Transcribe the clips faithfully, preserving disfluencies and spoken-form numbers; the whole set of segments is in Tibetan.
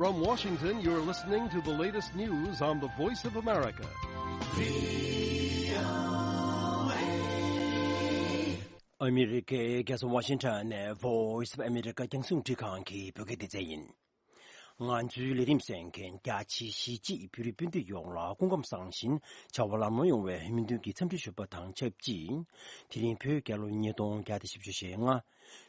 From Washington, you're listening to the latest news on the Voice of America. ཨ་མི་རི་ཀའི་རྒྱལ་ས་ཝ་ཤིང་ཊོན་ནས་Voice of America རྒྱང་སྲིང་རླུང་འཕྲིན་ཁང་གི་བོད་སྐད་སྡེ་ཚན་ཡིན། ང་ཚོའི་ལས་རིམ་གསན་མཁན་རྒྱ་ཆེའི་གཞིས་བྱེས་བོད་རིགས་སྤུན་ཟླ་ཡོངས་ལ་སྐུ་ཁམས་བཟང་ཞིང་བྱ་བ་ལམ་ལྷོང་ཡོང་བའི་སྨོན་འདུན་གྱི་འཚམས་འདྲི་ཞུ་བ་དང་ཆབས་ཅིག་དེ་རིང་བོད་རྒྱལ་ལོ་ཉིས་སྟོང་བརྒྱ་དང་བཞི་བཅུ་ཞེ་ལྔ།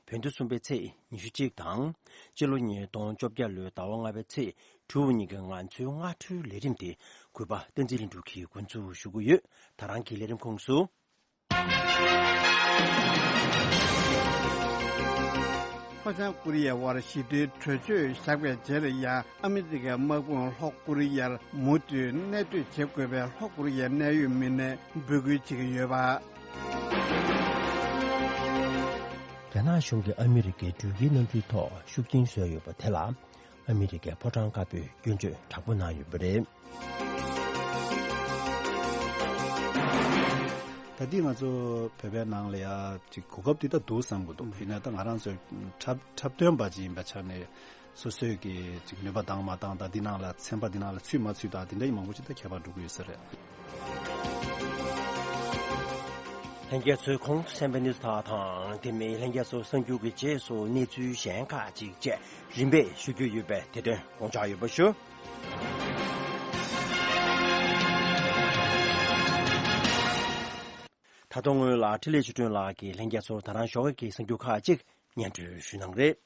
བོད་ཟླ་གསུམ་པའི་ཚེས་ཉི་ཤུ་གཅིག་དང་། སྤྱི་ལོ་ཉིས་སྟོང་བཅོ་བརྒྱད་ལོའི་ཟླ་བ་ལྔ་པའི་ཚེས་དྲུག་ཉིན་གྱི་ང་ཚོའི་སྔ་དྲོའི་ལས་རིམ་དེ་གུས་པ་བསྟན་འཛིན་ལྷུན་གྲུབ་ཀྱིས་འགོ་འཛུགས་ཞུ་གི་ཡོད། ད་རང་གི་ལས་རིམ་ཁོངས་སུ། ལྷོ་བྱང་ཀོ་རི་ཡའི་དབར་ཞི་རྒོལ་གྲོས་ཆོད་བཞག་པའི་རྗེས་ལ་ཡང་ཨ་མི་རི་ཀའི་དམག་དཔུང་ལྷོ་ཀོ་རི་ཡར་མུ་མཐུད་གནས་སྡོད་བྱེད་དགོས་པའི་ལྷོ་ཀོ་རི་ཡའི་གནད་ཡོད་མི་སྣས་འབོད་སྐུལ་བྱེད་ཀྱི་ཡོད་པ། རྒྱ་ནག་གཞུང་གིས་ཨ་མི་རི་ཀའི་འགྲུལ་སྐྱེལ་གནམ་གྲུའི་ཐོག་ཤུགས་རྐྱེན་བཟོས་ཡོད་པ་དེ་ལ། ཨ་མི་རི་ཀའི་ཕོ་བྲང་དཀར་པོས་སྐྱོན་བརྗོད་དྲག་པོ་གནང་ཡོད་པ་རེད། ད་འདི་ང་ཚོ་བོད་པའི་ནང་ལ་ཡ་ཅིག་གོ་སྐབས་འདི་ད་འདུག་བསམ་གྱི་འདུག་ཡིན་ན་ད་ང་རང་ཚོའི་འཁྲབ་འཁྲབ་སྟོན་པ་ཅིག་ཡིན་པའི་ཆ་ནས་སོ་སོས་ཀྱི་ཅིག་ནུས་པ་འདང་མ་འདང་དང་འདི་ནང་ལ་ཚན་པ་འདི་ནང་ལ་ཚུད་མ་ཚུད་དང་འདི་འདྲ་ཡི་མང་པོ་ཅིག་ད་ཁྱད་པར་འགྲོ་གི་ཡོད་ས་རེད། ལྷན་རྒྱས་ཚོས་གོང་དུ་གསན་པའི་གནས་ཚུལ་དག་དང་དེ་མིན་ལྷན་རྒྱས་ཚོ་གསར་འགྱུར་གྱི་རྗེས་སུ་གནས་ཚུལ་གཞན་ཁག་ཅིག་བཅས་རིམ་པས་ཞུ་རྒྱུ་ཡོད་པས་དེ་དོན་དགོངས་འཇགས་ཡོད་པ་ཞུ། ད་དུང་སྔོན་ལ་འཕྲིན་ལས་ཆོས་སྒྲོན་ལགས་ཀྱིས་ལྷན་རྒྱས་ཚོར་ད་རང་ཞོགས་ཀས་ཀྱི་གསར་འགྱུར་ཁག་ཅིག་སྙན་སྒྲོན་ཞུ་གནང་རེད།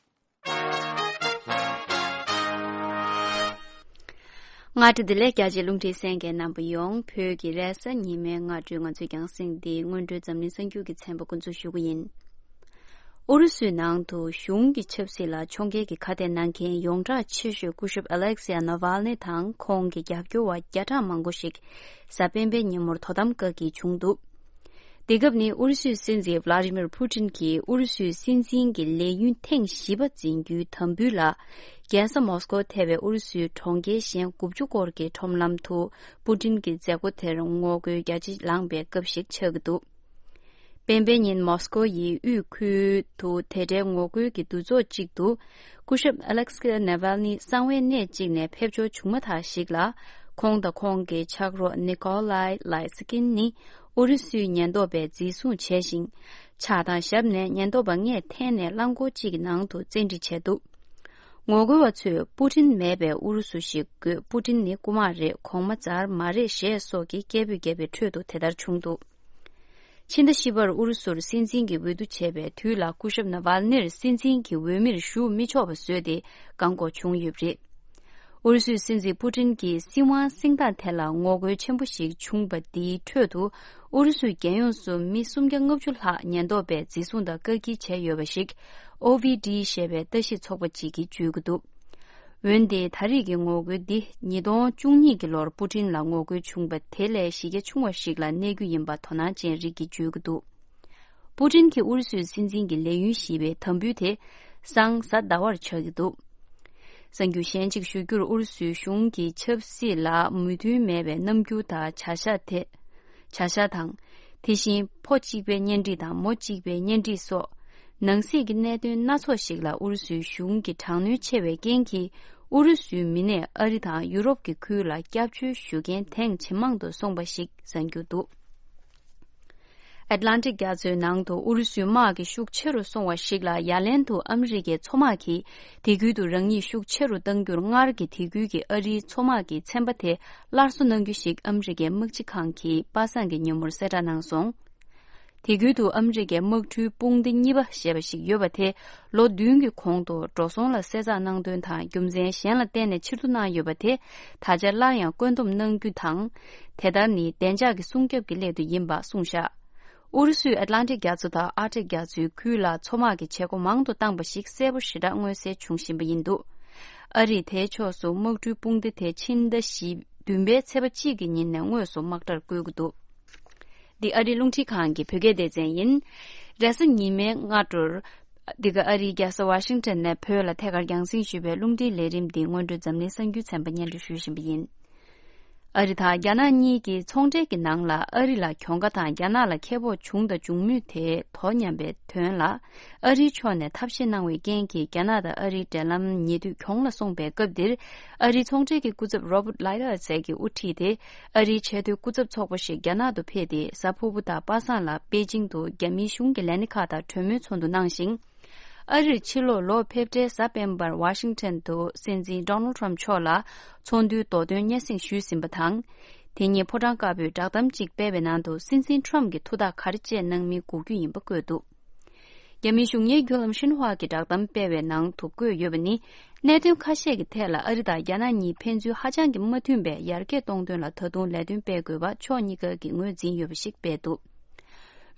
སྔ་དྲོ་བདེ་ལེགས། རྒྱ་ཆེའི་རླུང་འཕྲིན་གསན་མཁན་རྣམ་པ་ཡོངས། བོད་ཀྱི་རེས་གཟའ་ཉི་མའི་སྔ་དྲོའི་ང་ཚོའི་རྒྱང་སྲིང་འདི་སྔོན་འགྲོའི་འཛམ་གླིང་གསར་འགྱུར་གྱི་ཚན་པ་འགོ་འཛུགས་ཞུ་གི་ཡིན། ཨུ་རུ་སུའི་ནང་དུ་གཞུང་གི་ཆབ་སྲིད་ལ་ཕྱོགས་འགལ་གྱི་ཁ་གཏད་གནང་མཁན་ཡོངས་གྲགས་ཆེ་ཤོས་སྐུ་ཞབས་ཨ་ལེག་སི་ཡ་ནོ་ཝལ་ནི་དང་ཁོང་གི་རྒྱབ་སྐྱོར་བ་བརྒྱ་ཕྲག་མང་པོ་ཞིག་གཟའ་སྤེན་པའི་ཉིན་མོར་དོ་དམ་བཀག་སྐྱིལ་བྱུང་འདུག་དེ་སྐབས་ནི་ཨུ་རུ་སུའི་སྲིད་འཛིན་ཝླ་ཌི་མིར་ཕུ་ཏིན་གྱིས་ཨུ་རུ་སུའི་སྲིད་འཛིན་གྱི་ལས་ཡུན་ཐེངས་བཞི་པ་འཛིན་རྒྱུའི་དམ་འབུལ་ལ། རྒྱལ་ས་མོ་སྐོ་ཐེ་བའི་ཨུ་རུ་སུའི་གྲོང་ཁྱེར་གཞན་དགུ་བཅུ་སྐོར་གྱི་ཁྲོམ་ལམ་དུ་པུ་ཏིན་གྱི་མཛད་སྒོ་དེར་ངོ་རྒོལ་རྒྱ་ཆེ་ལངས་པའི་སྐབས་ཤིག་ཆགས་ཀྱི་འདུག་སྤེན་པའི་ཉིན་མོ་སྐོ་ཡི་དབུས་ཁུལ་དུ་དེ་འབྲེལ་ངོ་རྒོལ་གྱི་འདུ་ཚོགས་གཅིག་ཏུ། སྐུ་ཞབས་ཨ་ལེག་སི་ནེ་ཝལ་ནི་གསང་བའི་གནས་གཅིག་ནས་ཕེབས་འབྱོར་བྱུང་མ་ཐག་ཞིག་ལ། ཁོང་དང་ཁོང་གི་ཕྱག་རོགས་ནི་ཀོ་ལའི་ལའི་སི་ཀིན་ནི་ཨུ་རུ་སུའི་ཉེན་རྟོག་པས་འཛིན་བཟུང་བྱས་ཤིང་། ཕྱག་དང་ཞབས་ནས་ཉེན་རྟོག་པ་ལྔས་འཐེན་ནས་རླངས་འཁོར་གཅིག་གི་ནང་དུ་བཙན་ཁྲིད་བྱས་འདུག་ངོ་རྒོལ་བ་ཚོས་པུ་ཏིན་མེད་པའི་ཨུ་རུ་སུ་ཞིག་དགོས། པུ་ཏིན་ནི་རྐུ་མ་རེད། གོང་མ་ཛར་མ་རེད་ཞེས་སོགས་ཀྱི་སྐད་འབོད་བརྒྱབ་པའི་ཁྲོད་དུ་དེ་ལྟར་བྱུང་འདུག་ཕྱི་ཟླ་བཞི་པར་ཨུ་རུ་སུར་སྲིད་འཛིན་གྱི་འོས་བསྡུ་བྱས་པའི་དུས་ལ་སྐུ་ཞབས་ནཱ་ཝལ་ནིར་སྲིད་འཛིན་གྱི་འོས་མིར་ཞུགས་མི་ཆོག་པ་བཟོས་ཏེ་བཀག་འགོག་བྱུང་ཡོད་པ་རེད། ཨུ་རུ་སུའི་སྲིད་འཛིན་པུ་ཏིན་གྱི་སྲིད་དབང་གསེང་སྟངས་ཐད་ལ་ངོ་རྒོལ་ཆེན་པོ་ཞིག་བྱུང་བ་འདིའི་ཁྲོད་དུ་ཨུ་རུ་སུའི་རྒྱལ་ཡོངས་སུ་མི་སུམ་བརྒྱ་ལྔ་བཅུ་ལྷག་ཉེན་རྟོག་པས་འཛིན་བཟུང་དང་བཀག་སྐྱིལ་བྱས་ཡོད་པ་ཞིག་ཨོ་ཝི་ཌི་ཞེས་པའི་ལྟ་ཞིབ་ཚོགས་པ་ཅིག་གིས་བརྗོད་ཀྱི་འདུག་འོན་ཏེ་ད་རེས་ཀྱི་ངོ་རྒོལ་འདི་ཉིས་སྟོང་བཅུ་གཉིས་ཀྱི་ལོར་པུ་ཏིན་ལ་ངོ་རྒོལ་བྱུང་བ་དེ་ལས་གཞི་རྒྱ་ཆུང་བ་ཞིག་ལ་གནས་རྒྱུ་ཡིན་པ་དོ་སྣང་ཅན་རིགས་ཀྱིས་བརྗོད་ཀྱི་འདུག་པུ་ཏིན་གྱིས་ཨུ་རུ་སུའི་སྲིད་འཛིན་གྱི་ལས་ཡུན་བཞི་པའི་དམ་འབུལ་དེ་སང་གཟའ་ཟླ་བར་ཆགས་ཀྱི་འདུག་གསར་འགྱུར་གཞན་ཅིག་ཞུ་རྒྱུར། ཨུ་རུ་སུའི་གཞུང་གིས་ཆབ་སྲིད་ལ་མོས་མཐུན་མེད་པའི་རྣམ་འགྱུར་དང་བྱ་གཞག་དེ། བྱ་གཞག་དང་། དེ་བཞིན་ཕོ་གཅིག་པའི་གཉེན་སྒྲིག་དང་མོ་གཅིག་པའི་གཉེན་སྒྲིག་སོགས། ནང་སྲིད་ཀྱི་གནད་དོན་སྣ་ཚོགས་ཤིག་ལ་ཨུ་རུ་སུའི་གཞུང་གི་དྲག་གནོན་ཆེ་བའི་རྐྱེན་གྱིས། ཨུ་རུ་སུའི་མི་སྣས་ཨ་རི་དང་ཡུ་རོབ་ཀྱི་ཁུལ་ལ་སྐྱབས་བཅོལ་ཞུ་མཁན་དེང་ཇེ་མང་དུ་སོང་བ་ཞིག་གསུང་རྒྱུ་འདུག་ཨེཊ་ལན་ཊིག་རྒྱ་མཚོའི་ནང་དུ་ཨུ་རུ་སུའི་དམག་གི་ཤུགས་ཆེ་རུ་སོང་བ་ཞིག་ལ་ཡ་ལན་དུ་ཨ་མི་རི་ཀའི་མཚོ་དམག་གིས་དེ་ཁུལ་དུ་རང་ཉིད་ཤུགས་ཆེ་རུ་གཏང་རྒྱུར་སྔར་གྱི་དེ་ཁུལ་གྱི་ཨ་རིའི་མཚོ་དམག་གི་ཚན་པ་དེ་སླར་གསོ་གནང་རྒྱུ་ཞིག་ཨ་མི་རི་ཀའི་དམག་སྤྱི་ཁང་གིས་པ་སངས་ཀྱི་ཉིན་མོར་གསལ་བསྒྲགས་གནང་སོང་། དེ་ཁུལ་དུ་ཨ་མི་རི་ཀའི་དམག་གྲུའི་དཔུང་སྡེ་གཉིས་པ་ཞེས་པ་ཞིག་ཡོད་པ་དེ་ལོ་བདུན་གྱི་གོང་དུ་འགྲོ་སོང་ལ་གསལ་བསྒྲགས་གནང་དོན་དང་རྒྱུ་མཚན་གཞན་ལ་བརྟེན་ནས་ཕྱིར་བསྡུ་གནང་ཡོད་པ་དེ་ད་ཆ་སླར་ཡང་བཀོད་འདོམས་གནང་རྒྱུ་དང་། དེ་ལྟར་ནི་བདེ་འཇགས་ཀྱི་སྲུང་སྐྱོབ་ཀྱི་སླད་དུ་ཡིན་པ་གསུངས་བཞག་ཨུ་རུ་སུས་ཨེཊ་ལན་ཊིག་རྒྱ་མཚོ་དང་ཨར་ཀ་ཊིག་རྒྱ་མཚོའི་ཁུལ་ལ་མཚོ་དམག་གི་བྱེད་སྒོ་མང་དུ་བཏང་པ་ཞིག་གསལ་པོ་ཞེ་དྲག་མངོན་གསལ་བྱུང་བཞིན་པ་ཡིན་འདུག་ཨ་རིས་དེའི་ཕྱོགས་སུ་དམག་གྲུའི་དཔུང་སྡེ་དེ་ཕྱི་ཟླ་བཞི་བདུན་པའི་ཚེས་པ་གཅིག་གི་ཉིན་ནས་དངོས་སུ་དམག་གྲྭར་བསྐོས་ཀྱི་འདུག་འདི་ཨ་རིའི་རླུང་འཕྲིན་ཁང་གི་བོད་སྐད་སྡེ་ཚན་ཡིན། རེས་གཟའ་ཉི་མའི་སྔ་དྲོར། འདི་ག་ཨ་རིའི་རྒྱལ་ས་ཝ་ཤིང་ཊོན་ནས་བོད་ལ་ཐད་ཀར་རྒྱང་སྲིང་ཞུས་པའི་རླུང་འཕྲིན་ལས་རིམ་འདི་སྔོན་འགྲོའི་འཛམ་གླིང་གསར་འགྱུར་ཚན་པ་སྙན་སྒྲོན་ཞུ་བཞིན་པ་ཡིན། ཨ་རི་དང་རྒྱ་ནག་གཉིས་ཀྱི་ཚོང་འབྲེལ་གྱི་ནང་ལ་ཨ་རི་ལ་གྱོང་ཁ་དང་རྒྱ་ནག་ལ་ཁེ་སྤོགས་བྱུང་དང་འབྱུང་མུས་དེ་དོ་མཉམ་པའི་དོན་ལ། ཨ་རིའི་ཕྱོགས་ནས་ཐབས་ཤེས་གནང་བའི་རྐྱེན་གྱིས་རྒྱ་ནག་དང་ཨ་རིའི་འབྲེལ་ལམ་ཉེ་དུས་གྱོང་ལ་སོང་པའི་སྐབས་འདིར། ཨ་རིའི་ཚོང་འབྲེལ་གྱི་སྐུ་ཚབ་Robert Lighthizer་གྱིས་དབུ་ཁྲིད་དེ། ཨ་རིའི་ཆེས་མཐོའི་སྐུ་ཚབ་ཚོགས་པ་ཞིག་རྒྱ་ནག་ཏུ་ཕེབས་ཏེ། གཟའ་ཕུར་བུ་དང་པ་སངས་ལ་པེ་ཅིང་དུ་རྒྱ་མིའི་གཞུང་གི་ལས་སྣེ་ཁག་དང་གྲོས་མོལ་ཚོགས་འདུ་གནང་ཞིང་། ཨ་རིར་ཕྱི་ལོགས་ལོག་ཕེབས་འཕྲལ་གཟའ་སྤེན་པར་ཝ་ཤིང་ཊོན་དུ་སྲིད་འཛིན་Donald Trump མཆོག་ལ་ཚོགས་འདུའི་མདོ་དོན་སྙན་སེང་ཞུས་ཟིན་པ་དང་། དེ་ཉིན་ཕོ་བྲང་དཀར་པོའི་བསྒྲགས་གཏམ་གཅིག་སྤེལ་བའི་ནང་དུ། སྲིད་འཛིན་Trump གྱིས་ཐུགས་ཐག་ག་རེ་བཅད་གནང་མིན་འགོག་རྒྱུ་ཡིན་པ་བཀོད་འདུག་རྒྱ་མིའི་གཞུང་གཉེར་བརྒྱུད་ལམ་ཤིན་ཧྭ་གིས་བསྒྲགས་གཏམ་སྤེལ་བའི་ནང་དུ་བཀོད་ཡོད་པ་ནི། གནད་དོན་ཁ་ཤས་ཀྱི་ཐད་ལ་ཨ་རི་དང་རྒྱ་ནག་གཉིས་ཕན་ཚུན་ཧ་ཅང་གི་མ་མཐུན་པས། ཡར་རྒྱས་གཏོང་དོན་ལ་ད་དུང་ལས་དོན་སྤེལ་དགོས་པ་ཕྱོགས་གཉིས་ཀ་གིས་ངོས་འཛིན་ཡོད་པ་ཞིག་སྤེལ་འདུག་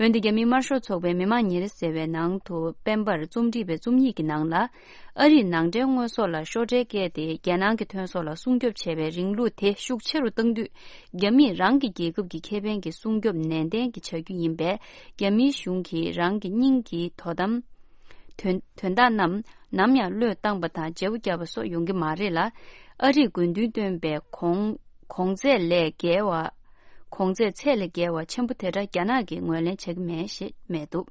འོན་ཏེ། རྒྱ་མིའི་དམར་ཤོག་ཚོགས་པའི་མི་མང་ཉིན་རེ་ཟེར་བའི་ནང་དུ་སྤེན་པར་རྩོམ་སྒྲིག་པའི་རྩོམ་ཡིག་གི་ནང་ལ། ཨ་རིས་ནང་འདྲེན་དངོས་ཟོག་ལ་ཤོག་ཁྲལ་བཀལ་ཏེ། རྒྱལ་ནང་གི་ཐོན་ཟོག་ལ་སྲུང་སྐྱོབ་བྱེད་པའི་རིང་ལུགས་དེ་ཤུགས་ཆེ་རུ་བཏང་དུས། རྒྱ་མིས་རང་གི་རྒྱལ་ཁབ་ཀྱི་ཁེ་ཕན་གྱི་སྲུང་སྐྱོབ་ནན་ཏན་གྱིས་བྱ་རྒྱུ་ཡིན་པས། རྒྱ་མིའི་གཞུང་གིས་རང་གི་སྙིང་གི་དོ་དམ་དོན་དོན་དག་རྣམས་ནམ་ཡང་བློས་བཏང་པ་དང་བརྗེ་པོ་བརྒྱབ་པ་སོགས་ཡོང་གི་མ་རེད་ལ། ཨ་རིས་དགོས་འདུན་བཏོན་པའི་གོང་གོང་ཚད་ལས་བརྒལ་བ། གོང་ཚད་ཚད་ལས་བརྒལ་བ་ཆེན་པོ་དེ་འདྲ་རྒྱ་ནག་གིས་ངོས་ལེན་བྱ་གི་མེད་ཞེས་སྨྲས་འདུག་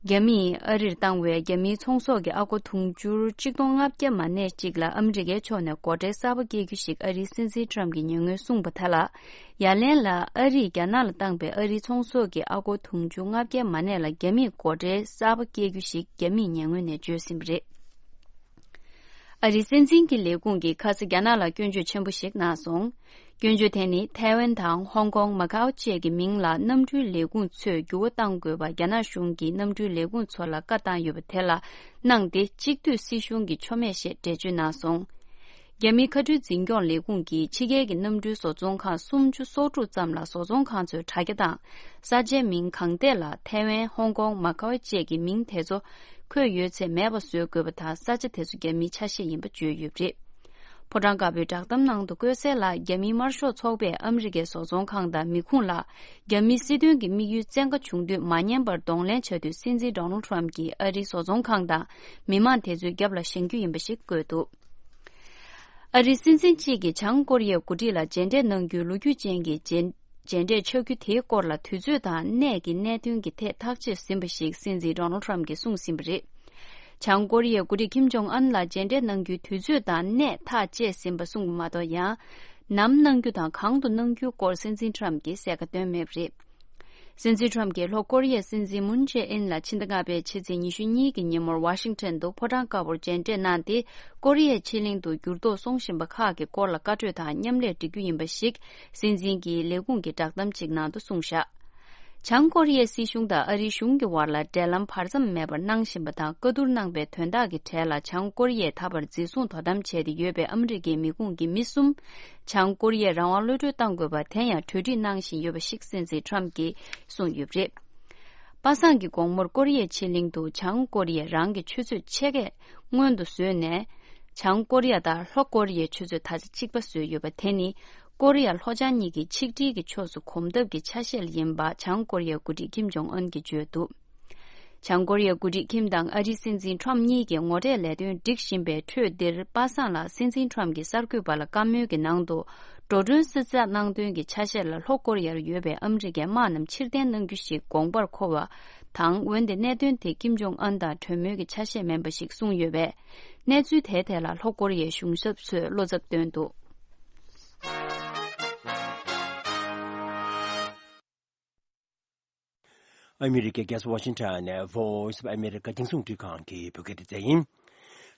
རྒྱ་མིས་ཨ་རིར་བཏང་བའི་རྒྱ་མིའི་ཚོང་ཟོག་གི་ཨ་སྒོར་དུང་ཕྱུར་གཅིག་སྟོང་ལྔ་བརྒྱ་མ་གནས་གཅིག་ལ་ཨ་མི་རི་ཀའི་ཕྱོགས་ནས་སྒོ་ཁྲལ་གསར་པ་བཀལ་རྒྱུ་ཞིག་ཨ་རིའི་སྲིད་འཛིན་ཊམ་གྱིས་ཉེ་སྔོན་གསུངས་པ་དེ་ལ། ཡ་ལན་ལ་ཨ་རིས་རྒྱ་ནག་ལ་བཏང་པའི་ཨ་རིའི་ཚོང་ཟོག་གི་ཨ་སྒོར་དུང་ཕྱུར་ལྔ་བརྒྱ་མ་གནས་ལ་རྒྱ་མིས་སྒོ་ཁྲལ་གསར་པ་བཀལ་རྒྱུ་ཞིག་རྒྱ་མིས་ཉེ་སྔོན་ནས་བརྗོད་ཟིན་པ་རེད། ཨ་རིའི་སྲིད་འཛིན་གྱི་ལས་ཁུངས་ཀྱིས་ཁ་སང་རྒྱ་ནག་ལ་སྐྱོན་བརྗོད་ཆེན་པོ་ཞིག་གནང་སོང་། སྐྱོན་བརྗོད་དེ་ནི་ཐའེ་ཝན་དང་ཧོང་ཀོང་མ་ཀའོ་བཅས་ཀྱི་མིང་ལ་གནམ་གྲུའི་ལས་ཁུངས་ཚོས་འགྱུར་བ་གཏང་དགོས་པ་རྒྱ་ནག་གཞུང་གིས་གནམ་གྲུའི་ལས་ཁུངས་ཚོ་ལ་བཀའ་བཏང་ཡོད་པ་དེ་ལ་གནང་སྟེ། གཅིག་སྡུད་སྲིད་གཞུང་གི་ཆོ་མེད་ཞེས་འགྲེལ་བརྗོད་གནང་སོང་། རྒྱ་མིའི་མཁའ་འགྲུལ་འཛིན་སྐྱོང་ལས་ཁུངས་ཀྱིས་ཕྱི་རྒྱལ་གྱི་གནམ་གྲུའི་བཟོ་ཚོང་ཁང་སུམ་ཅུ་སོ་དྲུག་ཙམ་ལ་བཟོ་ཚོང་ཁང་ཚོའི་དྲ་རྒྱ་དང་ས་ཆའི་མིང་གང་ཐད་ལ་ཐའེ་ཝན། ཧོང་ཀོང་། མ་ཀའོ་བཅས་ཀྱི་མིང་དེ་ཚོ་འཁོད་ཡོད་ཚེ་མེད་པ་བཟོ་དགོས་པ་དང་། ས་ཆ་དེ་ཚོ་རྒྱ་མིའི་ཆ་ཤས་ཡིན་པ་བརྗོད་ཡོད་པ་རེད། ཕོ་བྲང་དཀར་པོའི་བསྒྲགས་གཏམ་ནང་དུ་བཀོད་གསལ་ལ། རྒྱ་མིའི་དམར་ཤོག་ཚོགས་པས་ཨ་མི་རི་ཀའི་བཟོ་ཚོང་ཁང་དང་མི་ཁུངས་ལ་རྒྱ་མིའི་སྲིད་དོན་གྱི་དམིགས་ཡུལ་བཙན་བཀའ་བྱུང་དུས་མ་ཉན་པར་གདོང་ལེན་བྱ་དུས། སྲིད་འཛིན་Donald Trump གྱིས་ཨ་རིའི་བཟོ་ཚོང་ཁང་དང་མི་མང་དེ་ཚོའི་རྒྱབ་ལ་བཞེངས་རྒྱུ་ཡིན་པ་ཞིག་བཀོད་འདུག་ཨ་རིའི་སྲིད་འཛིན་གཅིག་གིས་བྱང་ཀོ་རི་ཡའི་འགོ་ཁྲིད་ལ་མཇལ་འཕྲད་གནང་རྒྱུའི་ལོ་རྒྱུས་ཅན་གྱི་མཇལ་མཇལ་འཕྲད་ཆགས་རྒྱུ་དེའི་སྐོར་ལ་དུས་ཚོད་དང་གནས་ཀྱི་གནད་དོན་གྱི་ཐད་ཐག་གཅོད་ཟིན་པ་ཞིག་སྲིད་འཛིན་Donald Trump གྱིས་གསུངས་ཟིན་པ་རེད། བྱང་ཀོ་རི་ཡའི་འགོ་ཁྲིད་ཁིམ་ཇོང་ཨན་ལ་མཇལ་འཕྲད་གནང་རྒྱུའི་དུས་ཚོད་དང་གནས་ཐག་བཅད་ཟིན་པ་གསུངས་པ་མ་གཏོགས། ཡང་ནམ་གནང་རྒྱུ་དང་གང་དུ་གནང་རྒྱུའི་སྐོར་སྲིད་འཛིན་Trump གྱིས་གསལ་ཁ་བཏོན་མེད་པ་རེད། སྲིད་འཛིན་Trump གྱིས་ལྷོ་ཀོ་རི་ཡའི་སྲིད་འཛིན་མུན་ཇེ་ཨིན་ལ་ཕྱི་ཟླ་ལྔ་པའི་ཕྱི་ཚེས་ཉི་ཤུ་གཉིས་ཀྱི་ཉིན་མོར་ཝ་ཤིང་ཊོན་དུ་ཕོ་བྲང་དཀར་པོར་མཇལ་འཕྲད་གནང་སྟེ། ཀོ་རི་ཡའི་ཕྱེད་གླིང་དུ་འགྱུར་ལྡོག་སོང་བཞིན་པ་ཁག་གི་སྐོར་ལ་བཀའ་གྲོས་དང་མཉམ་ལས་སྒྲིག་རྒྱུ་ཡིན་པ་ཞིག་སྲིད་འཛིན་གྱི་ལས་ཁུངས་ཀྱི་བསྒྲགས་གཏམ་གཅིག་ནང་དུ་གསུངས་བཞག་བྱང་ཀོ་རི་ཡའི་སྲིད་གཞུང་དང་ཨ་རིའི་གཞུང་གི་བར་ལ་འབྲེལ་ལམ་བར་མཚམས་མེད་པར་གནང་བཞིན་པ་དང་། བཀའ་བསྡུར་གནང་པའི་དོན་དག་གི་གྲས་ལ་བྱང་ཀོ་རི་ཡས་ད་བར་འཛིན་བཟུང་དོ་དམ་བྱས་ཏེ་ཡོད་པའི་ཨ་མི་རི་ཀའི་མི་ཁུངས་ཀྱི་མི་གསུམ། བྱང་ཀོ་རི་ཡས་རང་དབང་གློད་གྲོལ་གཏང་དགོས་པ་དེ་ཡང་གྲོས་འགྲིག་གནང་བཞིན་ཡོད་པ་ཞིག་སྲིད་འཛིན་Trump གྱིས་གསུངས་ཡོད་པ་རེད། པ་སངས་ཀྱི་དགོང་མོར་ཀོ་རི་ཡའི་ཕྱེད་གླིང་དུ་བྱང་ཀོ་རི་ཡས་རང་གི་ཆུ་ཚོད་ཕྱེད་ཀས་སྔོན་དུ་བཟོས་ནས། བྱང་ཀོ་རི་ཡ་དང་ལྷོ་ཀོ་རི་ཡའི་ཆུ་ཚོད་ད་ཆ་གཅིག་པ་བཟོས་ཡོད་པ་དེ་ནི། ཀོ་རི་ཡ་ལྷོ་བྱང་གཉིས་ཀྱི་ཆིག་སྒྲིལ་གྱི་ཕྱོགས་སུ་གོམ་སྟབས་ཀྱི་ཆ་ཤས་ལ་ཡིན་པ་བྱང་ཀོ་རི་ཡའི་འགོ་ཁྲིད་ཁིམ་ཇོང་ཨན་གྱིས་བརྗོད་འདུག་བྱང་ཀོ་རི་ཡའི་འགོ་ཁྲིད་ཁིམ་དང་ཨ་རིའི་སྲིད་འཛིན་ཁྲོམ་གཉིས་ཀྱིས་ངོ་འཕྲད་ལས་དོན་སྒྲིག་བཞིན་པའི་ཁྲོད་འདིར། པ་སངས་ལ་སྲིད་འཛིན་ཁྲོམ་གྱིས་གསར་འགོད་པ་ལ་བཀའ་མོལ་གྱི་ནང་དུ། འགྲོ་གྲོན་སེལ་རྩིས་གནང་དོན་གྱི་ཆ་ཤས་ལ་ལྷོ་ཀོ་རི་ཡར་ཡོད་པའི་ཨ་མི་རི་ཀའི་དམག་རྣམས་ཕྱིར་འཐེན་གནང་རྒྱུ་ཞིག་དགོངས་པར་འཁོར་བ་དང་། འོན་ཏེ་གནད་དོན་དེ་ཁིམ་ཇོང་ཨན་དང་གྲོས་མོལ་གྱི་ཆ་ཤས་མིན་པ་ཞིག་གསུངས་ཡོད་པས། གནས་ཚུལ་དེའི་ཐད་ལ་ལྷོ་ཀོ་རི་ཡའི་གཞུང་ཞབས་ཚོས་བློ་འཚབ་བཏོན་འདུག་ཨ་མི་རི་ཀའི་རྒྱལ་ས་ཝ་ཤིང་ཊོན་ནས་Voice of America རྒྱང་སྲིང་རླུང་འཕྲིན་ཁང་གི་བོད་སྐད་སྡེ་ཚན་ཡིན།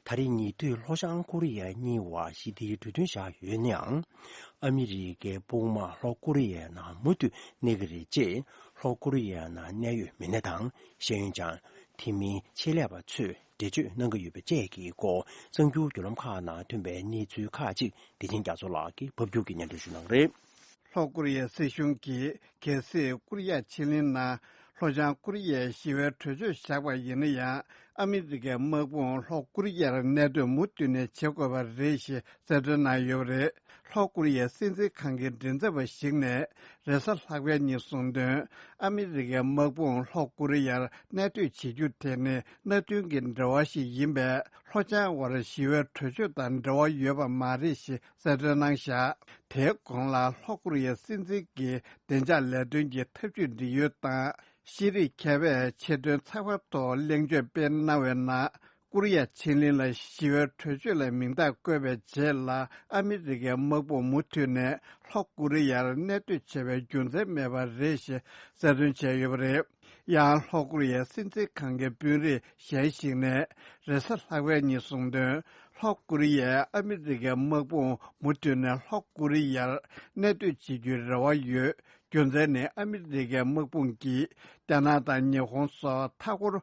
ད་རེས་ཉེ་དུས་ལྷོ་བྱང་ཀོ་རི་ཡ་གཉིས་བར་ཞི་བདེའི་གྲོས་མཐུན་བཞག་ཡོད་ནའང་། ཨ་མི་རི་ཀའི་དཔུང་དམག་ལྷོ་ཀོ་རི་ཡའི་ནང་མུ་མཐུད་གནས་ཀྱི་རེད་ཅེས་ལྷོ་ཀོ་རི་ཡའི་ནང་གནད་ཡོད་མི་སྣ་དང་ཤེས་ཡོན་ཅན་དེ་མིན་ཆེད་ལས་པ་ཚོས་འགྲེལ་བརྗོད་གནང་གི་ཡོད་པ་བཅས་ཀྱི་སྐོར་གསར་འགྱུར་བརྒྱུད་ལམ་ཁག་ནང་ཐོན་པའི་གནས་ཚུལ་ཁག་ཅིག་བདེ་ཆེན་རྒྱ་མཚོ་ལགས་ཀྱིས་ཕབ་བསྒྱུར་གྱིས་སྙན་སྒྲོན་ཞུ་གནང་གི་རེད། ལྷོ་ཀོ་རི་ཡའི་སྲིད་གཞུང་གིས་གལ་སྲིད་ཀོ་རི་ཡ་ཕྱེད་གླིང་ནང་ ལྷོ་བྱང་ཀོ་རི་ཡས་ཞི་བའི་གྲོས་ཆོད་བཞག་པ་ཡིན་ན་ཡང་། ཨ་མི་རི་ཀའི་དམག་དཔུང་ལྷོ་ཀོ་རི་ཡར་གནས་སྡོད་མུ་མཐུད་ནས་བྱེད་དགོས་པ་རེད་ཞེས་གསལ་སྟོན་གནང་ཡོད་པ་རེད། ལྷོ་ཀོ་རི་ཡའི་སྲིད་འཛིན་ཁང་གི་མགྲིན་ཚབ་པ་ཞིག་ནས་རེས་གཟའ་ལྷག་པའི་ཉིན་གསུངས་དོན། ཨ་མི་རི་ཀའི་དམག་དཔུང་ལྷོ་ཀོ་རི་ཡར་གནས་སྡོད་བྱེད་རྒྱུ་དེ་ནི་མནའ་མཐུན་གྱི་འབྲེལ་བ་ཞིག་ཡིན་པས། ལྷོ་བྱང་བར་ཞི་བའི་གྲོས་ཆོད་དང་འབྲེལ་བ་ཡོད་པ་མ་རེད་ཞེས་གསལ་སྟོན་གནང་བཞག་དེའི་གོང་ལ་ལྷོ་ཀོ་རི་ཡའི་སྲིད་འཛིན་གྱི་བདེ་འཇགས་ལས་དོན་གྱི་ཐབས་ཇུས་འབྲེལ་ཡོད་དང་། ཤེས་རིག་མཁས་པས་ཆེད་དོན་ཚགས་པར་ཐོག་གླེང་བརྗོད་སྤེལ་གནང་བའི་ནང་། ཀོ་རི་ཡ་ཕྱེད་གླིང་ལ་ཞི་བའི་གྲོས་ཆོད་ལ་མིང་རྟགས་བཀོད་པའི་རྗེས་ལ། ཨ་མི་རི་ཀའི་དམག་དཔུང་མུ་མཐུད་ནས་ལྷོ་ཀོ་རི་ཡར་གནས་སྡོད་བྱས་པའི་རྒྱུ་མཚན་མེད་པ་རེད་ཞེས་གསལ་སྟོན་བྱས་ཡོད་པ་རེད། ཡང་ལྷོ་ཀོ་རི་ཡའི་སྲིད་འཛིན་ཁང་གི་དཔོན་རིགས་གཞན་ཞིག་ནས་རེས་གཟའ་ལྷག་པའི་ཉིན་གསུངས་དོན། ལྷོ་ཀོ་རི་ཡས་ཨ་མི་རི་ཀའི་དམག་དཔུང་མུ་མཐུད་ནས་ལྷོ་ཀོ་རི་ཡར་གནས་སྡོད་བྱེད་རྒྱུའི་རེ་བ་ཡོད། རྒྱུ་མཚན་ནི་ཨ་མི་རི་ཀའི་དམག་དཔུང་གིས་རྒྱ་ནག་དང་ཉི་ཧོང་སོགས་མཐའ་འཁོར་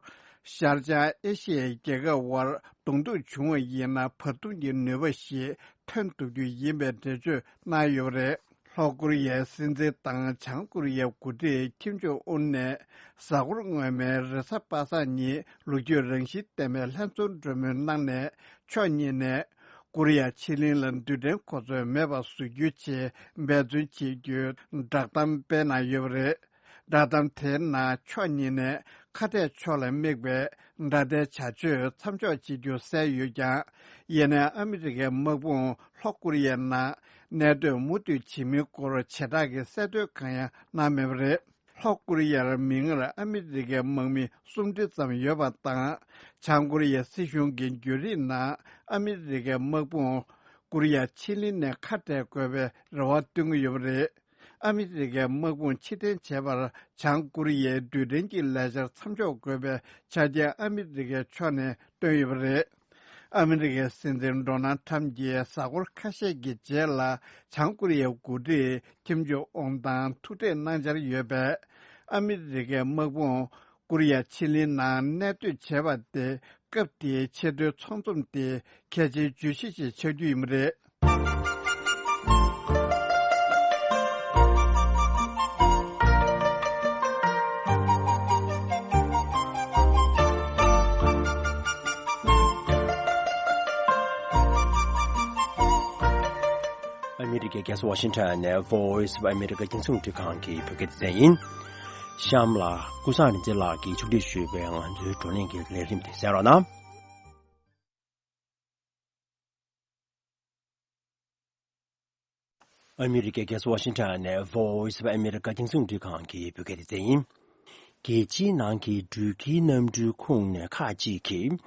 ཤར་བྱང་ཨེ་ཤི་ཡའི་རྒྱལ་ཁབ་དབར་གདོང་ཐུག་བྱུང་བ་ཡིན་ན་བར་འདུམ་གྱི་ནུས་པ་ཞིག་ཐོན་ཐུབ་རྒྱུ་ཡིན་པའི་འགྲེལ་བརྗོད་གནང་ཡོད་པ་རེད། ལྷོ་ཀོ་རི་ཡའི་སྲིད་འཛིན་དང་བྱང་ཀོ་རི་ཡའི་འགོ་ཁྲིད་ཁིམ་ཇོང་ཨུན་ནས་གཟའ་འཁོར་སྔོན་མའི་རེས་གཟའ་པ་སངས་ཉིན་ལོ་རྒྱུས་རང་བཞིན་ལྡན་པའི་ལྷན་ཚོགས་གྲོས་མོལ་གནང་ནས་ཕྱོགས་གཉིས་ནས་ཀོ་རི་ཡ་ཕྱེད་གླིང་ལ་རྡུལ་ཕྲན་གོ་མཚོན་མེད་པ་བཟོ་རྒྱུའི་ཆེད་འབད་བརྩོན་བྱེད་རྒྱུའི་བསྒྲགས་གཏམ་སྤེལ་གནང་ཡོད་པ་རེད། བསྒྲགས་གཏམ་དེའི་ནང་ཕྱོགས་གཉིས་ནས་ཁ་གཏད་ཕྱོགས་ལ་དམིགས་པའི་དགྲ་ཟླའི་བྱ་སྤྱོད་མཚམས་འཇོག་བྱེད་རྒྱུ་གསལ་ཡོད་ཀྱང་། ཡིན་ནའི་ཨ་མི་རི་ཀའི་དམག་དཔུང་ལྷོ་ཀོ་རི་ཡའི་ནང་གནས་སྡོད་མུ་མཐུད་བྱེད་མིན་སྐོར་བྱེ་བྲག་གི་གསལ་འདོན་གང་ཡང་གནང་མེད་པ་རེད། ལྷོ་ཀོ་རི་ཡར་མིག་སྔར་ཨ་མི་རི་ཀའི་དམག་མི་སུམ་ཁྲི་ཙམ་ཡོད་པ་དང་། བྱང་ཀོ་རི་ཡའི་སྲིད་གཞུང་གི་འགྱུར་རིམ་ནང་ཨ་མི་རི་ཀའི་དམག་དཔུང་ཀོ་རི་ཡ་ཕྱེད་གླིང་ནས་ཁ་བྲལ་དགོས་པའི་རེ་བ་བཏོན་གྱི་ཡོད་པ་རེད། ཨ་མི་རི་ཀའི་དམག་དཔུང་ཕྱིར་འཐེན་བྱས་པར་བྱང་ཀོ་རི་ཡའི་རྡུལ་ཕྲན་གྱི་ལས་འཆར་མཚམས་འཇོག་དགོས་པའི་ཆ་རྐྱེན་ཨ་མི་རི་ཀའི་ཕྱོགས་ནས་བཏོན་ཡོད་པ་རེད། ཨ་མི་རི་ཀའི་སྲིད་འཛིན་ཌོ་ནལ་ཁྲམ་གྱིས་གཟའ་འཁོར་ཁ་ཤས་ཀྱི་རྗེས་ལ་བྱང་ཀོ་རི་ཡའི་འགོ་ཁྲིད་ཁིམ་ཇོང་ཨུན་དང་ཐུག་འཕྲད་གནང་འཆར་ཡོད་པས། ཨ་མི་རི་ཀའི་དམག་དཔུང་ཀོ་རི་ཡ་ཕྱེད་གླིང་ནང་གནས་སྡོད་བྱས་པ་དེ་སྐབས་དེའི་ཆེས་མཐོའི་ཚོགས་འཛོམས་དེ་གལ་ཆེའི་བརྗོད་གཞི་ཞིག་ཆགས་རྒྱུ་ཡིན་པ་རེད། ཨ་མི་རི་ཀའི་རྒྱལ་ས་ཝ་ཤིང་ཊོན་ནས་Voice of America་རྒྱང་སྲིང་རླུང་འཕྲིན་ཁང་གི་བོད་སྐད་སྡེ་ཚན་ཡིན། གཤམ་ལ་ཀུན་བཟང་རིག་འཛིན་ལགས་ཀྱིས་ཕྱོགས་སྒྲིག་ཞུས་པའི་ང་ཚོའི་བགྲོ་གླེང་གི་ལས་རིམ་དེ་གསན་རོགས་གནང་། ཨ་མི་རི་ཀའི་རྒྱལ་ས་ཝ་ཤིང་ཊོན་ནས་Voice of America་རྒྱང་སྲིང་རླུང་འཕྲིན་ཁང་གི་བོད་སྐད་སྡེ་ཚན་ཡིན། རྒྱལ་སྤྱིའི་ནང་གི་འགྲུལ་སྐྱེལ་གནམ་གྲུའི་ཁོངས་ནས་ཁག་ཅིག་གིས།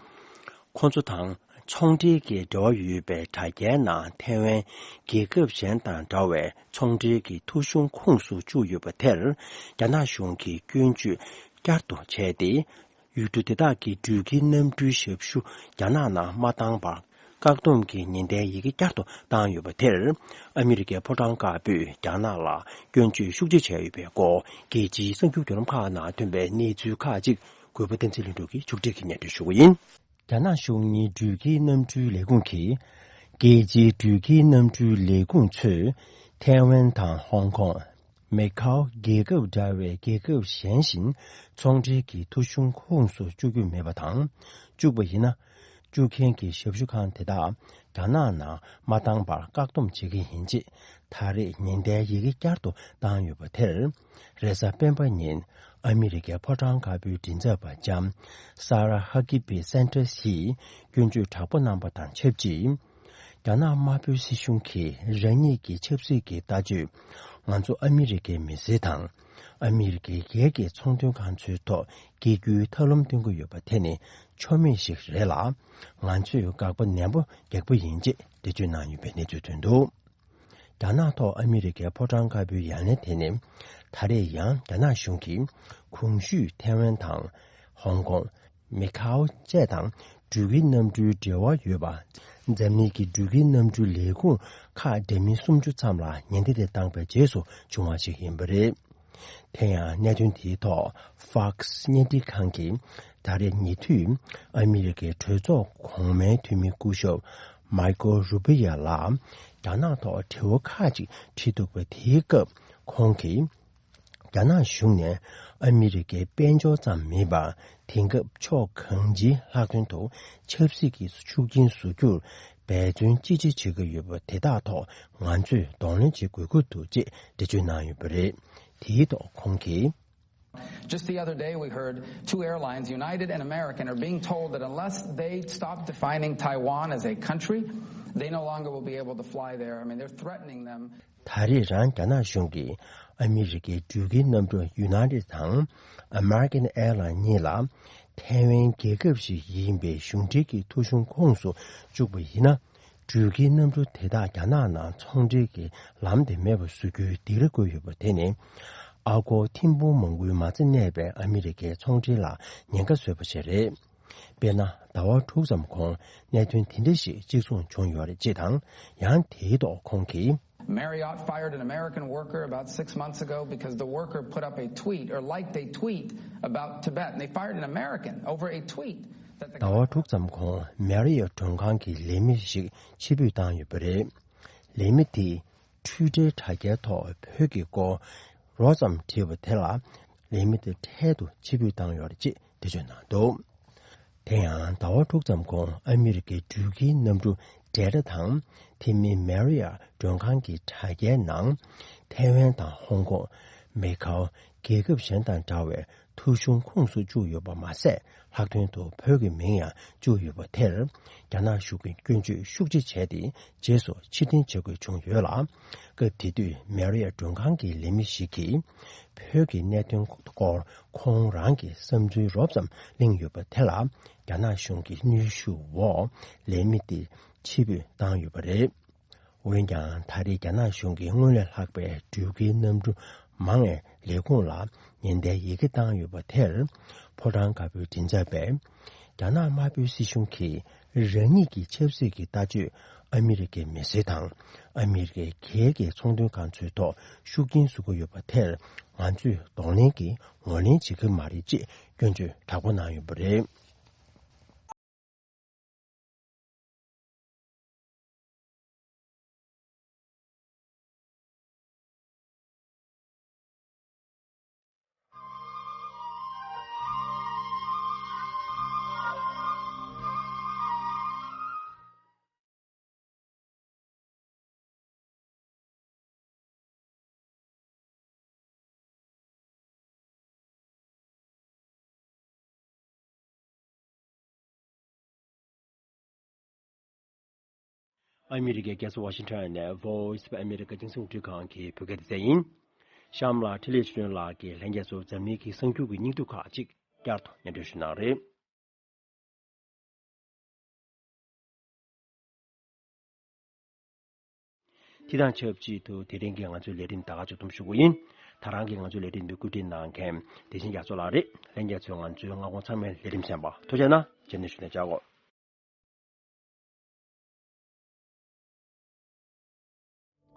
ཁོ་ཚོ་དང་ཚོང་འབྲེལ་གྱི་འབྲེལ་བ་ཡོད་པའི་དྲ་རྒྱའི་ནང་ཐའེ་ཝན་རྒྱལ་ཁབ་གཞན་དང་འདྲ་བའི་ཚོང་འབྲེལ་གྱི་ཐོ་གཞུང་ཁོངས་སུ་བཅུག་ཡོད་པ་དེར། རྒྱ་ནག་གཞུང་གིས་སྐྱོན་བརྗོད་བསྐྱར་དུ་བྱས་ཏེ། ཡུལ་གྲུ་དེ་དག་གི་འགྲུལ་སྐྱེལ་གནམ་གྲུའི་ཞབས་ཞུ་རྒྱ་ནག་ནང་མ་བཏང་བར། བཀག་སྡོམ་གྱི་ཉེན་བརྡའི་ཡི་གེ་བསྐྱར་དུ་བཏང་ཡོད་པ་དེར། ཨ་མི་རི་ཀའི་ཕོ་བྲང་དཀར་པོས་རྒྱ་ནག་ལ་སྐྱོན་བརྗོད་ཤུགས་ཆེ་བྱས་ཡོད་པའི་སྐོར། རྒྱལ་སྤྱིའི་གསར་འགྱུར་བརྒྱུད་ལམ་ཁག་ནང་ཐོན་པའི་གནས་ཚུལ་ཁག་ཅིག་གུས་པ་བསྟན་འཛིན་ལྷུན་གྲུབ་ཀྱིས་ཕྱོགས་སྒྲིག་གིས་སྙན་སྒྲོན་ཞུ་གི་ཡིན། རྒྱ་ནག་གཞུང་གཉིས་འགྲུལ་སྐྱེལ་གནམ་གྲུའི་ལས་ཁུངས་ཀྱིས། རྒྱལ་སྤྱིའི་འགྲུལ་སྐྱེལ་གནམ་གྲུའི་ལས་ཁུངས་ཚོས། ཐའེ་ཝན་དང་ཧོང་ཀོང་། མེ་ཁའོ་རྒྱལ་ཁབ་འདྲ་བའི་རྒྱལ་ཁབ་གཞན་བཞིན་ཚོང་འབྲེལ་གྱི་ཐོ་གཞུང་ཁོངས་སུ་བཅུག་རྒྱུ་མེད་པ་དང་། བཅུག་པ་ཡིན་ན། བཅུག་མཁན་གྱི་ཞབས་ཞུ་ཁང་དེ་དག་རྒྱ་ནག་ནང་མ་བཏང་བར་བཀག་སྡོམ་བྱེད་ཀྱི་ཡིན་ཅེས་ད་རེས་ཉེན་བརྡའི་ཡི་གེ་བསྐྱར་དུ་བཏང་ཡོད་པ་དེར། རེས་གཟའ་སྤེན་པ་ཉིན་ཨ་མི་རི་ཀའི་ཕོ་བྲང་དཀར་པོའི་མགྲིན་ཚབ་པ་ལྕམ་སཱ་ར་ཧ་ཀི་པི་སན་ཏྲེས་ཡིས་སྐྱོན་བརྗོད་དྲག་པོ་གནང་པ་དང་ཆབས་ཅིག་རྒྱ་ནག་དམར་པོའི་སྲིད་གཞུང་གིས་རང་ཉིད་ཀྱི་ཆབ་སྲིད་ཀྱི་ལྟ་སྤྱོད། ང་ཚོ་ཨ་མི་རི་ཀའི་མི་སེར་དང་། ཨ་མི་རི་ཀའི་སྒེར་གྱི་ཚོང་དོན་ཁང་ཚོའི་ཐོག་སྐྱེ་རྒྱུའི་ཐབས་ལམ་སྟོན་གྱི་ཡོད་པ་དེ་ནི་ཆོ་མེད་ཞིག་རེད་ལ། ང་ཚོས་དགག་པ་ནན་པོ་རྒྱག་པ་ཡིན་ཅེས་འགྲེལ་བརྗོད་གནང་ཡོད་པའི་གནས་ཚུལ་ཐོན་འདུག་རྒྱ་ནག་ཐོག་ཨ་མི་རི་ཀའི་ཕོ་བྲང་དཀར་པོའི་ཡ་ལན་དེ་ནི། ད་རེས་ཡང་རྒྱ་ནག་གཞུང་གིས་གོང་ཞུས་ཐའེ་ཝན་དང་། ཧོང་ཀོང་། མེ་ཁའོ་བཅས་དང་འགྲུལ་སྐྱེལ་གནམ་གྲུའི་འབྲེལ་བ་ཡོད་པ། འཛམ་གླིང་གི་འགྲུལ་སྐྱེལ་གནམ་གྲུའི་ལས་ཁུངས་ཁག་འདྲ་མིན་སུམ་ཅུ་ཙམ་ལ་ཉེན་བརྡ་དེ་བཏང་པའི་རྗེས་སུ་བྱུང་བ་ཞིག་ཡིན་པ་རེད། དེ་ཡང་གནད་དོན་དེའི་ཐོག་Fox་བརྙན་འཕྲིན་ཁང་གིས་ད་རེས་ཉེ་དུས་ཨ་མི་རི་ཀའི་གྲོས་ཚོགས་གོང་མའི་འཐུས་མི་སྐུ་ཞབས་Marco Rubio་ལ་རྒྱ་ནག་ཐོག་དྲི་བ་ཁག་ཅིག་དྲིས་འདུག་པ། དེའི་སྐབས་ཁོང་གིས། རྒྱ་ནག་གཞུང་ནས་ཨ་མི་རི་ཀའི་དཔལ་འབྱོར་ཙམ་མིན་པར། དེང་སྐབས་ཕྱོགས་གང་ཅིའི་ལྷག་དོན་དུ་ཆབ་སྲིད་ཀྱི་ཤུགས་རྐྱེན་བཟོ་རྒྱུར་འབད་བརྩོན་ཅི་ཆེ་བྱེད་ཀྱི་ཡོད་པ་དེ་དག་ཐོག་ང་ཚོས་གདོང་ལེན་བྱེད་དགོས་ཀྱི་འདུག་ཅེས་འགྲེལ་བརྗོད་གནང་ཡོད་པ་རེད། དེའི་ཐོག་ཁོང་གིས། Just the other day, we heard two airlines, United and American, are being told that unless they stop defining Taiwan as a country, they no longer will be able to fly there. I mean, they're threatening them. ད་རེས་རང་རྒྱ་ནག་གཞུང་གིས་ཨ་མི་རི་ཀའི་འགྲུལ་སྐྱེལ་གནམ་གྲུ་United དང་American Airlines གཉིས་ལ། ཐའེ་ཝན་རྒྱལ་ཁབ་ཞིག་ཡིན་པའི་གཞུང་འབྲེལ་གྱི་ཐོ་གཞུང་ཁོངས་སུ་བཅུག་པ་ཡིན་ན། འགྲུལ་སྐྱེལ་གནམ་གྲུ་དེ་དག་རྒྱ་ནག་ནང་ཚོང་འབྲེལ་གྱི་ལམ་དེ་མེད་པར་བཟོ་རྒྱུའི་སྡིགས་ར་བསྐུལ་ཡོད་པ་དེ་ནི། ཨ་སྒོར་ཐེར་འབུམ་མང་པོའི་མ་རྩ་གནས་པའི་ཨ་མི་རི་ཀའི་ཚོང་འབྲེལ་ལ་ཉེན་ཁ་བཟོས་པ་ཞིག་རེད། དཔེར་ན། ཟླ་བ་དྲུག་ཙམ་གོང་གནད་དོན་དེ་འདྲ་ཞིག་གཅིག་མཚུངས་བྱུང་ཡོད་རེད། ཅེས་དང་། ཡང་དེའི་ཐོག་ཁོང་གིས། Marriott fired an American worker about six months ago because the worker put up a tweet or liked a tweet about Tibet. And they fired an American over a tweet that the ཟླ་བ་དྲུག་ཙམ་གོང་མེ་རི་ཡ་མགྲོན་ཁང་གི་ལས་མི་ཞིག་ཕྱིར་འབུད་བཏང་ཡོད་པ་རེད། ལས་མི་དེས་འཕྲུལ་འབྲེལ་དྲ་རྒྱའི་ཐོག་བོད་ཀྱི་སྐོར་རོབ་ཙམ་བྲིས་པ་དེ་ལ། ལས་མི་དེ་འཕྲལ་དུ་ཕྱིར་འབུད་བཏང་ཡོད་རེད། ཅེས་འགྲེལ་བརྗོད་གནང་འདུག་དེ་ཡང་ཟླ་བ་དྲུག་ཙམ་གོང་ཨ་མི་རི་ཀའི་འགྲུལ་སྐྱེལ་གནམ་གྲུ་Delta དང་། དེ་མིན་Marriott མགྲོན་ཁང་གི་དྲ་རྒྱའི་ནང་། ཐའེ་ཝན་དང་ཧོང་ཀོང་། མེ་ཁའོ། རྒྱལ་ཁབ་གཞན་དང་འདྲ་བའི་ཐོ་གཞུང་ཁོངས་སུ་བཅུག་ཡོད་པ་མ་ཟད། ལྷག་དོན་དུ་བོད་ཀྱི་མིང་ཡང་བཅུག་ཡོད་པ་དེར། རྒྱ་ནག་གཞུང་གིས་སྐྱོན་བརྗོད་ཤུགས་ཆེ་བྱས་ཏེ། རྗེས་སུ་ཕྱིར་འཐེན་བྱ་དགོས་བྱུང་ཡོད་ལ། སྐབས་དེ་དུས་Marriott མགྲོན་ཁང་གི་ལས་མི་ཞིག་གིས། བོད་ཀྱི་གནད་དོན་སྐོར་ཁོང་རང་གི་བསམ་ཚུལ་རོབ་ཙམ་གླེང་ཡོད་པ་དེ་ལ། རྒྱ་ནག་གཞུང་གི་གནོན་ཤུགས་འོག་ལས་མི་དེ་ཕྱིར་འབུད་བཏང་ཡོད་པ་རེད། འོན་ཀྱང་། ད་རེས་རྒྱ་ནག་གཞུང་གིས་སྔོན་ལས་ལྷག་པའི་འགྲུལ་སྐྱེལ་གནམ་གྲུ་མང་བའི་ལས་ཁུངས་ལ་ཉེན་བརྡའི་ཡི་གེ་བཏང་ཡོད་པ་དེར། ཕོ་བྲང་དཀར་པོའི་མགྲིན་ཚབ་པས། རྒྱ་ནག་དམར་པོའི་སྲིད་གཞུང་གིས་རང་ཉིད་ཀྱི་ཆབ་སྲིད་ཀྱི་ལྟ་སྤྱོད་ཨ་མི་རི་ཀའི་མི་སེར་དང་། ཨ་མི་རི་ཀའི་སྒེར་གྱི་ཚོང་དོན་ཁང་ཚོའི་ཐོག་ཤུགས་རྐྱེན་བཟོ་གི་ཡོད་པ་དེར། ང་ཚོས་གདོང་ལེན་གྱིས་ངོས་ལེན་བྱེད་ཀྱི་མ་རེད། ཅེས་སྐྱོན་བརྗོད་དྲག་པོ་གནང་ཡོད་པ་རེད། ཨ་མི་རི་ཀའི་རྒྱལ་ས་ཝ་ཤིང་ཊོན་ནས་Voice of America རྒྱང་སྲིང་རླུང་འཕྲིན་ཁང་གི་བོད་སྐད་སྡེ་ཚན་ཡིན། གཤམ་ལ་འཕྲིན་ལས་ཆོས་སྒྲོན་ལགས་ཀྱིས་ལྷན་རྒྱས་ཚོར་འཛམ་གླིང་གི་གསར་འགྱུར་གྱི་སྙིང་བསྡུས་ཁག་ཅིག་བསྐྱར་དུ་སྙན་སྒྲོན་ཞུ་གནང་རེད། དེ་དང་ཆབས་ཅིག་ཏུ་དེ་རིང་གི་ང་ཚོའི་ལས་རིམ་ད་ག་ཚོད་དུམ་ཞུ་གི་ཡིན། ད་རང་གིས་ང་ཚོའི་ལས་རིམ་འདི་བཀོད་སྒྲིག་གནང་མཁན་བདེ་ཆེན་རྒྱ་མཚོ་ལགས་རེད། ལྷན་རྒྱས་ཚོས་ང་ཚོའི་སྔ་དགོང་ཚང་མའི་ལས་རིམ་གསན་པ་ཐུགས་རྗེ་གནང་། རྗེས་ནས་ཞུ་ནས་བྱ་གོ།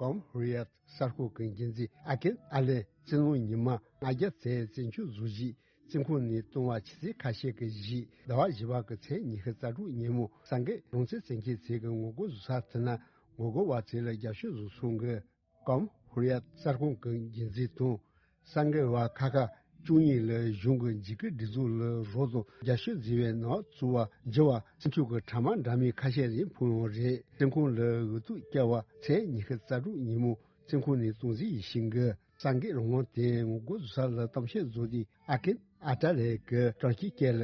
ཀོམ་ཧུ་རི་ཡ་གསར་ཁང་གི་འགན་འཛིན་ཨ་ཀིན་ཨ་ལན་སྤྱི་ནོར་ཉི་མ་ལྔ་བརྒྱ་ཚེས་བཙན་བྱོལ་བཟོ་གཞིས་བཙོན་ཁང་ནས་བཏང་བ་ཆུ་ཚོད་ཁ་ཤས་ཀྱི་རྗེས་ཟླ་བ་བཞི་པ་གི་ཚེས་ཉི་ཤུ་རྩ་དྲུག་ཉིན་མོ་གསར་འགོད་རང་བཙན་བཙན་གྱི་ཚིག་གི་ངོ་རྒོལ་བཟོ་ས་དེ་ན་ངོ་རྒོལ་བ་ཚོས་ལ་རྒྱབ་སྐྱོར་བཟོ་སོང་གི། ཀོམ་ཧུ་རི་ཡ་གསར་ཁང་གི་འགན་འཛིན་དང་གསར་འགོད་པ་ཁག་ཁག་བཅུ་གཉིས་ལ་གཞུང་གི་འཇིགས་སྐུལ་སྒྲིག་འཛུགས་ལ་རོགས་དང་རྒྱབ་སྐྱོར་བཟོས་པའི་ནང་བཙུགས་པ་འགྱུར་བ་སེམས་ཤུགས་ཀྱི་ཕྲ་མ་འདྲ་མིན་ཁ་ཤས་རིང་ཕུང་ཡོད་རེད། བཙོན་ཁང་ལ་འུ་ཐུག་བསྐྱལ་བ་ཚེས་ཉི་ཤུ་རྩ་དྲུག་ཉིན་མོ་བཙོན་ཁང་ནས་གཏོང་རྩིས་ཡིན་ཞིང་གི། གསར་འགོད་རང་དབང་དེ་ངོ་རྒོལ་བཟོ་ས་ལ་གཏམ་བཤད་བཟོ་དུས་ཨ་ཀིན་ཨ་ཏྲ་ལས་ཀྱི་ཀྲོར་གྱི་སྐད་ལ།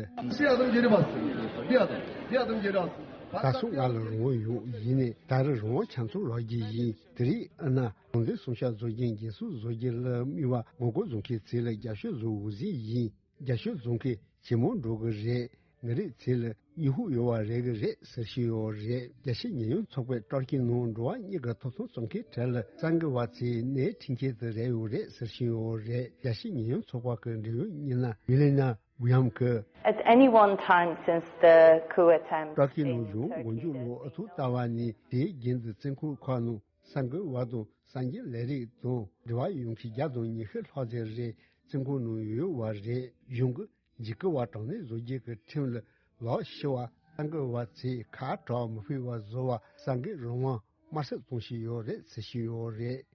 ད་སོང་ང་ལ་རང་དབང་ཡོད། ཡིན་ནའི་ད་རེས་རང་དབང་ཆ་ཚང་རག་རྒྱུ་ཡིན། དེ་རིང་ཨ་ན་རང་བཙན་སྲུང་སྐྱོབ་བཟོ་རྒྱུ་འགན་སྲུང་བཟོ་རྒྱུ་ལ་དམིགས་པ་ངོ་རྒོལ་བཟོ་མཁན་ཚོ་ལ་རྒྱབ་སྐྱོར་བཟོ་འོས་ཟིན་ཡིན། རྒྱབ་སྐྱོར་བཟོ་མཁན་ཇེ་མང་འགྲོ་གི་རེད། ང་རང་ཚོ་ལ་ཡིད་ཧུ་ཡོད་པ་རེད་གི་རེད་ཟེར་བཞིན་ཡོད་རེད། རྒྱལ་སྤྱིའི་ཉེས་ཡངས་ཚོགས་པས་ཀྲོར་གྱི་ནང་འགྲོ་བ་མིའི་ཐོབ་ཐང་རྩོད་མཁན་གྲས་ལ་གསར་འགོད་པ་ཚོས་གནས་འཕྲིན་ཆེད་དུ་རེད་ཡོད་རེད་ཟེར་བཞིན་ཡོད་རེད། རྒྱལ་སྤྱིའི་ཉེས་ཡངས་ཚོགས་པ་གི་འབྲེལ་ཡོད་ཡིན་ན་མི་ལི་ན་ཝི་ཡམ་གི། At any one time since the coup attempt ཀྲོར་གྱི་ནང་བཞིན་མགོ་མཇུག་ལོ་ཨ་ཐུག་ལྟ་བ་ནས་དེའི་རྒྱུན་དུ་བཙོན་ཁང་ཁག་ནང་གསར་འགོད་པ་དང་གསར་འགྱུར་ལས་རིགས་དང་འབྲེལ་བ་ཡོད་མཁན་བརྒྱ་དང་ཉི་ཤུ་ལྷག་ཙམ་རེ་བཙོན་ཁང་ནང་ཡོད་པ་རེད། གཞུང་གིས་འཇིགས་སྐུལ་བ་དྲག་གནོན་བཟོ་རྒྱུ་གི་ཁྲིམས་ལ་ལག་ཤི་བ། གསར་འགོད་པ་ཚོས་ཁ་གྲག་མི་ཕོད་པ་བཟོ་བ། གསར་འགོད་རང་དབང་དམར་གསོད་གཏོང་བཞིན་ཡོད་རེད་ཟེར་བཞིན་ཡོད་རེད།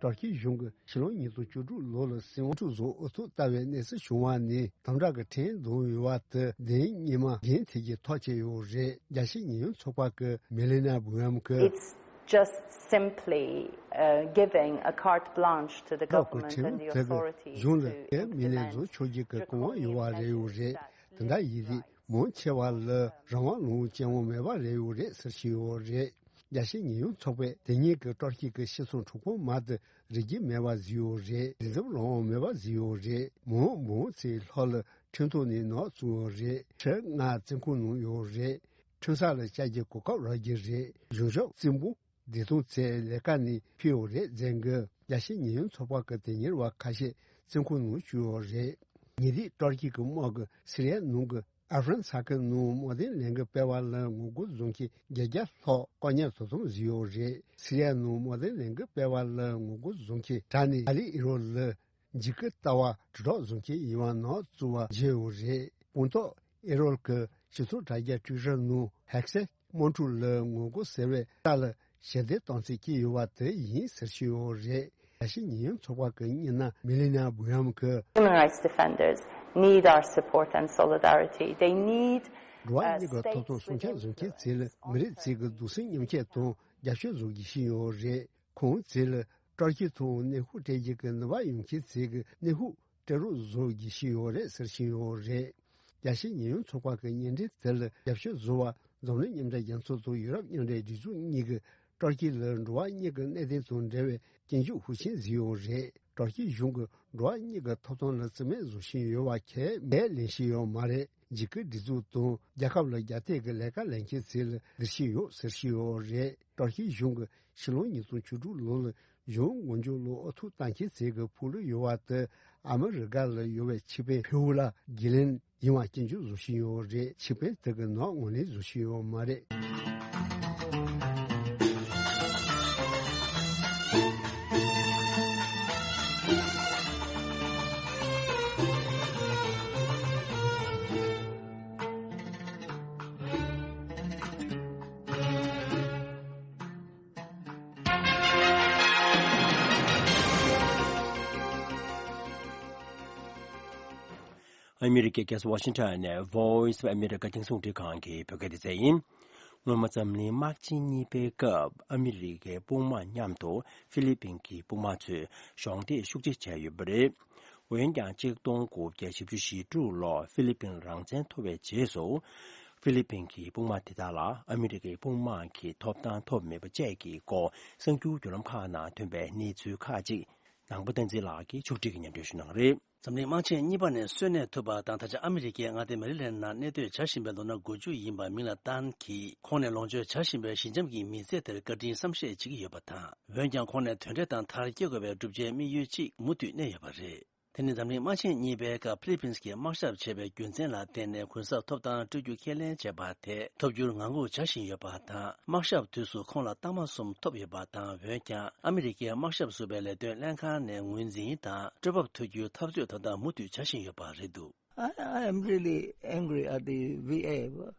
ཏུར་ཀི་གཞུང་གིས་ཕྱི་ལོ་ཉིས་སྟོང་བཅུ་དྲུག་ལོ་ལ་སྲིད་དབང་ཁྲིམས་བཟོ་ཨུ་ཐུག་ལྟ་བའི་གནས་ཚུལ་བྱུང་བ་ནི་དམ་དྲག་གི་ཁྲིམས་བརྡུང་ཡོད་པ་དེ་བདེན་གཉིས་མ་འགན་འཁྱེར་གྱི་ཐག་བཅད་ཡོད་རེད། རྒྱལ་སྤྱིའི་ཉེས་ཡངས་ཚོགས་པ་གི་མེ་ལི་ན་བུའམ་གི། It's just simply, uh, giving a carte blanche to the government and the authorities to implement draconian measures. གཞུང་ལ་མི་ལས་བཟོ་ཆོག་རྒྱུ་གི་གོ་བ་ཡོད་པ་རེད་ཡོད་རེད། དེ་འདྲ་ཡིན་དུས་མང་ཆེ་བ་ལ་རང་དབང་ལོངས་སྤྱད་དབང་མེད་པ་རེད་ཡོད་རེད་ཟེར་བཞིན་ཡོད་རེད། རྒྱལ་སྤྱིའི་ཉེས་ཡངས་ཚོགས་པས་དེ་ཉིན་གྱི་ཏུར་ཀི་གི་སྤྱི་ཚོགས་འཁྲུག་པ་མ་དེ་རིགས་རྒྱུད་མེད་པ་བཟོས་ཡོད་རེད། འདི་འཛོམས་རང་དབང་མེད་པ་བཟོས་ཡོད་རེད། མི་མང་མང་ཚོའི་ལྷོ་ལ་ཁྲིམས་ཐོག་ནས་ནག་བཙུགས་ཡོད་རེད། ཁྲི་ལྔ་བཙོན་ཁང་ནང་ཡོད་རེད། ཁྲིམས་ས་ལ་བཅར་རྒྱུའི་གོ་སྐབས་རག་གི་རེད། གཞུང་ཕྱོགས་བཙན་པོ་བདེ་ཐང་བཙལ་ལས་ཀ་ནས་ཕུད་ཡོད་རེད་ཟེར་གི། རྒྱལ་སྤྱིའི་ཉེས་ཡངས་ཚོགས་པ་གི་དོན་གཉེར་བ་ཁ་ཤས་བཙོན་ཁང་ནང་བཅུག་ཡོད་རེད། ཉེ་དུས་ཏུར་ཀི་གི་དམག་གིས་སི་རི་ཡ་ནང་གི་ཨ་ཧྥ་རན་ས་ཁུལ་ནང་དམག་དོན་ལས་འགུལ་སྤེལ་བ་ལ་ངོ་རྒོལ་བཟོ་མཁན་བརྒྱད་བརྒྱ་ལྷག་བཀག་ཉར་དོ་དམ་བཟོས་ཡོད་རེད། སི་རི་ཡ་ནང་དམག་དོན་ལས་འགུལ་སྤེལ་བ་ལ་ངོ་རྒོལ་བཟོ་མཁན་དྲ་ནས་ཨ་ལི་ཨི་རོལ་ལ་འཇིགས་སྐུལ་ལྟ་བ་དྲིལ་བསྒྲགས་བཟོ་མཁན་ཡིན་པ་ནག་བཙུགས་པ་བརྗོད་ཡོད་རེད། སྤུངས་ཐོག་ཨི་རོལ་གྱི་སྤྱི་ཚོགས་དྲ་རྒྱ་ཀྲུའུ་ཀྲི་ནང་ཧེག་སེ་དམག་འཁྲུག་ལ་ངོ་རྒོལ་ཟེར་བའི་རྟ་ལ་ཞལ་འདེབས་བཏང་ཚུལ་སྐྱེས་ཡོད་པ་དེ་ཡིན་ཟེར་བཤད་ཡོད་རེད། རྒྱལ་སྤྱིའི་ཉེས་ཡངས་ཚོགས་པ་གི་སྙན་ན་མི་ལི་ན་བུའམ་གྱིས། Human rights defenders need our support and solidarity. They need འགྲོ་བ་མིའི་ཐོབ་ཐང་སྲུང་སྐྱོབ་བཟོ་མཁན་ཚོ་ལ་མི་རིགས་ཚོའི་གི་གདུང་སེམས་མཉམ་སྐྱེད་དང་རྒྱབ་སྐྱོར་བཟོ་དགོས་ཀྱི་ཡོད་རེད། ཁོང་ཚོ་ལ་ཏུར་ཀི་ཐོག་གནོན་ཤུགས་སྤྲད་རྒྱུ་གི་ནུས་པ་ཡོད་མཁན་ཚོས་གི་གནོན་ཤུགས་སྤྲད་རོགས་བཟོ་དགོས་ཀྱི་ཡོད་རེད་ཟེར་བཞིན་ཡོད་རེད། རྒྱལ་སྤྱིའི་ཉེས་ཡངས་ཚོགས་པ་གི་སྙན་འགྲེལ་དེ་ལ་རྒྱབ་སྐྱོར་བཟོ་བར་འཛམ་གླིང་མཉམ་འབྲེལ་རྒྱལ་ཚོགས་དང་ཡུ་རོབ་མཉམ་འབྲེལ་སྒྲིག་འཛུགས་གཉིས་ཀྱིས་ཏུར་ཀི་ལ་འགྲོ་བ་མིའི་གནད་དོན་དང་འབྲེལ་བའི་སྐྱོན་བརྗོད་ཤུགས་ཆེན་བཟོས་ཡོད་རེད། ཏུར་ཀི་གཞུང་གིས་འགྲོ་བ་མིའི་ཐོབ་ཐང་ལ་བརྩི་མེད་བཟོ་བཞིན་ཡོད་པ་ཁས་ལེན་བཞིན་ཡོད་མ་རེད། འཇིགས་སྐུལ་སྒྲིག་འཛུགས་དང་རྒྱལ་ཁབ་ལ་རྒྱ་སྐྱེད་ཀྱི་ལས་ཀ་ལས་མཁན་ཚོ་ལ་སྡིགས་ཆེ་ཡོད་ཟེར་བཞིན་ཡོད་རེད། ཏུར་ཀི་གཞུང་གིས་ཕྱི་ལོ་ཉིས་སྟོང་བཅུ་དྲུག་ལོ་ལ་གཞུང་མགོ་མཇུག་ལ་ཨུ་ཐུག་བཏང་མཁན་ཚོ་གི་ཕུག་ལུ་ཡོད་པ་དེ་ཨ་མི་རི་ཀ་ལ་ཡོད་པའི་ཆིག་དཔོན་ཕེའུ་ལ་གྷི་ལན་ཡིན་པ་སྐྱོན་བརྗོད་བཟོ་བཞིན་ཡོད་རེད། ཆིག་དཔོན་དེ་གིས་ནག་ངོས་ལེན་བཟོ་བཞིན་ཡོད་མ་རེད། ཨ་མི་རི་ཀའི་རྒྱལ་ས་ཝ་ཤིང་ཊོན་ནས་Voice of America་རྒྱང་སྲིང་རླུང་འཕྲིན་ཁང་གི་བོད་སྐད་སྡེ་ཚན་ཡིན། སྔོན་མ་འཛམ་གླིང་དམག་ཆེན་གཉིས་པའི་སྐབས་ཨ་མི་རི་ཀའི་དཔུང་དམག་མཉམ་དུ་ཧྥི་ལི་པིན་གྱི་དཔུང་དམག་ཚོས་གཞོགས་འདེགས་ཤུགས་ཆེ་བྱས་ཡོད་པ་རེད། འོན་ཀྱང་གཅིག་སྟོང་དགུ་བརྒྱ་བཞི་བཅུ་ཞེ་དྲུག་ལོར་ཧྥི་ལི་པིན་རང་བཙན་ཐོབ་པའི་རྗེས་སུ། ཧྥི་ལི་པིན་གྱི་དཔུང་དམག་དེ་དག་ལ་ཨ་མི་རི་ཀའི་དཔུང་དམག་གི་ཐོབ་ཐང་ཐོབ་མེད་པ་བཅས་ཀྱི་སྐོར་གསར་འགྱུར་བརྒྱུད་ལམ་ཁག་ནང་ཐོན་པའི་གནས་ཚུལ་ཁག་ཅིག་ནང་པ་བསྟན་འཛིན་ལགས་ཀྱིས་ཕྱོགས་སྒྲིག་གིས་སྙན་སྒྲོན་ཞུ་གནང་གི་རེད། འཛམ་གླིང་དམག་ཆེན་གཉིས་པ་ནས་གསོན་གནས་ཐུབ་པ་དང་ད་ཆ་ཨ་མི་རི་ཀའི་མངའ་སྡེ་མེ་རི་ལན་ནང་གནས་སྡོད་བྱ་བཞིན་པའི་ལོ་ན་དགུ་བཅུ་ཡིན་པ་མིང་ལ་ཏཱན་གྱིས་ཁོང་ནས་ལོངས་སྤྱོད་བྱ་བཞིན་པའི་ཞི་འཇམ་གྱི་མི་ཚེ་དེར་བཀའ་དྲིན་བསམ་ཤེས་བྱེད་ཀྱི་ཡོད་པ་དང་། འོན་ཀྱང་ཁོང་ནས་དོན་འབྲས་དང་མཐར་སྐྱེལ་དགོས་པའི་བསྒྲུབ་བྱའི་དམིགས་ཡུལ་གཅིག་མུ་མཐུད་གནས་ཡོད་པ་རེད། དེ་ནི་འཛམ་གླིང་དམག་ཆེན་གཉིས་པའི་སྐབས་ཕི་ལི་པིན་གྱིས་དམག་ཞབས་བྱས་པའི་རྒྱུ་མཚན་ལ་བརྟེན་ནས་གུན་གསབ་ཐོབ་ཐང་སྤྲོད་རྒྱུ་ཁས་ལེན་བྱས་པ་དེ་ཐོབ་རྒྱུར་ངང་སྒུག་བྱ་བཞིན་ཡོད་པ་དང་། དམག་ཞབས་དུས་སུ་ཁོང་ལ་རྟགས་མ་གསུམ་ཐོབ་ཡོད་པ་དང་། འོན་ཀྱང་ཨ་མི་རི་ཀའི་དམག་ཞབས་ཟུར་པའི་ལས་དོན་ལྷན་ཁང་ནས་ངོས་འཛིན་དང་སྤྲོད་འབབ་ཐོབ་རྒྱུའི་འཐབ་རྩོད་ད་ལྟ་མུ་མཐུད་བྱ་བཞིན་ཡོད་པ་རེད་འདུག I, I am really angry at the V A,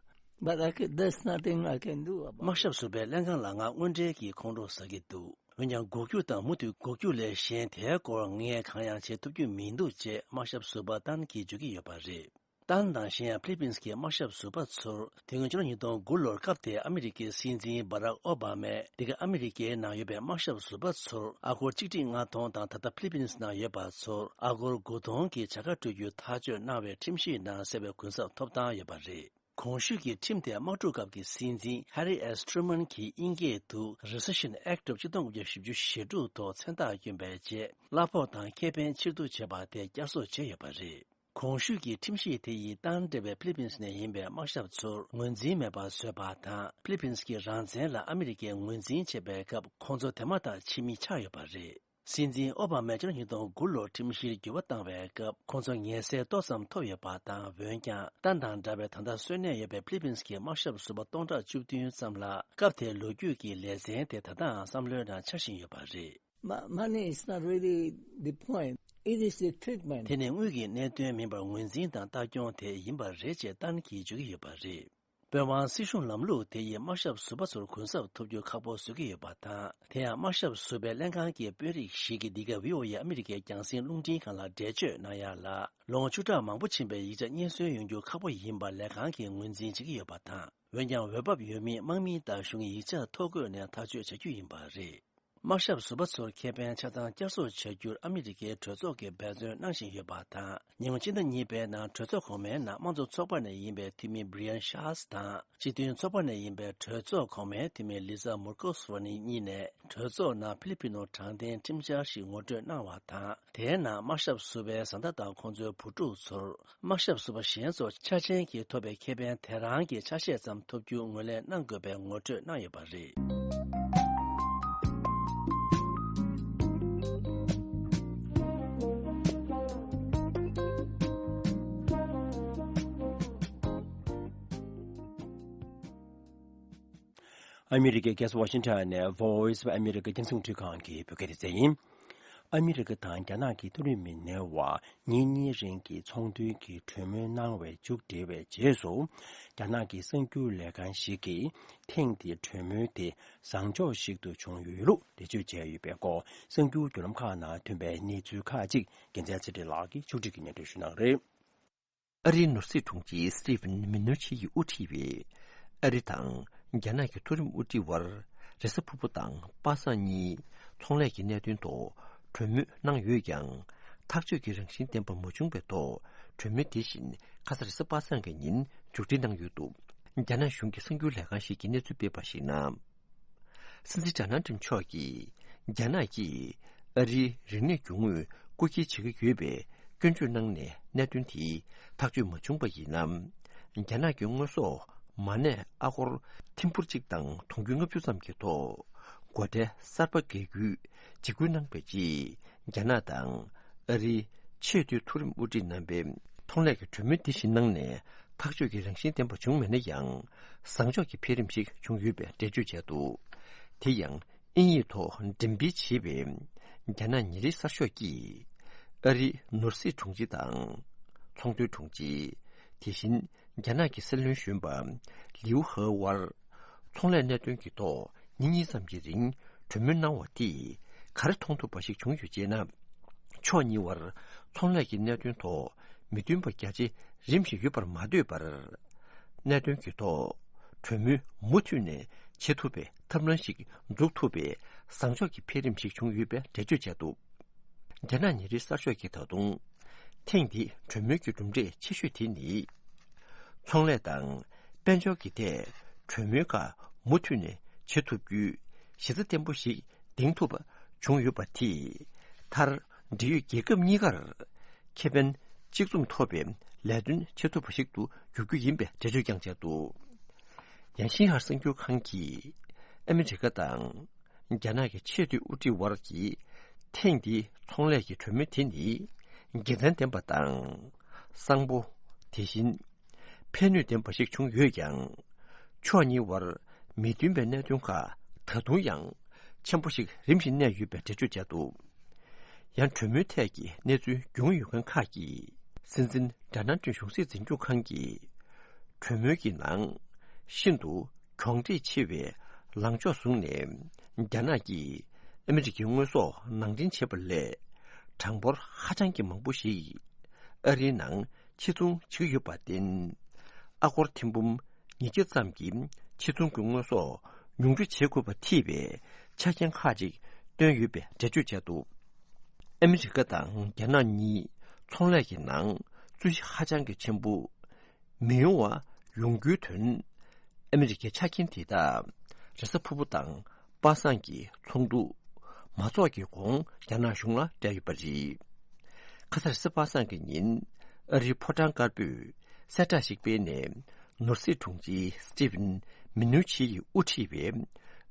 but I can, there's nothing I can do about it. དམག་ཞབས་ཟུར་པའི་ལྷན་ཁང་ལ་ང་དངོས་འབྲེལ་གྱི་ཁོང་ཁྲོ་ཟ་གི་འདུག་འོན་ཀྱང་འགུག་རྒྱུ་དང་མུ་མཐུད་འགུག་རྒྱུ་ལས་གཞན་དེའི་སྐོར་ངས་གང་ཡང་བྱེད་ཐུབ་རྒྱུ་མི་འདུག་ཅེས་དམག་ཞབས་ཟུར་པ་ཏཱན་གྱིས་བརྗོད་ཀྱི་ཡོད་པ་རེད། ཏཱན་དང་གཞན་ཡང་ཕི་ལི་པིན་གྱི་དམག་ཞབས་ཟུར་པ་ཚོར་དེ་སྔོན་ཕྱི་ལོ་ཉིས་སྟོང་དགུ་ལོར་སྐབས་དེའི་ཨ་མི་རི་ཀའི་སྲིད་འཛིན་བྷ་རག་ཨོ་བྷ་མས་འདི་ག་ཨ་མི་རི་ཀའི་ནང་ཡོད་པའི་དམག་ཞབས་ཟུར་པ་ཚོར་ཨ་སྒོར་ཆིག་ཁྲི་ལྔ་སྟོང་དང་ད་ལྟ་ཕི་ལི་པིན་ནང་ཡོད་པ་ཚོར་ཨ་སྒོར་དགུ་སྟོང་གི་བྱ་དགའ་སྤྲོད་རྒྱུའི་ཐག་གཅོད་གནང་བའི་ཁྲིམས་གཞི་ནང་གསལ་བའི་གུན་གསབ་ཐོབ་ཐང་ཡོད་པ་རེད། གོང་ཞུས་ཀྱི་ཁྲིམས་དེ་དམག་འཁྲུག་སྐབས་ཀྱི་སྲིད་འཛིན་ཧེ་རི་ཨེས་ཁྲུ་མན་གྱིས་དབྱིན་སྐད་དུ་Rescission Act of གཅིག་སྟོང་དགུ་བརྒྱ་བཞི་བཅུ་ཞེ་དྲུག་ཐོག་མཚན་རྟགས་བསྐྱོན་པའི་རྗེས། གླ་ཕོགས་དང་ཁེ་ཕན་ཕྱིར་བསྡུ་བྱས་པ་དེ་བསྐྱར་གསོ་བྱས་ཡོད་པ་རེད། གོང་ཞུས་ཀྱི་ཁྲིམས་གཞི་དེ་ཡིས་ཏཱན་འདྲ་བའི་ཕི་ལི་པིན་ནས་ཡིན་པའི་དམག་ཞབས་ཚོར་ངོས་འཛིན་མེད་པར་བཟོས་པ་དང་། ཕི་ལི་པིན་གྱི་རང་བཙན་ལ་ཨ་མི་རི་ཀས་ངོས་འཛིན་བྱེད་པའི་སྐབས་ཁོང་ཚོ་དེ་མ་ཐག་ཕྱི་མི་ཆགས་ཡོད་པ་རེད། སྲིད་འཛིན་ཨོ་བྷ་མས་ཕྱི་ལོ་ཉིས་སྟོང་དགུ་ལོར་ཁྲིམས་གཞིར་འགྱུར་བ་བཏང་བའི་སྐབས་ཁོང་ཚོ་ངལ་སེལ་ཏོག་ཙམ་ཐོབ་ཡོད་པ་དང་། འོན་ཀྱང་ཏཱན་དང་འདྲ་བའི་ད་ལྟ་གསོན་གནས་ཡོད་པའི་ཕི་ལི་པིན་གྱི་དམག་ཞབས་ཟུར་པ་སྟོང་ཕྲག་བཅུ་བདུན་ཙམ་ལ་སྐབས་དེའི་ལོ་རྒྱུས་ཀྱི་ལེ་ཚན་དེ་ད་ལྟའང་བསམ་བློའི་ནང་འཆར་བཞིན་ཡོད་པ་རེད། Mo- money is not really the point. It is the treatment. དེ་ནི་དངུལ་གྱི་གནད་དོན་མིན་པར་ངོས་འཛིན་དང་ལྟ་སྐྱོང་དེ་ཡིན་པ་རེད་ཅེས་ཏཱན་གྱིས་བརྗོད་ཀྱི་ཡོད་པ་རེད། དཔོན་དབང་སྲིད་གཞུང་ལམ་ལུགས་དེ་ཡིས་དམག་ཞབས་ཟུར་པ་ཚོར་གུན་གསབ་ཐོབ་རྒྱུ་ཁག་པོ་བཟོ་གི་ཡོད་པ་དང་། དེ་ཡང་དམག་ཞབས་ཟུར་པའི་ལྷན་ཁང་གི་དཔོན་རིགས་ཤིག་གིས་འདི་ག་བྷི་ཨོ་ཨེ་ཨ་མི་རི་ཀའི་རྒྱང་སྲིང་རླུང་འཕྲིན་ཁང་ལ་འགྲེལ་བརྗོད་གནང་ཡག་ལ། ལོ་ངོ་བཅུ་ཕྲག་མང་པོ་ཕྱིན་པའི་ཡིག་ཆ་རྙེད་སོན་ཡོང་རྒྱུ་ཁག་པོ་ཡིན་པ་ལས་ཁང་གིས་ངོས་འཛིན་བྱེད་ཀྱི་ཡོད་པ་དང་། འོན་ཀྱང་འོས་བབ་ཡོད་མེད་དམག་མི་དང་གཞུང་གི་ཡིག་ཆ་ཐོ་འགོད་ནས་ཐག་གཅོད་བྱ་རྒྱུ་ཡིན་པ་རེད། དམག་ཞབས་ཟུར་པ་ཚོར་ཁེ་ཕན་ཆ་ཚང་བསྐྱར་གསོ་བྱ་རྒྱུར་ཨ་མི་རི་ཀའི་གྲོས་ཚོགས་ཀྱིས་འབད་བརྩོན་གནང་བཞིན་ཡོད་པ་དང་། ཉེ་ལམ་ཕྱི་ཟླ་གཉིས་པའི་ནང་གྲོས་ཚོགས་གོང་མའི་ནང་དམངས་གཙོ་ཚོགས་པ་ནས་ཡིན་པའི་འཐུས་མི་Brian Schatz དང་། སྤྱི་མཐུན་ཚོགས་པ་ནས་ཡིན་པའི་གྲོས་ཚོགས་གོང་མའི་འཐུས་མི་Lisa Murkowski་གཉིས་ནས་གྲོས་ཚོགས་ནང་ཕི་ལི་པི་ནོ་དྲང་བདེན་ཁྲིམས་འཆར་ཞིག་ངོ་སྤྲོད་གནང་བ་དང་། དེའི་ནང་དམག་ཞབས་ཟུར་པའི་བཟའ་ཟླ་དང་ཁོང་ཚོའི་བུ་ཕྲུག་ཚོར། དམག་ཞབས་ཟུར་པ་གཞན་ཚོ་འཆར་ཅན་གྱིས་ཐོབ་པའི་ཁེ་ཕན་དེ་རང་གི་ཆ་ཤས་ཙམ་ཐོབ་རྒྱུ་ངོས་ལེན་གནང་དགོས་པའི་ངོ་སྤྲོད་གནང་ཡོད་པ་རེད། ཨ་མི་རི་ཀའི་རྒྱལ་ས་ཝ་ཤིང་ཊོན་ནས་Voice of America རྒྱང་སྲིང་འཕྲིན་ཁང་གི་བོད་སྐད་སྡེ་ཚན་ཡིན། ཨ་མི་རི་ཀ་དང་རྒྱ་ནག་གི་མཐོ་རིམ་མི་སྣའི་བར་ཉིན་གཉིས་རིང་གི་ཚོང་དོན་གྱི་གྲོས་མོལ་གནང་བའི་མཇུག་སྒྲིལ་བའི་རྗེས་སུ། རྒྱ་ནག་གི་གསར་འགྱུར་ལས་ཁང་ཞིག་གིས་ཐེངས་འདིའི་གྲོས་མོལ་དེ་བཟང་ཕྱོགས་ཤིག་ཏུ་བྱུང་ཡོད་ལུགས་འགྲེལ་བརྗོད་བྱས་ཡོད་པའི་སྐོར། གསར་འགྱུར་བརྒྱུད་ལམ་ཁག་ནང་ཐོན་པའི་གནས་ཚུལ་ཁག་ཅིག་རྒྱལ་མཚན་ཚེ་བཀྲ་ལགས་ཀྱིས་ཕྱོགས་སྒྲིག་གིས་སྙན་སྒྲོན་ཞུ་གནང་གི་རེད། ཨ་རིའི་ནོར་སྲིད་དྲུང་ཆེ་Steven Mnuchin ཡིས་དབུ་ཁྲིད་པའི་ཨ་རི་དང་རྒྱ་ནག་གི་མཐོ་རིམ་དབུ་ཁྲིད་དབར་རེས་གཟའ་ཕུར་བུ་དང་པ་སངས་གཉིས་ཚོང་ལས་ཀྱི་གནད་དོན་ཐོག་གྲོས་མོལ་གནང་ཡོད་ཀྱང་། ཐག་གཅོད་ཀྱི་རང་བཞིན་ལྡན་པ་མ་བྱུང་བའི་ཐོག་གྲོས་མོལ་དེ་བཞིན་ཁ་ས་རེས་གཟའ་པ་སངས་ཀྱི་ཉིན་མཇུག་སྒྲིལ་གནང་ཡོད་འདུག་རྒྱ་ནག་གཞུང་གི་གསར་འགྱུར་ལས་ཁང་ཞིག་གིས་གནས་ཚུལ་སྤེལ་བར་གཞིགས་ན། སྲིད་འཛིན་ཌོ་ནལ་ཊམ་མཆོག་གིས་རྒྱ་ནག་གིས་ཨ་རིའི་རིག་གནས་རྒྱུ་དངོས་རྐུ་འཁྱེར་བྱེད་ཀྱི་ཡོད་པའི་སྐྱོན་བརྗོད་གནང་ནས་གནད་དོན་དེ་ཐག་གཅོད་མ་བྱུང་པ་ཡིན་ན། རྒྱ་ནག་གི་དངོས་ཟོག་མ་གནས་ཨ་སྒོར་ཐེར་འབུམ་གཅིག་དང་དུང་ཕྱུར་ལྔ་བཅུ་ཙམ་གྱི་ཐོག་སྒོ་ཁྲལ་གསར་པ་འགེལ་རྒྱུའི་འཇིགས་སྐུལ་གནང་བའི་རྗེས། རྒྱ་ནག་དང་ཨ་རིའི་ཆེས་མཐོའི་མཐོ་རིམ་དབུ་ཁྲིད་རྣམ་པས་ཚོང་ལས་ཀྱི་གྲོས་མོལ་འདི་བཞིན་གནང་ནས་ཐག་གཅོད་ཀྱི་རང་བཞིན་ལྡན་པ་བྱུང་མེད་ན་ཡང་། བཟང་ཕྱོགས་ཀྱི་འཕེལ་རིམ་ཞིག་བྱུང་ཡོད་པའི་འགྲེལ་བརྗོད་བྱས་འདུག་དེ་ཡང་། དབྱིན་ཡིག་ཐོག་འགྲེམས་སྤེལ་བྱས་པའི་རྒྱ་ནག་ཉིན་རེའི་གསར་ཤོག་གིས། ཨ་རིའི་ནོར་སྲིད་དྲུང་ཆེ་དང་། ཚོང་དོན་དྲུང་ཆེ། དེ་བཞིན་རྒྱ་ནག་གི་སྲིད་བློན་གཞོན་པ་ལིའུ་ཧེ་དབར་ཚོང་ལས་གནད་དོན་གྱི་ཐོག་ཉིན་གཉིས་ཙམ་གྱི་རིང་གྲོས་མོལ་གནང་བ་དེས་ག་རེ་མཐོང་ཐུབ་པ་ཞིག་བྱུང་ཡོད་ཅེ་ན། ཕྱོགས་གཉིས་དབར་ཚོང་ལས་ཀྱི་གནད་དོན་ཐོག་མི་མཐུན་པ་རྒྱ་ཆེ་རིམ་བཞིན་ཡོད་པར་མ་ལྟོས་པར། གནད་དོན་གྱི་ཐོག་གྲོས་མོལ་མུ་མཐུད་ནས་བྱེད་ཐུབ་པའི་ཐབས་ལམ་ཞིག་འཛུགས་ཐུབ་པའི་བཟང་ཕྱོགས་ཀྱི་འཕེལ་རིམ་ཞིག་བྱུང་ཡོད་པའི་འགྲེལ་བརྗོད་བྱས་འདུག་རྒྱ་ནག་ཉིན་རེའི་གསར་ཤོག་གིས་ད་དུང་། ཐེངས་འདིའི་གྲོས་མོལ་གྱི་གྲུབ་འབྲས་ཆེ་ཤོས་དེ་ནི། ཚོང་ལས་དང་དཔལ་འབྱོར་གྱི་ཐད་གྲོས་མོལ་ཁག་མུ་མཐུད་ནས་བྱེད་ཐུབ་རྒྱུའི་གཞི་རྩ་བརྟན་པོ་ཞིག་འདིང་ཐུབ་པ་བྱུང་ཡོད་པ་དེས། མཐར་འབྲེལ་ཡོད་རྒྱལ་ཁབ་གཉིས་ཀར་ཁེ་ཕན་གཅིག་མཚུངས་ཐོབ་པའི་ལས་དོན་བྱེད་ཐུབ་པ་ཞིག་ཏུ་འགྱུར་རྒྱུ་ཡིན་པའི་འགྲེལ་བརྗོད་ཀྱང་བྱས་འདུག་ཡང་ཤིན་ཧྭ་གསར་འགྱུར་ཁང་གིས་ཨ་མི་རི་ཀ་དང་། རྒྱ་ནག་གི་ཆེས་མཐོའི་དབུ་ཁྲིད་དབར་གྱི་ཐེངས་འདིའི་ཚོང་ལས་ཀྱི་གྲོས་མོལ་དེ་ནི་དགེ་མཚན་ལྡན་པ་དང་། བཟང་པོ། དེ་བཞིན་ཕན་ནུས་ལྡན་པ་ཞིག་བྱུང་ཡོད་ཀྱང་། ཕྱོགས་གཉིས་དབར་མི་མཐུན་པའི་གནད་དོན་ཁག་ད་དུང་ཡང་ཆེན་པོ་ཞིག་རིམ་བཞིན་གནས་ཡོད་པའི་འགྲེལ་བརྗོད་བྱས་འདུག་ཡང་གྲོས་མོལ་ཐད་ཀྱི་གནས་ཚུལ་རྒྱུས་ཡོད་མཁན་ཁག་གིས་སྲིད་འཛིན་ཌོ་ནལ་ཊམ་གཞུང་སྲིད་འཛིན་སྐྱོང་ཁང་གིས་གྲོས་མོལ་གྱི་ནང་ཤིན་ཏུ་གྱོང་འབྲེལ་ཆེ་བའི་ལངས་ཕྱོགས་བཟུང་ནས། རྒྱ་ནག་གིས་ཨ་མི་རི་ཀའི་དངོས་ཟོག་ནང་འདྲེན་བྱེད་པ་ལས་གྲངས་འབོར་ཧ་ཅང་གི་མང་པོ་ཞིག་ཨ་རིའི་ནང་ཕྱིར་ཚོང་བྱེད་ཀྱི་ཡོད་པར་བརྟེན། ཨ་སྒོར་ཐེར་འབུམ་ཉིས་བརྒྱ་ཙམ་གྱི་ཕྱིར་ཚོང་གི་དངོས་ཟོག་ཉུང་འཕྲི་བྱེད་དགོས་པ་ཐེ་བའི་ཆ་རྐྱེན་ཁག་ཅིག་བཏོན་ཡོད་པའི་འགྲེལ་བརྗོད་བྱས་འདུག་ཨ་མི་རི་ཀ་དང་རྒྱ་ནག་གཉིས་ཚོང་ལས་ཀྱི་ནང་རྩོད་གཞི་ཧ་ཅང་གི་ཆེན་པོ་མི་ཡོང་བ་ཡོང་རྒྱུའི་དོན། ཨ་མི་རི་ཀའི་ཆ་རྐྱེན་དེ་དག་རེས་གཟའ་ཕུར་བུ་དང་པ་སངས་ཀྱི་ཚོགས་འདུ་མ་འཚོགས་ཀྱི་གོང་རྒྱ་ནག་གཞུང་ལ་སྤྲད་ཡོད་པ་རེད། ཁ་ས་རེས་གཟའ་པ་སངས་ཀྱི་ཉིན་ཨ་རིའི་ཕོ་བྲང་དཀར་པོས་གསལ་བསྒྲགས་ཤིག་སྤེལ་ནས། ནོར་སྲིད་དྲུང་ཆེ་སི་ཏི་ཝན་མི་ནུ་ཆི་ཡིས་དབུ་ཁྲིད་པའི་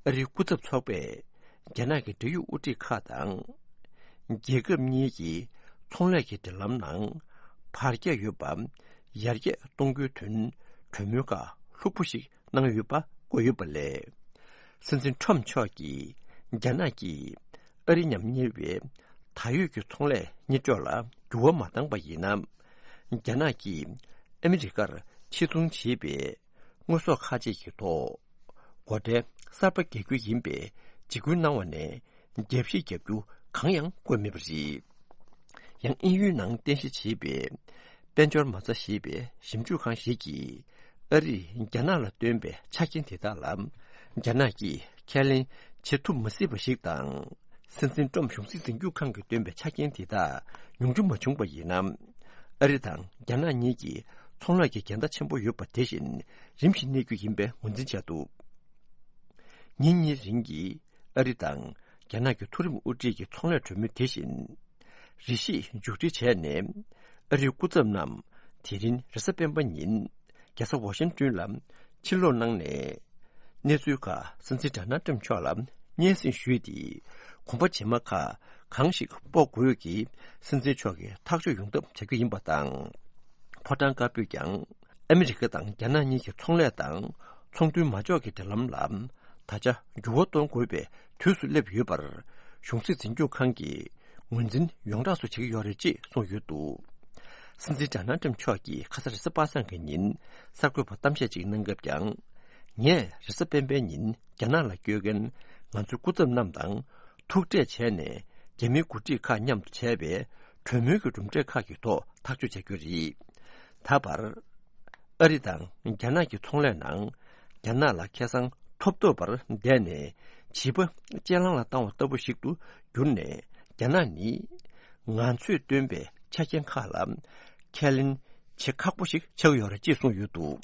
ཨ་རིའི་སྐུ་ཚབ་ཚོགས་པས་རྒྱ་ནག་གི་འབྲེལ་ཡོད་དབུ་ཁྲིད་ཁག་དང་། རྒྱལ་ཁབ་གཉིས་ཀྱི་ཚོང་ལས་ཀྱི་འབྲེལ་ལམ་ནང་བར་ཁྱད་ཡོད་པ་ཡར་རྒྱས་གཏོང་རྒྱུའི་དོན་གྲོས་མོལ་ཁག་ལྷུག་པོ་ཞིག་གནང་ཡོད་པ་བཀོད་ཡོད་པ་ལས། སྲིད་འཛིན་ཁྲོམ་མཆོག་གིས་རྒྱ་ནག་གིས་ཨ་རི་མཉམ་གཉེར་བའི་ད་ཡོད་ཀྱི་ཚོང་ལས་གཉེར་སྤྲོད་ལ་འགྱུར་བ་མ་བཏང་པ་ཡིན་ན། རྒྱ་ནག་གིས་ཨ་མི་རི་ཀར་ཕྱིར་ཚོང་བྱེད་པའི་ དངོས་ཟོག་ཁག་ཅིག་གི་ཐོག་སྒོ་ཁྲལ་གསར་པ་འགེལ་རྒྱུ་ཡིན་པའི་འཇིགས་སྐུལ་གནང་བ་ནས། རྒྱབ་བཤིག་རྒྱག་རྒྱུ་གང་ཡང་བཀོད་མེད་པ་རེད། ཡང་དབྱིན་ཡུལ་ནང་རྟེན་གཞི་བྱས་པའི་དཔལ་འབྱོར་མ་རྩ་ཞེས་པའི་ཞིབ་འཇུག་ཁང་ཞིག་གིས། ཨ་རིས་རྒྱ་ནག་ལ་བཏོན་པའི་ཆ་རྐྱེན་དེ་དག་ལ་རྒྱ་ནག་གིས་ཁས་ལེན་བྱེད་ཐུབ་མ་སྲིད་པ་ཞིག་དང་། སྲིད་འཛིན་ཊམ་གཞུང་སྲིད་འཛིན་སྐྱོང་ཁང་གིས་བཏོན་པའི་ཆ་རྐྱེན་དེ་དག་ཉུང་རྒྱུ་མ་བྱུང་པ་ཡིན་ན། ཨ་རི་དང་རྒྱ་ནག་གཉིས་ཀྱི་ཚོང་ལས་ཀྱི་འགལ་ཟླ་ཆེན་པོ་ཡོད་པ་དེ་བཞིན་རིམ་བཞིན་གནས་རྒྱུ་ཡིན་པའི་ངོས་འཛིན་བྱས་འདུག་ཉིན་གཉིས་རིང་གི་ཨ་རི་དང་རྒྱ་ནག་གི་མཐོ་རིམ་དབུ་ཁྲིད་ཀྱི་ཚོང་ལས་གྲོས་མོལ་དེ་བཞིན་རེ་ཞིག་མཇུག་སྒྲིལ་བྱས་ནས། ཨ་རིའི་སྐུ་ཚབ་རྣམས་དེ་རིང་རེས་གཟའ་སྤེན་པ་ཉིན་རྒྱལ་ས་ཝ་ཤིང་ཏོན་ལ་ཕྱིར་ལོག་གནང་ནས། གནས་ཚུལ་ཁག་སྲིད་འཛིན་ཌོ་ནལ་ཊམ་མཆོག་ལ་སྙན་སེང་ཞུས་ཏེ། གོམ་པ་རྗེས་མ་ཁག་གང་ཞིག་སྤོ་དགོས་ཀྱི་སྲིད་འཛིན་མཆོག་གིས་ཐག་གཅོད་ཡོང་ཐབས་བྱ་རྒྱུ་ཡིན་པ་དང་། ཕོ་བྲང་དཀར་པོས་ཀྱང་ཨ་མི་རི་ཀ་དང་རྒྱ་ནག་གཉིས་ཀྱི་ཚོང་ལས་དང་ཚོང་དོན་མ་འཇོག་གི་འབྲེལ་ལམ་ལ་ད་ཆ་འགྱུར་བ་གཏོང་དགོས་པའི་དུས་སུ་སླེབས་ཡོད་པར། གཞུང་སྲིད་འཛིན་སྐྱོང་ཁང་གིས་ངོས་འཛིན་ཡོངས་གྲགས་སུ་བྱེད་ཀྱི་ཡོད་རེད་ཅེས་གསུངས་ཡོད་འདུག་སྲིད་འཛིན་ཌོ་ནལ་ཊམ་མཆོག་གིས་ཁ་ས་རེས་གཟའ་པ་སངས་ཀྱི་ཉིན་གསར་འགོད་པར་གཏམ་བཤད་ཅིག་གནང་སྐབས་ཀྱང་། ངས་རེས་གཟའ་སྤེན་པའི་ཉིན་རྒྱ་ནག་ལ་བསྐྱོད་མཁན་ང་ཚོའི་སྐུ་ཚབ་རྣམས་དང་ཐུག་འཕྲད་བྱས་ནས། རྒྱ་མིའི་འགོ་ཁྲིད་ཁག་མཉམ་དུ་བྱས་པའི་གྲོས་མོལ་གྱི་གྲུབ་འབྲས་ཁག་གི་ཐོག་ཐག་གཅོད་བྱ་རྒྱུ་རེད། ད་བར་ཨ་རི་དང་རྒྱ་ནག་གི་ཚོང་ལས་ནང་རྒྱ་ནག་ལ་ཁེ་བཟང་ཐོབ་ཐོབ་པར་བསྡད་ནས། བྱིས་པ་གཅེས་ལང་ལ་བཏང་བ་ལྟ་བུ་ཞིག་ཏུ་གྱུར་ནས། རྒྱ་ནག་ནི་ང་ཚོས་བཏོན་པའི་ཆ་རྐྱེན་ཁག་ལ་ཁས་ལེན་བྱེད་ཁག་པོ་ཞིག་ཆགས་ཡོད་རེད་ཅེས་གསུངས་ཡོད་འདུག་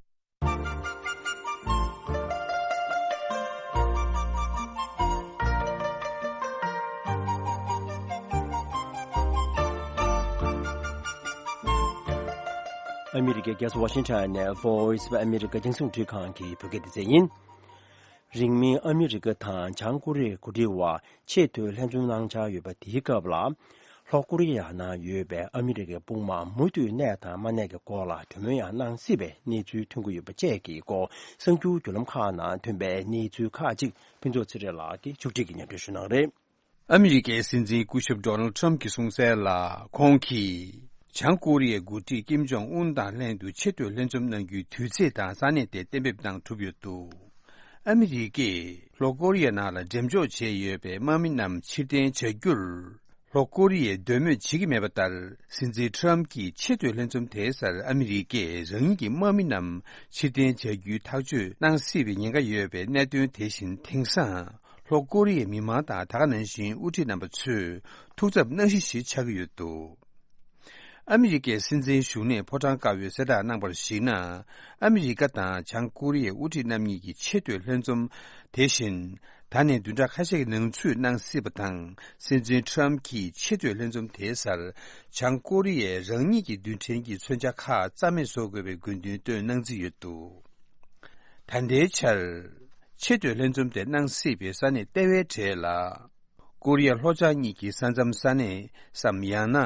ཨ་མི་རི་ཀའི་རྒྱལ་ས་ཝ་ཤིང་ཊོན་ནས་Voice of America རྒྱང་སྲིང་རླུང་འཕྲིན་ཁང་གི་བོད་སྐད་སྡེ་ཚན་ཡིན། རིང་མིན་ཨ་མི་རི་ཀ་དང་བྱང་ཀོ་རི་ཡའི་འགོ་ཁྲིད་དབར་ཆེས་མཐོའི་ལྷན་འཛོམས་གནང་འཆར་ཡོད་པ་དེའི་སྐབས་ལ། ལྷོ་ཀོ་རི་ཡ་ནང་ཡོད་པའི་ཨ་མི་རི་ཀའི་དཔུང་དམག་མུ་མཐུད་གནས་དང་མ་གནས་ཀྱི་སྐོར་ལ་གྲོས་མོལ་ཡང་གནང་སྲིད་པའི་གནས་ཚུལ་ཐོན་གྱི་ཡོད་པ་བཅས་ཀྱི་སྐོར། གསར་འགྱུར་བརྒྱུད་ལམ་ཁག་ནང་ཐོན་པའི་གནས་ཚུལ་ཁག་ཅིག་ཕུན་ཚོགས་ཚེ་རིང་ལགས་ཀྱིས་མཇུག་སྒྲིལ་གྱིས་སྙན་སྒྲོན་ཞུ་གནང་རེད། ཨ་མི་རི་ཀའི་སྲིད་འཛིན་སྐུ་ཞབས་ཌོ་ནལ་ཊམ་གྱིས་གསུངས་གསལ་ལ། ཁོང་གིས་བྱང་ཀོ་རི་ཡའི་འགོ་ཁྲིད་ཀིམ་ཇོང་ཨུན་དང་ལྷན་དུ་ཆེས་མཐོའི་ལྷན་འཛོམས་གནང་རྒྱུའི་དུས་ཚེས་དང་ས་གནས་དེ་གཏན་འབེབས་གནང་གྲུབ་ཡོད་འདུག་ཨ་མི་རི་ཀས་ལྷོ་ཀོ་རི་ཡ་ནང་ལ་འགྲེམས་འཇོག་བྱས་ཡོད་པའི་དམག་མི་རྣམས་ཕྱིར་འཐེན་བྱ་རྒྱུར། ལྷོ་ཀོ་རི་ཡས་འདོད་མོས་བྱེད་ཀྱི་མེད་པ་ལྟར། སྲིད་འཛིན་ཊམ་གྱིས་ཆེས་མཐོའི་ལྷན་འཛོམས་དེའི་སར་ཨ་མི་རི་ཀས་རང་ཉིད་ཀྱི་དམག་མི་རྣམས་ཕྱིར་འཐེན་བྱ་རྒྱུའི་ཐག་གཅོད་གནང་སྲིད་པའི་ཉེན་ཁ་ཡོད་པའི་གནད་དོན་དེ་བཞིན། དེང་སང་ལྷོ་ཀོ་རི་ཡའི་མི་མང་དང་ད་ག་ནང་བཞིན་དབུ་ཁྲིད་རྣམ་པ་ཚོའི་ཐུགས་འཚབ་གནང་གཞི་ཞིག་ཆགས་ཀྱི་ཡོད་འདུག་ཨ་མི་རི་ཀའི་སྲིད་འཛིན་བཞུགས་གནས་ཕོ་བྲང་དཀར་པོས་གསལ་བསྒྲགས་གནང་བར་གཞིགས་ན། ཨ་མི་རི་ཀ་དང་བྱང་ཀོ་རི་ཡའི་དབུ་ཁྲིད་རྣམ་གཉིས་ཀྱི་ཆེས་མཐོའི་ལྷན་འཛོམས་དེ་བཞིན། ད་ནས་བདུན་ཕྲག་ཁ་ཤས་ཀྱི་ནང་ཚུད་གནང་སྲིད་པ་དང་། སྲིད་འཛིན་ཊམ་གྱིས་ཆེས་མཐོའི་ལྷན་འཛོམས་དེའི་སར་བྱང་ཀོ་རི་ཡས་རང་ཉིད་ཀྱི་རྡུལ་ཕྲན་གྱི་མཚོན་ཆ་ཁག་རྩ་མེད་བཟོ་དགོས་པའི་དགོས་འདུན་བཏོན་གནང་རྩིས་ཡོད་འདུག་ད་ལྟའི་ཆར་ཆེས་མཐོའི་ལྷན་འཛོམས་དེ་གནང་སྲིད་པའི་ས་གནས་ལྟེ་བའི་གྲས་ལ། ཀོ་རི་ཡ་ལྷོ་བྱང་གཉིས་ཀྱི་ས་མཚམས་ས་གནས་སམ། ཡང་ན་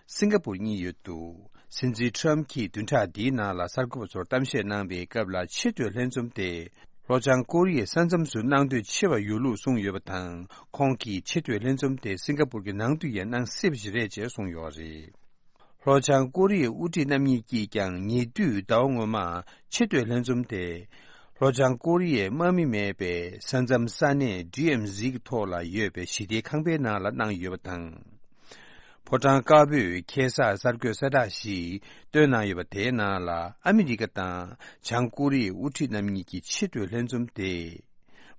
སིང་ག་པུར་གཉིས་ཡོད་འདུག་སྲིད་འཛིན་ཊམ་གྱིས་བདུན་ཕྲག་འདིའི་ནང་ལ་གསར་འགོད་པ་ཚོར་གཏམ་བཤད་གནང་བའི་སྐབས་ལ། ཆེས་མཐོའི་ལྷན་འཛོམས་དེ་ལྷོ་བྱང་ཀོ་རི་ཡའི་ས་མཚམས་སུ་གནང་འདོད་ཆེ་བ་ཡོད་ལུགས་གསུངས་ཡོད་པ་དང་། ཁོང་གིས་ཆེས་མཐོའི་ལྷན་འཛོམས་དེ་སིང་ག་པུར་གྱི་ནང་དུ་ཡང་གནང་སྲིད་པ་ཞིག་རེད་ཅེས་གསུངས་ཡོད་པ་རེད། ལྷོ་བྱང་ཀོ་རི་ཡའི་དབུ་ཁྲིད་རྣམ་གཉིས་ཀྱིས་ཀྱང་ཉེ་དུས་ཟླ་བ་སྔོན་མ་ཆེས་མཐོའི་ལྷན་འཛོམས་དེ་ལྷོ་བྱང་ཀོ་རི་ཡའི་དམག་མི་མེད་པའི་ས་མཚམས་ས་གནས་ཌི་ཨེམ་ཟི་གི་ཐོག་ལ་ཡོད་པའི་ཞི་བདེའི་ཁང་པའི་ནང་ལ་གནང་ཡོད་པ་དང་། ཕོ་བྲང་དཀར་པོས་ཁ་སང་གསར་འགོད་གསལ་བསྒྲགས་ཤིག་བཏོན་གནང་ཡོད་པ། དེའི་ནང་ལ་ཨ་མི་རི་ཀ་དང་བྱང་ཀོ་རི་ཡའི་དབུ་ཁྲིད་རྣམ་གཉིས་ཀྱི་ཆེས་མཐོའི་ལྷན་འཛོམས་དེ།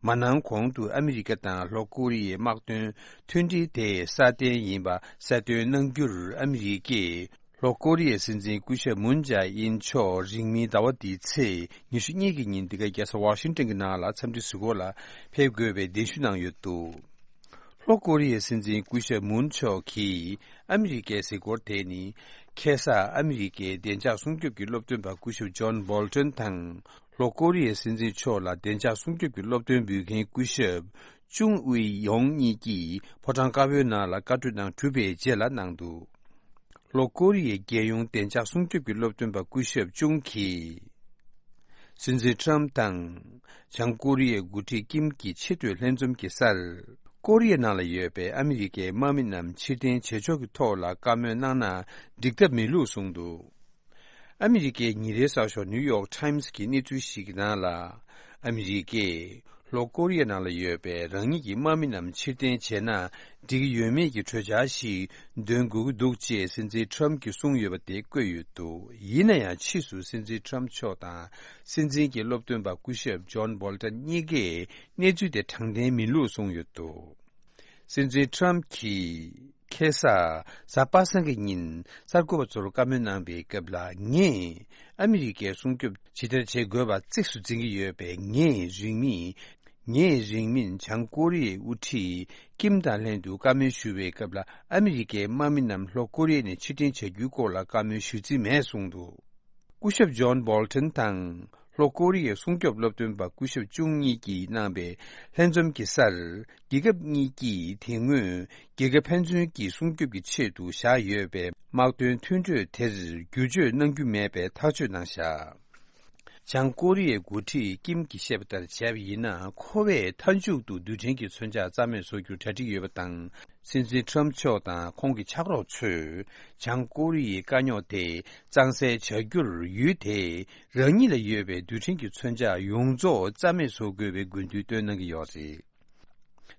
མ་གནང་གོང་དུ་ཨ་མི་རི་ཀ་དང་ལྷོ་ཀོ་རི་ཡའི་དམག་དོན་མཐུན་སྒྲིལ་དེ་སྲ་བརྟན་ཡིན་པ་གསལ་སྟོན་གནང་རྒྱུར། ཨ་མི་རི་ཀས་ལྷོ་ཀོ་རི་ཡའི་སྲིད་འཛིན་སྐུ་ཞབས་མུན་ཇཱ་ཨིན་མཆོག་རིང་མིན་ཟླ་བ་འདིའི་ཚེས་ཉི་ཤུ་གཉིས་ཀྱི་ཉིན་འདི་ག་རྒྱལ་ས་ཝ་ཤིང་ཏོན་གྱི་ནང་ལ་འཚམས་འདྲི་གཟིགས་སྐོར་ལ་ཕེབས་དགོས་པའི་གདན་ཞུ་གནང་ཡོད་འདུག་ལྷོ་ཀོ་རི་ཡའི་སྲིད་འཛིན་སྐུ་ཞབས་མུན་མཆོག་གིས་ཨ་མི་རི་ཀའི་གཟིགས་སྐོར་དེ་ནི། ཁ་སང་ཨ་མི་རི་ཀའི་བདེ་འཇགས་སྲུང་སྐྱོབ་ཀྱི་སློབ་སྟོན་པ་སྐུ་ཞབས་ཇོན་བོལ་ཊོན་དང་། ལྷོ་ཀོ་རི་ཡའི་སྲིད་འཛིན་མཆོག་ལ་བདེ་འཇགས་སྲུང་སྐྱོབ་ཀྱི་སློབ་སྟོན་འབུལ་མཁན་སྐུ་ཞབས་ཅུང་ཝི་ཡོང་གཉིས་ཀྱིས་ཕོ་བྲང་དཀར་པོའི་ནང་ལ་བཀའ་གྲོས་གནང་གྲུབ་པའི་རྗེས་ལ་གནང་འདུག་ལྷོ་ཀོ་རི་ཡའི་རྒྱལ་ཡོངས་བདེ་འཇགས་སྲུང་སྐྱོབ་ཀྱི་སློབ་སྟོན་པ་སྐུ་ཞབས་ཅུང་གིས། སྲིད་འཛིན་ཊམ་དང་། བྱང་ཀོ་རི་ཡའི་འགོ་ཁྲིད་ཀིམ་གྱི་ཆེས་མཐོའི་ལྷན་འཛོམས་ཀྱི་སར། ཀོ་རི་ཡའི་ནང་ལ་ཡོད་པའི་ཨ་མི་རི་ཀའི་དམག་མི་རྣམས་ཕྱིར་འཐེན་བྱེད་ཕྱོགས་ཀྱི་ཐོག་ལ་བཀའ་མོལ་གནང་ན་འགྲིག་ཐབས་མེད་ལུགས་གསུངས་འདུག་ཨ་མི་རི་ཀའི་ཉིན་རེའི་གསར་ཤོག་ནིའུ་ཡོག་ཊའིམ་སི་གི་གནས་ཚུལ་ཞིག་གི་ནང་ལ། ཨ་མི་རི་ཀས་ལྷོ་ཀོ་རི་ཡའི་ནང་ལ་ཡོད་པའི་རང་ཉིད་ཀྱི་དམག་མི་རྣམས་ཕྱིར་འཐེན་བྱས་ན་འགྲིག་གི་ཡོད་མེད་ཀྱི་གྲོས་འཆར་ཞིག་འདོན་དགོས་ཀྱི་འདུག་ཅེས་སྲིད་འཛིན་ཊམ་གྱིས་གསུངས་ཡོད་པ་དེ་བཀོད་ཡོད་འདུག་ཡིན་ན་ཡང་ཕྱིས་སུ་སྲིད་འཛིན་ཊམ་མཆོག་དང་སྲིད་འཛིན་གྱི་སློབ་སྟོན་པ་སྐུ་ཞབས་ཇོན་བྷོལ་ཊན་གཉིས་ཀས་གནས་ཚུལ་དེ་དྲང་བདེན་མིན་ལུགས་གསུངས་ཡོད་འདུག་སྲིད་འཛིན་ཊམ་གྱིས་ཁ་སང་གཟའ་པ་སངས་ཀྱི་ཉིན་གསར་འགོད་པ་ཚོར་བཀའ་མོལ་གནང་བའི་སྐབས་ལ། ངས་ཨ་མི་རི་ཀའི་སྲུང་སྐྱོབ་ཇི་ལྟར་བྱེད་དགོས་པ་གཙིགས་སུ་འཛིན་གྱི་ཡོད་པས། ངས་རིང་མིན། ངས་རིང་མིན་བྱང་ཀོ་རི་ཡའི་དབུ་ཁྲིད་ཀིམ་དང་ལྷན་དུ་བཀའ་མོལ་ཞུ་བའི་སྐབས་ལ། ཨ་མི་རི་ཀའི་དམག་མི་རྣམས་ལྷོ་ཀོ་རི་ཡ་ནས་ཕྱིར་འཐེན་བྱ་རྒྱུའི་སྐོར་ལ་བཀའ་མོལ་ཞུ་རྩིས་མེད་གསུངས་འདུག་སྐུ་ཞབས་ཇོན་བྷོལ་ཊན་དང་ལྷོ་ཀོ་རི་ཡའི་སྲུང་སྐྱོབ་སློབ་སྟོན་པ་སྐུ་ཞབས་བཅུ་གཉིས་ཀྱིས་གནང་བའི་ལྷན་འཛོམས་ཀྱི་སར། རྒྱལ་ཁབ་གཉིས་ཀྱིས་དེ་སྔོན་རྒྱལ་ཁབ་ཕན་ཚུན་གྱི་སྲུང་སྐྱོབ་ཀྱི་ཆེད་དུ་བཞག་ཡོད་པའི་དམག་དོན་མཐུན་གྲོས་དེར་བསྒྱུར་བཅོས་གནང་རྒྱུ་མེད་པའི་ཐག་གཅོད་གནང་བཞག་བྱང་ཀོ་རི་ཡའི་འགོ་ཁྲིད་ཀིམ་གྱིས་བཤད་པ་ལྟར་བྱས་པ་ཡིན་ན། ཁོ་བས་མཐའ་མཇུག་ཏུ་རྡུལ་ཕྲན་གྱི་མཚོན་ཆ་རྩ་མེད་བཟོ་རྒྱུར་གྲ་སྒྲིག་ཡོད་པ་དང་། སྲིད་འཛིན་ཊམ་མཆོག་དང་ཁོང་གི་ཕྱག་རོགས་ཚོས་བྱང་ཀོ་རི་ཡའི་དཀའ་རྙོག་དེ་གཙང་སེལ་བྱ་རྒྱུར། ཡུལ་དེས་རང་ཉིད་ལ་ཡོད་པའི་རྡུལ་ཕྲན་གྱི་མཚོན་ཆ་ཡོངས་རྫོགས་རྩ་མེད་བཟོ་དགོས་པའི་དགོས་འདུན་བཏོན་གནང་གི་ཡོད་རེད།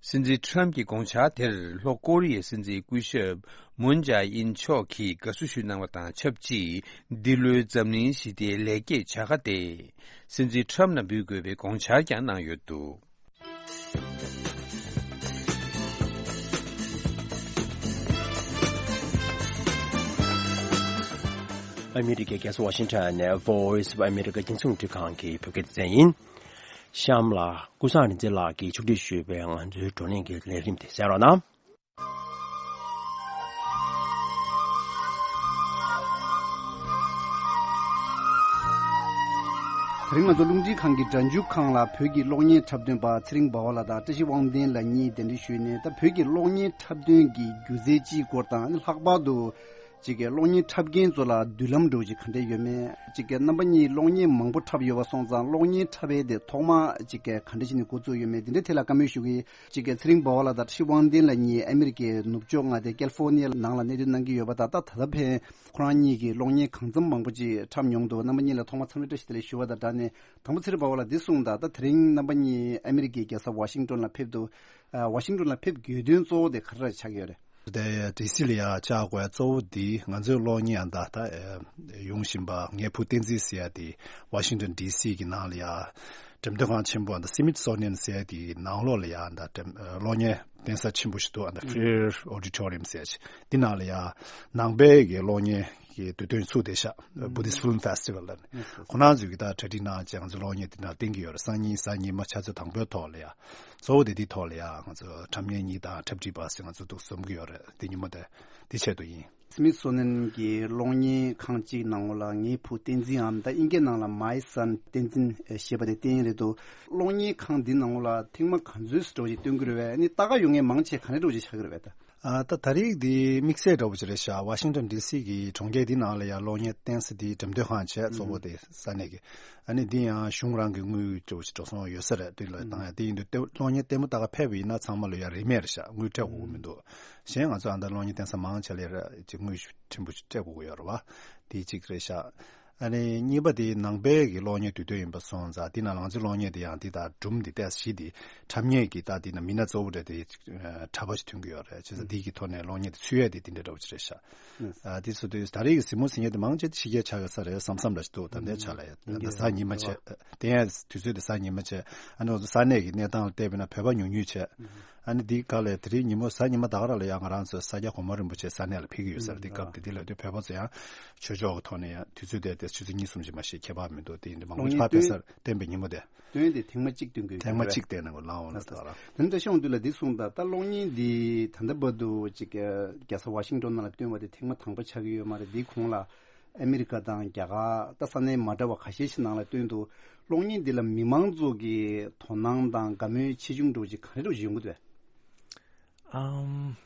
སྲིད་འཛིན་ཊམ་གྱི་དགོངས་འཆར་དེར་ལྷོ་ཀོ་རི་ཡའི་སྲིད་འཛིན་སྐུ་ཞབས་མུན་ཇཱ་ཨིན་མཆོག་གིས་དགའ་བསུ་ཞུས་གནང་བ་དང་ཆབས་ཅིག་འདི་ལོའི་འཛམ་གླིང་ཞི་བདེའི་ལེགས་སྐྱེས་བྱ་དགའ་དེ་སྲིད་འཛིན་ཊམ་ལ་འབུལ་དགོས་པའི་དགོངས་འཆར་ཀྱང་གནང་ཡོད་འདུག་ཨ་མི་རི་ཀའི་རྒྱལ་ས་ཝ་ཤིང་ཊོན་ནས་Voice of America་རྒྱང་སྲིང་རླུང་འཕྲིན་ཁང་གི་བོད་སྐད་སྡེ་ཚན་ཡིན། གཤམ་ལ་ཀུན་བཟང་རིག་འཛིན་ལགས་ཀྱིས་ཕྱོགས་སྒྲིག་ཞུས་པའི་ང་ཚོའི་བགྲོ་གླེང་གི་ལས་རིམ་དེ་གསན་རོགས་གནང་། དེ་རིང་ང་ཚོ་རླུང་འཕྲིན་ཁང་གི་སྒྲ་འཇུག་ཁང་ལ་བོད་ཀྱི་གློག་བརྙན་འཁྲབ་སྟོན་པ་ཚེ་རིང་འབའ་བ་ལགས་དང་བཀྲ་ཤིས་དབང་ལྡན་ལགས་གཉིས་གདན་འདྲེན་ཞུས་ནས། ད་བོད་ཀྱི་གློག་བརྙན་འཁྲབ་སྟོན་གྱི་སྒྱུ་རྩལ་སྤྱིའི་སྐོར་དང་། ལྷག་པར་དུ་ཅིག་གི་གློག་བརྙན་འཁྲབ་མཁན་ཚོ་ལ་མདུན་ལམ་འདྲ་བོ་ཅིག་ག་འདྲ་ཡོད་མེད། ཅིག་གི་རྣམ་པ་གཉིས་གློག་བརྙན་མང་པོ་འཁྲབ་ཡོད་པ་སོང་ཙང་། གློག་བརྙན་འཁྲབ་ཡས་དེ་ཐོག་མ་ཅིག་གི་ག་འདྲ་ཞིག་ནས་འགོ་བཙུགས་ཡོད་མེད་དེ་འདྲའི་ཐད་ལ་བཀའ་མོལ་ཞུ་གི། ཅིག་གི་ཚེ་རིང་འབའ་བ་ལགས་དང་བཀྲ་ཤིས་དབང་ལྡན་ལགས་གཉིས་ཨ་མི་རི་ཀའི་ནུབ་ཕྱོགས་མངའ་སྡེ་ཀལ་ཧྥོར་ནི་ཡའི་ནང་ལ་གནས་སྡོད་གནང་གི་ཡོད་པ་དང་། ད་ད་ལྟ་ཕན་ཁོ་རང་གཉིས་ཀྱིས་གློག་བརྙན་གང་འཚམ་མང་པོ་ཅིག་འཁྲབ་མྱོང་འདུག་རྣམ་པ་གཉིས་ལ་ཐོག་མར་འཚམས་འདྲི་བཀྲ་ཤིས་བདེ་ལེགས་ཞུ་བ་དང་སྦྲགས་ནས། དང་པོ་ཚེ་རིང་འབའ་བ་ལགས་འདི་གསུངས་དང་། ད་དེ་རིང་རྣམ་པ་གཉིས་ཨ་མི་རི་ཀའི་རྒྱལ་ས་ཝ་ཤིང་ཊོན་ལ་ཕེབས་འདུག་ཨ། ཝ་ཤིང་ཊོན་ལ་ཕེབས་དགོས་དོན་གཙོ་བོ་དེ་ག་རེ་ཆགས་ཀྱི་ཡོད་རེད། དེ་ཌི་སི་ལ་ཡ་བཅར་དགོས་གཙོ་བོ་འདི་ང་ཚོའི་གློག་བརྙན་ཨ་ད་ད་ཡོང་བཞིན་པ་ངའི་བུ་བསྟན་འཛིན་ཟེར་ཡ་དེ་ཝ་ཤིང་ཊོན་ཌི་སི་གི་ནང་ལ་ཡ་འགྲེམས་སྟོན་ཁང་ཆེན་པོ་ཨ་ད་སི་མིད་སོ་ནི་ཡན་ཟེར་ཡ་དེ་ནང་ལོགས་ལ་ཡ་ཨ་ད་འགྲེམས་གློག་བརྙན་རྟེན་ས་ཆེན་པོ་ཞིག་འདུག་ཨ་ད་Freer Auditorium་ཟེར་ཡ་ཅིག་འདི་ནང་ལ་ཡ་ནང་པའི་གི་གློག་བརྙན་གི་དུས་སྟོན་ཚུགས་བསྡད་ཤག Buddhist Film Festival་ལ་ནི་ཁོ་རང་ཚོས་གི་ད་གྲ་སྒྲིག་གནང་བྱས་ང་ཚོ་གློག་བརྙན་འདི་ནང་བསྟན་གྱི་ཡོད་རེད། སང་ཉིན་གཟའ་ཉི་མ་ཆུ་ཚོད་དང་པོའི་ཐོག་ལ་ཡ། གཙོ་བོ་དེ་འདིའི་ཐོག་ལ་ཡ་ང་ཚོ་འཁྲབ་མཁན་གཉིས་དང་འཁྲབ་ཁྲིད་པ་ཟེར་ང་ཚོ་འདུག་འཛོམས་ཀྱི་ཡོད་རེད། འདི་ཉིན་མོ་དེ་འདི་ཆེད་དུ་ཡིན། སི་མིད་སོ་ནན་གྱི་གློག་བརྙན་ཁང་གཅིག་ནང་ལོགས་ལ་ངའི་བུ་བསྟན་འཛིན་འམ། ད་དབྱིན་སྐད་ནང་ལ་My Son་བསྟན་འཛིན་ཞེས་པ་དེ་བསྟན་ཡིན་རེད་འདུག་གློག་བརྙན་ཁང་འདི་ནང་ལོགས་ལ་ཐེངས་མ་ག་ཚོད་འགྲོ་ཅིག་སྟོན་གྱི་རེད་པས། ཨ་ནི་ལྟ་ག་ཡོང་མཁན་མང་ཆེ་ག་ནས་འགྲོ་ཅིག་ཆགས་ཀྱི་རེད་པས་ད། ཨ་ད་ད་རེས་འདི་དམིགས་བསལ་འདྲ་བོ་ཅིག་རེད་ཤག་ཝ་ཤིང་ཊོན་ཌི་སི་གི་གྲོང་ཁྱེར་འདི་ནང་ལ་ཡ་གློག་བརྙན་རྟེན་ས་འདི་འགྲེམས་སྟོན་ཁང་བྱས་གཙོ་བོ་དེ་ས་གནས་ཀྱི། ཨ་ནི་འདི་ཡང་གཞུང་རང་གི་དངུལ་འགྲོ་འགྲོ་སོང་ཡོད་ས་རེད། དེ་ལ་བཏང་ཡ་དེ་ཡིན་དུས་ལྟེ་གློག་བརྙན་ལྟད་མོ་ལྟ་ག་ཕེབས་པ་ཡིན་ན་ཚང་མ་ལ་ཡ་རིན་མེད་རེད་ཤག་དངུལ་སྤྲད་དགོས་ཀྱི་མི་འདུག་གཞན་ང་ཚོ་ཨ་ད་གློག་བརྙན་རྟེན་ས་མང་ཆེ་ལ་ཡ་ཅིག་དངུལ་ཕྲན་བུ་ཅིག་སྤྲད་དགོས་ཀྱི་ཡོད་རེད་བ། དེ་གཅིག་རེད་ཤག་ཨ་ནི་གཉིས་པ་དེ་ནང་པའི་གི་གློག་བརྙན་དུས་སྟོན་ཡིན་པ་སོང་ཙང་དེ་ནང་ལ་ང་ཚོའི་གློག་བརྙན་དེ་ཡང་དེ་དང་སྒྲུང་དེ་ཏོག་ཙམ་ཞིག་དེ་འཁྲབ་མཁན་གྱི་ད་དེ་ན་མི་སྣ་གཙོ་བོ་རེད་དེ་འཁྲབ་པ་ཞིག་ཐོན་གྱི་ཡོད་རེད། བྱས་ཙང་དེ་གི་ཐོག་ནས་གློག་བརྙན་དེ་ཚུད་ཡས་དེ་དེ་འདྲ་འདྲ་བོ་ཅིག་རེད་ཤག་ཨ་དེ་ཚོ་དུས་ད་རེས་ཀྱི་གཟིགས་མོ་གཟིགས་མཁན་དེ་མང་ཆེ་ཕྱི་རྒྱལ་ཆགས་ཀྱི་ས་རེད་བསམ་བསམ་འདྲ་ཞིག་འདུག་ད་ལྟའི་ཆ་ལ་ཡ་ད་ལྟ་གཟའ་ཉི་མ་བྱས་དེ་ཡང་དུས་ཚོད་དེ་གཟའ་ཉི་མ་བྱས་ཨ་ནི་ང་ཚོ་ས་གནས་ཀྱི་གནས་སྟངས་ལ་བལྟས་པ་ཡིན་ན་བོད་པ་ཉུང་ཉུང་བྱས། ཨ་ནི་འདི་ག་ལས་དེ་རིང་ཉིན་མོ་གཟའ་ཉི་མ་ད་ག་རང་ལ་ཡང་ང་རང་ཚོ་ས་སྐྱ་གོང་མ་རིན་པོ་ཆེ་ས་གནས་ལ་ཕེབས་ཀྱི་ཡོད་ས་རེད། འདི་སྐབས་དེ་འདི་ལ་དུས་བོད་པ་ཚོ་ཡང་ཆོས་ཕྱོགས་ཀྱི་ཐོག་ནས་ཡང་དུས་ཚོད་དེ་དེ་ཆུ་ཚོད་གཉིས་གསུམ་ཅིག་མ་ཞིག་ཁྱད་པར་མི་འདུག་དེ་ཡིན་དུས་མང་པོ་ཞིག་ཕར་ཕེབས་སར་བསྟན་པའི་ཉིན་མོ་དེ་སྟོན་དེ་ཐེངས་མ་གཅིག་སྟོན་དགོས་ཐེངས་མ་གཅིག་བསྟན་ན་ལའོ་ན་ད་ར། དེ་འདྲ་ཤོང་དུས་ལ་འདི་གསུངས་དང་། ད་གློག་བརྙན་འདི་ད་ལྟ་བར་དུ་ཅིག་རྒྱལ་ས་ཝ་ཤིང་ཏོན་ནང་ལ་སྟོན་པ་དེ་ཐེངས་མ་དང་པོ་ཆགས་ཀྱི་ཡོད་མ་རེད། འདིའི་གོང་ལ་ཨ་མི་རི་ཀ་དང་རྒྱ་གར་ད་ས་གནས་མ་འདྲ་བ་ཁ་ཤས་ཤིག་ནང་ལ་སྟོན་འདུག་གློག་བརྙན་འདི་ལ་མི་མང་ཚོ་གི་དོ་སྣང་དང་དགའ་མོས་ཆེ་ཆུང་འདྲ་བོ་ཅིག་ག་རེ་འདྲ་བོ་ཅིག་ཡོང་གི་འདུག་ཨམ།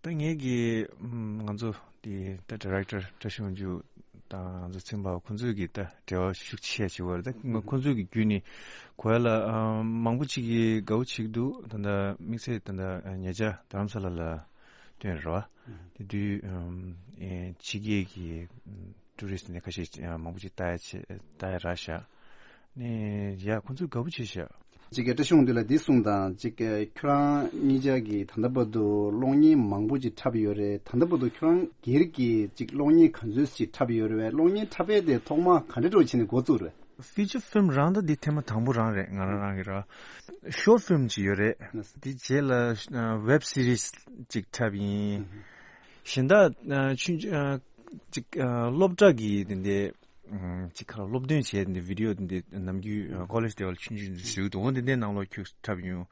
ད་ངེད་ཀྱི་ཨམ། ང་ཚོ་དེ་ད་ཌི་རེག་ཊར་བཀྲ་ཤིས་དབང་ཕྱུག་དང་ང་ཚོ་ཚེ་རིང་འབའ་བ་ཁོང་ཚོས་ཀྱི་ད་འབྲེལ་བ་ཤུགས་ཆེ་ཆེ་བར་ད་ང་ཁོང་ཚོས་ཀྱི་བརྒྱུད་ནས་གོ་ཡ་ལ་ཨམ། མང་པོ་ཅིག་གིས་དགའ་བོ་བྱེད་ཀྱི་འདུག་ད་ལྟ་དམིགས་བསལ་ད་ལྟ་ཉེ་ཆར་རྡ་རམ་ས་ལ་ལ་སྟོན་རེད་བ། དེ་དུས་ཨམ། ཨེ་ཕྱི་རྒྱལ་གྱི་ཨམ། ཊུ་རི་སི་ཊི་ནས་ཁ་ཤས་ཅིག་ཡང་མང་པོ་ཅིག་ལྟ་ཡ་ཆེ་ལྟ་ཡ་རག་ཤག་ནས་ཡ་ཁོང་ཚོས་དགའ་པོ་བྱས་ཤག་ཅིག་གི་བཀྲ་ཤིས་དབང་འདུས་ལགས་འདི་གསུངས་དང་། ཅིག་གི་ཁྱོད་རང་གཉིས་ཆ་གི་ད་ལྟ་བར་དུ་གློག་བརྙན་མང་པོ་ཅིག་འཁྲབ་ཡོད་རེད། ད་ལྟ་བར་དུ་ཁྱོད་རང་སྒེར་གྱི་ཅིག་གློག་བརྙན་ག་ཚོད་ཅིག་འཁྲབ་ཡོད་རེད་བས། གློག་བརྙན་འཁྲབ་ཡས་དེ་ཐོག་མ་ག་འདྲ་འདྲ་བྱས་ནས་འགོ་བཙུགས་རེད། ཕི་ཅར་ཕིལམ་རང་ད་འདི་ཐེངས་མ་དང་པོ་རང་རེད། ང་རང་རང་གི་ར་ཤོར་ཕིལམ་ཅིག་ཡོད་རེད། འདི་རྗེས་ལ་ཝེབ་སི་རིས་ཅིག་འཁྲབ་ཡིན། གཞན་དག་ཆུང་ཆུང་ཅིག་སློབ་གྲྭ་གི་དེ་འདྲའི་ཅིག་ཁ་སློབ་སྟོན་བྱས་དེ་འདྲའི་བི་ཌི་ཡོ་དེ་འདྲའི་ནམ་རྒྱུན་ཀོ་ལེཇ་དེ་བ་ལ་ཆུང་ཆུང་ཞིག་འདུག་འོ་དེ་འདྲའི་ནང་ལོགས་ཁྱོད་འཁྲབ་ཡོང་།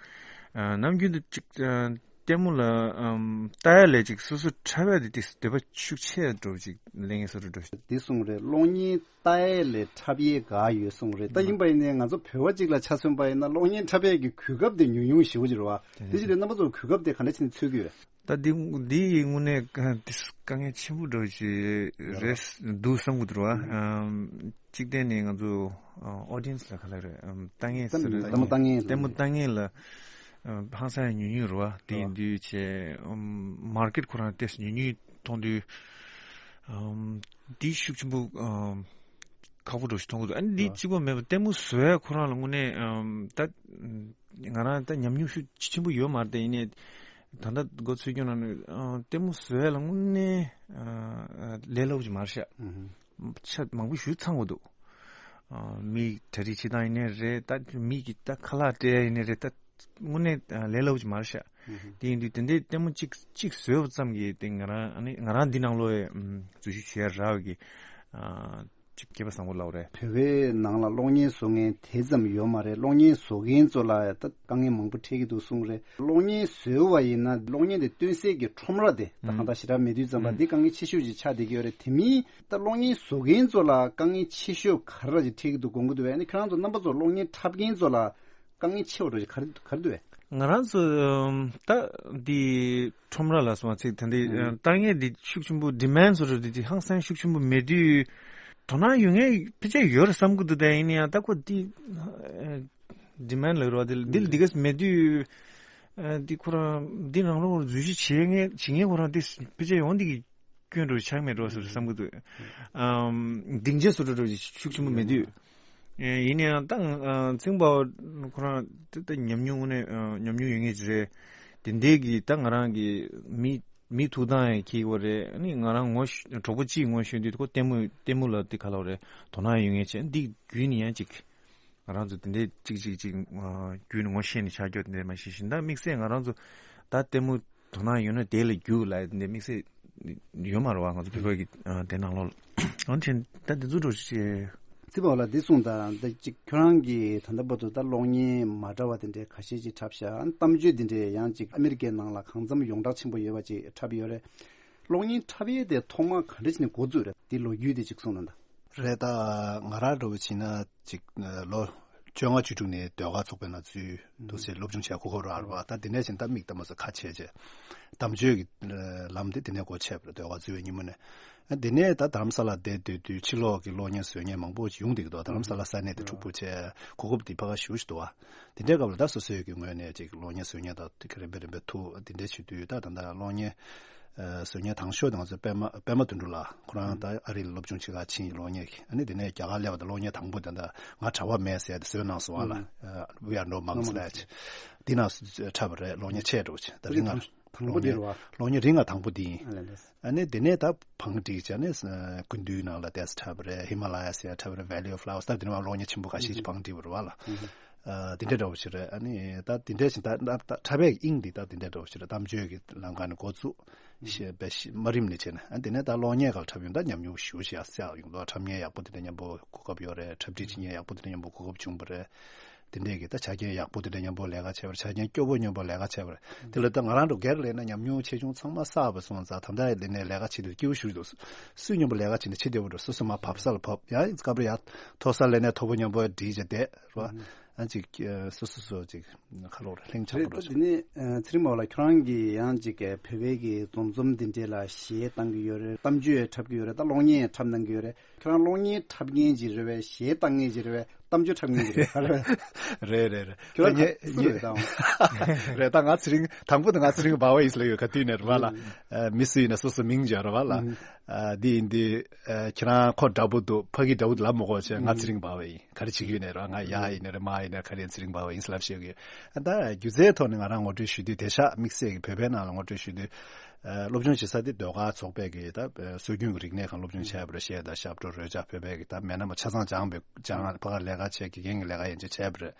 ནམ་རྒྱུན་དུ་ཅིག་ལྟད་མོ་ལ་ལྟ་ཡ་ལས་ཅིག་སོ་སོ་འཁྲབ་ཡ་དེ་དེ་འདོད་པ་ཤུགས་ཆེ་འགྲོ་ཅིག་ལེན་ངེས་སོ་འགྲོ་འགྲོ། འདི་གསུངས་རེད། གློག་བརྙན་ལྟ་ཡས་ལས་འཁྲབ་ཡས་དགའ་ཡོད་གསུངས་རེད། ད་ཡིན་པ་ཡིན་ནའི་ང་ཚོ་བོད་པ་གཅིག་ལ་ཆ་མཚོན་པ་ཡིན་ན་གློག་བརྙན་འཁྲབ་ཡས་ཀྱི་གོ་སྐབས་དེ་ཉུང་ཉུང་ཞེ་པོ་ཅིག་རེད་བ། དེ་བཞིན་དུ་རྣམ་པ་ཚོར་གོ་སྐབས་དེ་ག་འདྲ་བྱས་ནས་འཚོལ་གྱི་ཡོད། ད་འདི་འདི་ཡི་དངོས་གནས་དཀའ་ངལ་ཆེན་པོ་འདྲ་ཞིག་རེད་འདུག་བསམ་གྱི་འདུག་རེད་བ། གཅིག་བལྟས་ནས་ང་ཚོ་ཨོ་ཌི་ཡན་སི་ལ་ག་ལ་རེད། ལྟ་མཁན་ཟེར་རེད། ལྟད་མོ་ལྟ་མཁན། ལྟད་མོ་ལྟ་མཁན་ལ་ཧང་སང་ཉུང་ཉུང་རེད་བ། དེ་ཡིན་དུས་ཆེ་མར་ཀེཊ་ཁོ་རང་ཏོག་ཙམ་ཉུང་ཉུང་མཐོང་དུས་འདི་ཤུགས་ཆེན་པོ་ཁག་པོ་འདྲ་ཞིག་མཐོང་གི་འདུག་ཨ་ནི་འདི་གཅིག་པོ་མེད་པ་ལྟད་མོ་བཟོ་ཡ་ཁོ་རང་ལ་དངོས་གནས་ད་ང་རང་ད་ཉམས་མྱོང་ཤུགས་ཆེན་པོ་ཡོད་མ་རེད། དེ་ཡིན་ནའི་ད་ལྟ་འགོ་ཚུགས་རྒྱུ་ན་ནི་ལྟད་མོ་བཟོ་ཡ་ལ་དངོས་གནས་ལས་སླ་པོ་ཅིག་མ་རེད་ཤག་ཆ་མང་པོ་ཞིག་ཚང་དགོས་འདུག་མིའི་གྲ་སྒྲིག་བྱེད་སྟངས་ཡིན་ནའི་རེད། ད་མི་གི་ད་ཁ་ལག་སྤྲད་ཡ་ཡིན་ནའི་རེད། ད་དངོས་གནས་ལས་སླ་པོ་ཅིག་མ་རེད་ཤག་དེ་ཡིན་དུས་དེ་འདྲའི་ལྟད་མོ་གཅིག་གཅིག་བཟོས་པ་ཙམ་གྱིས་དེ་ང་རང་ཨ་ནི་ང་རང་འདི་ནང་ལོགས་འཛུལ་ཞུགས་བྱེད་ཡ་རག་གི་ཅིག་སྐལ་པ་བཟང་པོ་ལབ་རེད། བོད་པའི་ནང་ལ་གློག་བརྙན་བཟོ་མཁན་དེ་ཙམ་ཡོད་མ་རེད། གློག་བརྙན་བཟོ་མཁན་ཚོ་ལ་ད་དཀའ་ངལ་མང་པོ་འཕྲད་ཀྱི་འདུག་གསུངས་རེད། གློག་བརྙན་བཟོས་པ་ཡིན་ན་གློག་བརྙན་དེ་སྟོན་སའི་གི་ཁྲོམ་ར་དེ་ད་གང་ལྟར་ཞེ་དྲག་མེད་དུས་ཙམ་པ་འདི་དཀའ་ངལ་ཆེ་ཤོས་ཅིག་ཆགས་བསྡད་ཀྱི་ཡོད་རེད། དེ་མིན་ད་གློག་བརྙན་བཟོ་མཁན་ཚོ་ལ་དཀའ་ངལ་ཆེ་ཤོས་ག་རེ་ཅིག་འཕྲད་ཀྱི་འདུག་དགོངས་ཀྱི་འདུག་བས། ཨ་ནི་ཁྱེད་རང་ཚོ་རྣམ་པ་ཚོ་གློག་བརྙན་འཁྲབ་མཁན་ཚོ་ལ་དཀའ་ངལ་ཆེ་བ་འདྲ་ཞིག་ག་རེ་ག་རེ་འདུག་བས། ང་རང་ཚོ་ད་འདི་ཁྲོམ་ར་ལ་སོང་བ་ཚིག་དེ་འདི་ལྟ་མཁན་འདི་ཤུགས་ཆེན་པོ་ཌི་མན་ཌི་སོ་འདྲ་འདི་ཧང་སང་ཤུགས་ཆེན་པོ་མེད་དུས་དོ་སྣང་ཡོད་མཁན་ཕལ་ཆེར་ཡོད་རེད་བསམ་གྱི་འདུག་ད་ཡིན་ན་ཡང་ད་ཁོ་འདི་ཌི་མན་ཌི་ལབ་རོགས་འདི་འདི་ལ་འདི་གས་མེད་དུས་འདི་ཁོ་རང་འདི་རང་ལོག་འཛུལ་ཞུགས་བྱེད་མཁན་བྱེད་མཁན་ཁོ་རང་འདི་ཕལ་ཆེར་ཡོང་འདི་གི་སྐྱོན་འགྲོ་ཆགས་མེད་འགྲོ་ཟེར་བསམ་གྱི་འདུག་ཨམ། སྡིངས་ཆ་སོ་སོ་འགྲོ་ཤུགས་ཆེན་པོ་མེད་དུས། ཨེ་ཡིན་ནའང་ད་ང་ཚེ་རིང་དཔའ་བོ་ཁོ་རང་ད་ད་ཉམས་མྱོང་ནས་ཨ་ཉམས་མྱོང་ཡོད་མཁན་ཅིག་རེད། དེ་འདྲའི་གི་ད་ང་རང་གི་མི་མི་ཐུག་སྟངས་ཡང་ཁྱེད་ཀྱི་བ་རེད། ཨ་ནི་ང་རང་ངོ་ཤ་གྲོགས་པོ་གཅིག་ངོ་ཤེས་དུས་ཁོ་ལྟད་མོ་ལྟད་མོ་ལ་དེ་ག་ལ་བ་རེད། དོ་སྣང་ཡོད་མཁན་ཅིག་འདི་བརྒྱུད་ནས་ཡང་ཅིག་ང་རང་ཚོ་དེ་འདྲའི་གཅིག་གཅིག་གཅིག་ཨ་བརྒྱུད་ནས་ངོ་ཤེས་ནས་ཆགས་རྒྱུ་དེ་འདྲ་མ་ཤེས་ཤིང་ད་དམིགས་བསལ་ང་རང་ཚོ་ད་ལྟད་མོ་དོ་སྣང་ཡོད་ན་དེ་ལ་རྒྱུགས་ལབ་ནས་དམིགས་བསལ་ཡོད་མ་རེད་བ། ང་ཚོ་བོད་པ་གི་ཨ་དེ་ནང་ལོགས་ལ་འོན་ཀྱང་ད་དེ་ཚོ་འགྲོ་ཤེས། ཙི་པ་ལ་འདི་གསུངས་དང་། ད་ཅིག་ཁྱོད་རང་གིས་ད་ལྟ་བར་དུ་ད་གློག་བརྙན་མ་འདྲ་བ་དེ་འདྲའི་ཁ་ཤས་ཅིག་འཁྲབ་ཤག་གཏམ་བརྗོད་འདི་འདྲའི་ཡང་ཅིག་ཨ་མི་རི་ཀའི་ནང་ལ་གང་འཚམ་ཡོངས་གྲགས་ཆེན་པོ་ཡོད་པ་ཅིག་འཁྲབ་ཡོད་རེད། གློག་བརྙན་འཁྲབ་ཡས་དེ་ཐོག་མར་ག་འདྲ་བྱས་ནས་འགོ་བཙུགས་རེད། འདི་ལོ་རྒྱུས་དེ་ཅིག་གསུངས་དང་ད། རེད་ད། ང་རང་འདྲ་བོ་བྱས་ན་ཅིག་ལོ་བཅོ་ལྔ་བཅུ་དྲུག་ནས་ཟློས་གར་ཚོགས་པའི་ནང་འཛུལ་འདུག་སེ་སློབ་སྦྱོང་བྱས་གོ་སྐབས་རག་རེད་བ། ད་དེ་ནས་བྱས་ད་མིག་ལྟ་མ་སོ་ཁ་ཕྱེ་བྱས་གཏམ་བརྗོད་ཀྱི་ལམ་དེ་དེ་ནས་སྒོ་ཕྱེ་བ་རེད། ཟློས་གར་འཛུལ་བའི་ཉིན་མོ་ནས། དེ་ནས་ད་རྡ་རམ་ས་ལ་བསྡད་སྡོད་དུས་ཕྱི་ལོགས་ཀྱི་གློག་བརྙན་བཟོ་མཁན་མང་པོ་ཅིག་ཡོང་བསྡད་ཀྱི་འདུག་རྡ་རམ་ས་ལ་ས་གནས་དེ་འཁྲུག་པོ་བྱས་གོ་སྐབས་དེ་ཕ་ག་ཞུ་ཞུ་འདུག་བ། དེ་འདྲའི་སྐབས་ལ་ད་སོ་སོའི་གི་ངོས་ནས་ཅིག་གློག་བརྙན་བཟོ་མཁན་དང་དེ་ག་རིམ་པས་རིམ་པས་ཐུག་དེ་འདྲ་བྱེད་དུས་ད་ད་ལྟ་གློག་བརྙན་བཟོ་མཁན་དང་ཤོས་དེ་ང་ཚོའི་པད་མ་པད་མ་དོན་གྲུབ་ལགས་ཁོ་རང་ད་ཨ་རི་ལ་སློབ་སྦྱོང་བྱེད་ག་ཕྱིན་གློག་བརྙན་གི། ཨ་ནི་དེ་ནས་རྒྱ་གར་སླེབས་པ་དང་གློག་བརྙན་དང་པོ་དེ་འདྲ་ང་གྲྭ་པ་མེད་ཟེར་ཡ་དེ་བཟོས་གནང་སོང་བ་ལ། We are no monks ལབ་ཅིག་འདི་ནང་འཁྲབ་པ་རེད། གློག་བརྙན་ཆེ་འགྲོ་ཅིག་ད་རིང་ང་དང་པོ་དེ་རེད་བ། གློག་བརྙན་རིང་ང་དང་པོ་དེ་ཡིན། ཨ་ནི་དེ་ནས་ད་བང་སྒྲིག་བྱས་ནས་སྐུ་མདུན་ནང་ལ་ཏེས་འཁྲབ་པ་རེད། ཧི་མ་ལ་ཡ་ཟེར་ཡ་འཁྲབ་པ་རེད། Valley of Flowers ད་དེ་ནས་གློག་བརྙན་ཆེན་པོ་ཁ་ཤས་ཀྱིས་བང་སྒྲིག་པ་རེད་བ་ལ། ཨ་དེ་འདྲ་འདྲ་བོ་ཞིག་རེད། ཨ་ནི་ད་དེ་འདྲ་ཞིག་ད་ད་འཁྲབ་པའི་དབྱིངས་འདི་ད་དེ་འདྲ་འདྲ་བོ་ཞིག་རེད། གཏམ་བརྗོད་ཀྱི་ལམ་ཁ་ནས་འགོ་བཙུགས་ཞེས་པའི་ཞི་མ་རིམ་ནས་བྱས་ནས། ཨ་དེ་ནས་ད་གློག་བརྙན་སྒང་འཁྲབ་ཡོང་ད་ཉམས་མྱོང་ཞེ་པོ་ཞིག་ཡར་སོང་ཡོང་འདུག་འཁྲབ་མཁན་ཡག་པོ་དེ་འདྲ་མཉམ་པོ་གོ་སྐབས་ཡོད་རེད། འཁྲབ་ཁྲིད་བྱེད་མཁན་ཡག་པོ་དེ་འདྲ་མཉམ་པོ་གོ་སྐབས་བྱུང་བ་རེད། དེ་འདྲས་ཀྱི་ད་ཆ་རྐྱེན་ཡག་པོ་དེ་འདྲ་མཉམ་པོ་ལས་ཀ་བྱས་པ་རེད། ཆ་རྐྱེན་སྐྱོ་པོ་མཉམ་པོ་ལས་ཀ་བྱས་པ་རེད། དེ་ལ་ད་ང་རང་ཚོ་སྒེར་ལས་ན་ཉམས་མྱོང་ཆེ་ཆུང་ཚང་མ་བསགས་པ་སོང་ཙང་ད་ལྟ་ལས་ནས་ལས་ཀ་བྱེད་དུས་སྐྱིད་པོ་ཞིག་འདུག་སུས་མཉམ་པོ་ལས་ཀ་བྱེད་ན་ཆེ་བདེ་པོ་འགྲོ། སོ་སོ་མར་བབས་ས་ལ་བབས། ཡང་སྐབས་རེ་ཡང་མཐོ་ས་ལས་ནས་མཐོ་པོ་མཉམ་པོ་བསྒྲིགས་བྱས་བསྡད་རོ། ཨ་ཅིག་སོ་སོ་སོ་ཅིག་ཁ་ལོ་རེ་ལྷིང་ཆགས་རེད། པོ་ད་འགྲོ་དེ་ནས་ཚེ་རིང་མ་བ་ལ་ཁྱོད་རང་གིས་ཡང་ཅིག་བོད་པའི་གི་འཛོམས་འཛོམས་འདི་འདྲས་ལ་གཞས་བཏང་གི་ཡོད་རེད། གཏམ་བརྗོད་འཁྲབ་གི་ཡོད་རེད། ད་གློག་བརྙན་འཁྲབ་གནང་གི་ཡོད་རེད། ཁྱོད་རང་གློག་བརྙན་འཁྲབ་མཁན་ཅིག་རེད་བས། གཞས་བཏང་མཁན་ཅིག་རེད་བས། གཏམ་བརྗོད་འཁྲབ་མཁན་གྱི་རེད། རེད་རེད་རེད། ཁྱོད་རང་ངས་སུ་རེད་ད། རེད་ད། ང་ཚེ་རིང་། དང་པོ་དེ་ང་ཚེ་རིང་འབའ་བ་ཡིན་ཟེར་ལབ་ཡོད། ག་དུས་ནས་རེད་བ་ལ། ཨ། མི་སུ་ཡིན་ན་སོ་སོ་མིང་བརྗོད་རེད་བ་ལ། ཨ། འདི་ཡིན་དུས། ཨ། ཁྱེད་རང་ཁོ་འདྲ་པོ་འདུག་ཕ་གི་འདྲ་པོ་འདུག་ལབ་མི་དགོས་བྱས། ང་ཚེ་རིང་འབའ་བ་ཡིན། ག་རེ་བྱེད་ཀྱི་ཡོད་ནས་རེད་བ། ང་ཡ་ཡིན་ནས་རེད། མ་ཡིན་ནས་ག་རེ་ཡིན། ཚེ་རིང་འབའ་བ་ཡིན་ཟེར་ལབ་ཤེས་ཀྱི་ཡོད། ད་སྒྱུ་རྩལ་ཐོག་ནས་ང་རང་ངོ་སྤྲོད་ཞུ་དུས། དེང་སང་དམིགས་བསལ་གྱི་བོད་པའི་ནང་ལ་ངོ་སྤྲོད་ཞུ་དུས། ཨ། སློབ་སྦྱོང་བྱེད་ས་དེ་ཟློས་གར་ཚོགས་པའི་གི་ད་སྲོལ་རྒྱུན་གྱི་རིག་གནས་ཁང་སློབ་སྦྱོང་བྱས་པ་རེད། གཞས་དང་ཞབས་བྲོ་རོལ་ཆ་ཕུད་པའི་གི། ད་མེད་ན་མ་ཆ་ཚང་སྦྱངས་པའི་སྦྱངས། ཕ་གར་ལས་ཀ་བྱས། དགེ་རྒན་གྱི་ལས་ཀ་ཡན་ཆད་བྱས་པ་རེད།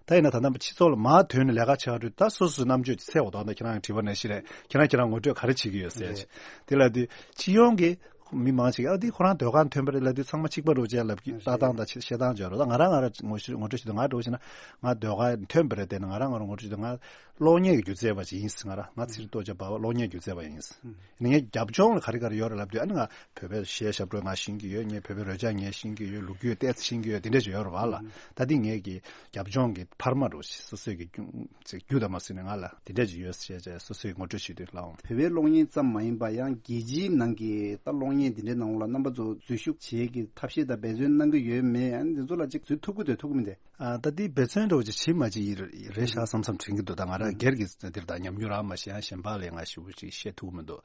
ད་ཡིན་ན་ད་ལྟ་སྤྱི་ཚོགས་ལ་མར་ཐོན་ནས་ལས་ཀ་བྱ་དུས། ད་སོ་སོའི་རྣམ་དཔྱོད་ཀྱི་ཚད་འོ་ད་ད་ཁྱེད་རང་གི་དྲི་བ་ནང་བཞིན་རེད། ཁྱེད་རང་ཁྱེད་རང་ངོ་སྤྲོད་ག་རེ་བྱེད་ཀྱི་ཡོད་ཟེར། རེད། དེ་ལབ་དུས་སྤྱི་ཡོངས་ཀྱི་མི་མང་ཞིག་གིས། ཨ། འདི་ཁོ་རང་ཟློས་གར་ཐོན་པ་རེད་ལབ་དུས། ཚང་མ་གཅིག་པ་འདྲ་པོ་བྱས་ལབ་ཀྱི། ལྟ་སྟངས་དང་བཤད་སྟངས་བྱས་རོགས། ད་ང་རང་ང་རང་ངོ་ངོ་སྤྲོད་བྱེད་དུས། ང་འདྲ་པོ་བྱས་ན་ང་ཟློས་གར་ཐོན་པ་རེད། དེ་ནི་ང་རང་ང་རང་ངོ་སྤྲོད་བྱེད་དུས། ང་གློག་བརྙན་གྱི་སྒྱུ་རྩལ་པ་ཅིག་ཡིན་ཟེར། ང་རང་ང་ཚེ་རིང་སྟོབས་རྒྱལ་འབའ་བ་གློག་བརྙན་སྒྱུ་རྩལ་པ་ཡིན་ཟེར། ཨ་ནི་ངའི་རྒྱབ་ལྗོངས་ལ་ག་རེ་ག་རེ་ཡོད་རེད་ལབ་དུས། ཨ་ནི་ང་བོད་པའི་གཞས་ཞབས་བྲོ་ང་ཤེས་ཀྱི་ཡོད། ངས་བོད་པའི་རོལ་ཆ་ངས་ཤེས་ཀྱི་ཡོད། ལོ་རྒྱུས་ཏོག་ཙམ་ཤེས་ཀྱི་ཡོད། དེ་འདྲ་ཅིག་ཡོད་རེད་བ་ལ། ད་འདི་ངའི་གི་རྒྱབ་ལྗོངས་ཀྱི་འཕར་མ་འདྲ་པོ་ཞིག་སོ་སོའི་གི་རྒྱུ་ཅིག་རྒྱུ་དང་མ་བཟོས་ནས་ང་ལ་དེ་འདྲ་ཅིག་ཡོད་ཟེར་བྱས། སོ་སོའི་ངོ་སྤྲོད་ཞུས་དུས་ལགས་འོང་། བོད་པའི་གློག་བརྙན་ཙམ་མ་ཡིན་པ། ཡང་རྒྱལ་སྤྱིའི་ནང་གི་ད་གློག་བརྙན་འདི་འདྲའི་ནང་ལ་རྣམ་པ་ཚོ་འཛུལ་ཞུགས་བྱེད་ཀྱི་ཐབས་ཤེས་དང་འབད་བརྩོན་གནང་གི་ཡོད་མེད། ཨ་ནི་འདི་ཚོ་ལ་ཅིག་འཛུལ་ཐུབ་ཀྱི་འདུག་ཐུབ་ཀྱི་མི་འདུག་ཨ། ད་འདི་འབད་བརྩོན་འདྲ་པོ་ཅིག་བྱེད་མ་བྱེད་ཡིན་རེད་ཤག་བསམ་བསམ་དྲན་གྱི་འདུག་ད་ང་རང་སྒེར་གྱི་འདིར་ད་ཉམས་མྱོང་རག་མ་ཤེས། ཡང་གཞན་པ་ལ་ང་ཞེ་པོ་ཅིག་བཤད་ཐུབ་ཀྱི་མི་འདུག་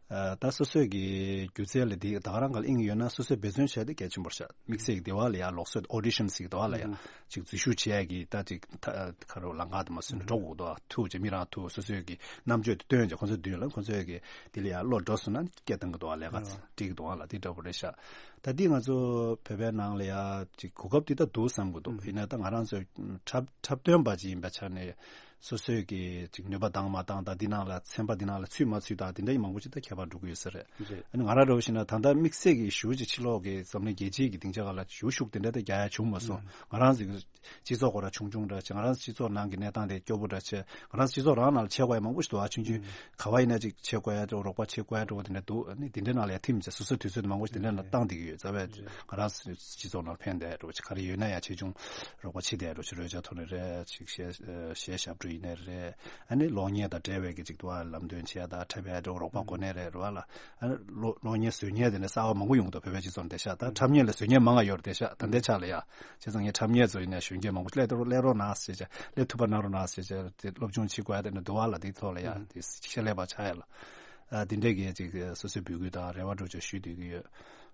ཨ། ད་སོ་སོའི་གི་སྒྱུ་རྩལ་ལ་འདི་ད་ག་རང་ག་ལ་དབྱིངས་ཡོད་ན། སོ་སོས་འབད་བརྩོན་བྱས་ཏེ་གལ་ཆེན་པོ་རེད་ཤག་དམིགས་བསལ་གྱི་དེ་བ་ལ་ཡ་ལུགས་སྲོལ་ཨོ་ཌི་ཤན་ཟེར་གྱི་དེ་བ་ལ་ཡ་ཅིག་འཛུལ་ཞུགས་བྱས་ཀྱི། ད་ཅིག་ད་ག་རེ་ལམ་ཁ་དུ་མ་སོན་འགྲོ་དགོས་འདུག་ཐུག་བྱས་མི་རང་ཐུག་སོ་སོའི་གི་རྣམ་དཔྱོད་དེ་སྟོན་བྱས། ཁོ་ཚོའི་མདུན་ལ་ཁོ་ཚོའི་གི་དེ་ལ་ཡ་བློ་འགྲོ་སོང་ན་སྐད་བཏང་གི་འདུག་ཨ། ལས་ཀ་འགྲིག་གི་འདུག་ཨ་ལ། དེ་འདྲ་པོ་རེད་ཤག་ད་འདི་ང་ཚོ་བོད་པའི་ནང་ལ་ཡ་ཅིག་གོ་སྐབས་འདི་ད་འདུག་བསམ་གྱི་འདུག་ཡིན་ན་ད་ང་རང་ཚོ་འཁྲབ་འཁྲབ་སྟོན་པ་ཅིག་ཡིན་པའི་ཆ་ནས། སོ་སོའི་གི་ཅིག་ནུས་པ་འདང་མ་འདང་དང་། འདི་ནང་ལ་ཚན་པ་འདི་ནང་ལ་ཚུད་མ་ཚུད་དང་། འདི་འདྲ་ཡི་མང་པོ་ཅིག་ད་ཁྱད་པར་འགྲོ་གི་ཡོད་ས་རེད། རེད། ཨ་ནི་ང་རང་འདྲ་པོ་བྱས་ན་ད་ལྟ་དམིགས་བསལ་གྱི་ཞེ་པོ་ཅིག་ཕྱི་ལོགས་ཀྱི་འཛམ་གླིང་རྒྱལ་སྤྱིའི་གི་སྡིངས་ཆ་སྒང་ལ་ཞེ་པོ་ཤུགས་དེ་འདྲ་ད་རྒྱག་ཡ་བྱུང་མ་སོང་། ང་རང་ཚོའི་སྤྱི་ཚོགས་སྐོར་ལ་ཆུང་ཆུང་འདྲ་བྱས། ང་རང་ཚོ་སྤྱི་ཚོགས་ནང་གི་གནས་སྟངས་དེ་སྐྱོ་པོ་འདྲ་བྱས། ང་རང་ཚོ་སྤྱི་ཚོགས་རང་ནང་ལ་བྱེད་དགོས་ཡ་མང་པོ་ཞིག་འདུག་ཨ། ཆུང་ཆུང་ག་བ་ཡིན་ན་ཅིག་བྱེད་དགོས་ཡ་འདྲ་པོ། རོགས་པ་བྱེད་དགོས་ཡ་འདྲ་པོ་དེ་འདྲ་འདུག་ཨ་ནི་འདི་འདྲའི་ནང་ལ་ཡ་ཐིམ་བྱས། སོ་སོའི་དུས་ཚོད་མང་པོ་ཞིག་དེ་འདྲའི་ནང་བཏང་བསྡད་ཀྱི་ཡོད། རྩ་བའི་ང་རང་ཚོའི་སྤྱི་ཚོགས་ནང་ཕན་བསྡད་འདྲ་པོ་ཅིག་ག་རེ་ཡོད་ན་ཡ་ཆེ་ཆུང་རོགས་པ་བྱེད་བསྡད་འདྲ་པོ་ཅིག་རོལ་ཆ་ཐོག་ནས་རེད། ཅིག་གཞས་གཞས་ཞབས་བྲོ་ཡིན་ནའི་རེད། ཨ་ནི་གློག་བརྙན་དང་འབྲེལ་བའི་གི་ཅིག་ཏུ་བ་ལམ་སྟོན་བྱས་དང་། འཁྲབ་ཡ་འདྲ་པོ་རོགས་པ་གོ་གནས་རེད་རེད་བ་ལ། ཨ་ནི་གློག་གློག་བརྙན་བཟོ་མཁན་དེ་ནས་གསར་པ་མང་པོ་ཡོང་འདུག་བོད་པའི་སྤྱི་ཚོགས་ནང་བསྡད་ཤག་ད་འཁྲབ་མཁན་ལ་བཟོ་མཁན་མང་ང་ཡོད་རེད་བསྡད་ཤག་ད་ལྟའི་ཆ་ལ་ཡ། བྱས་ཙང་ངས་འཁྲབ་མཁན་ཚོ་ཡིན་ན་གཞོན་སྐྱེས་མང་པོ་སླེབས་རོགས་སླེབས་རོགས་གནང་ཟེར་བྱས། སླེབས་ཐུབ་པ་གནང་རོགས་གནང་ཟེར་བྱས། དེ་སློབ་སྦྱོང་བྱེད་དགོས་ཡ་དེ་འདྲ་འདུག་བ་ལ། དེའི་ཐོག་ལ་ཡ་དེ་ཤེས་ལས་པ་ཆགས་ཡ་ལ། ཨ། དེ་འདྲས་ཀྱི་ཅིག་སོ་སོའི་འབོད་སྐུལ་དང་རེ་བ་འདྲ་པོ་ཅིག་ཞུ་འདོད་ཀྱི་ཡོད་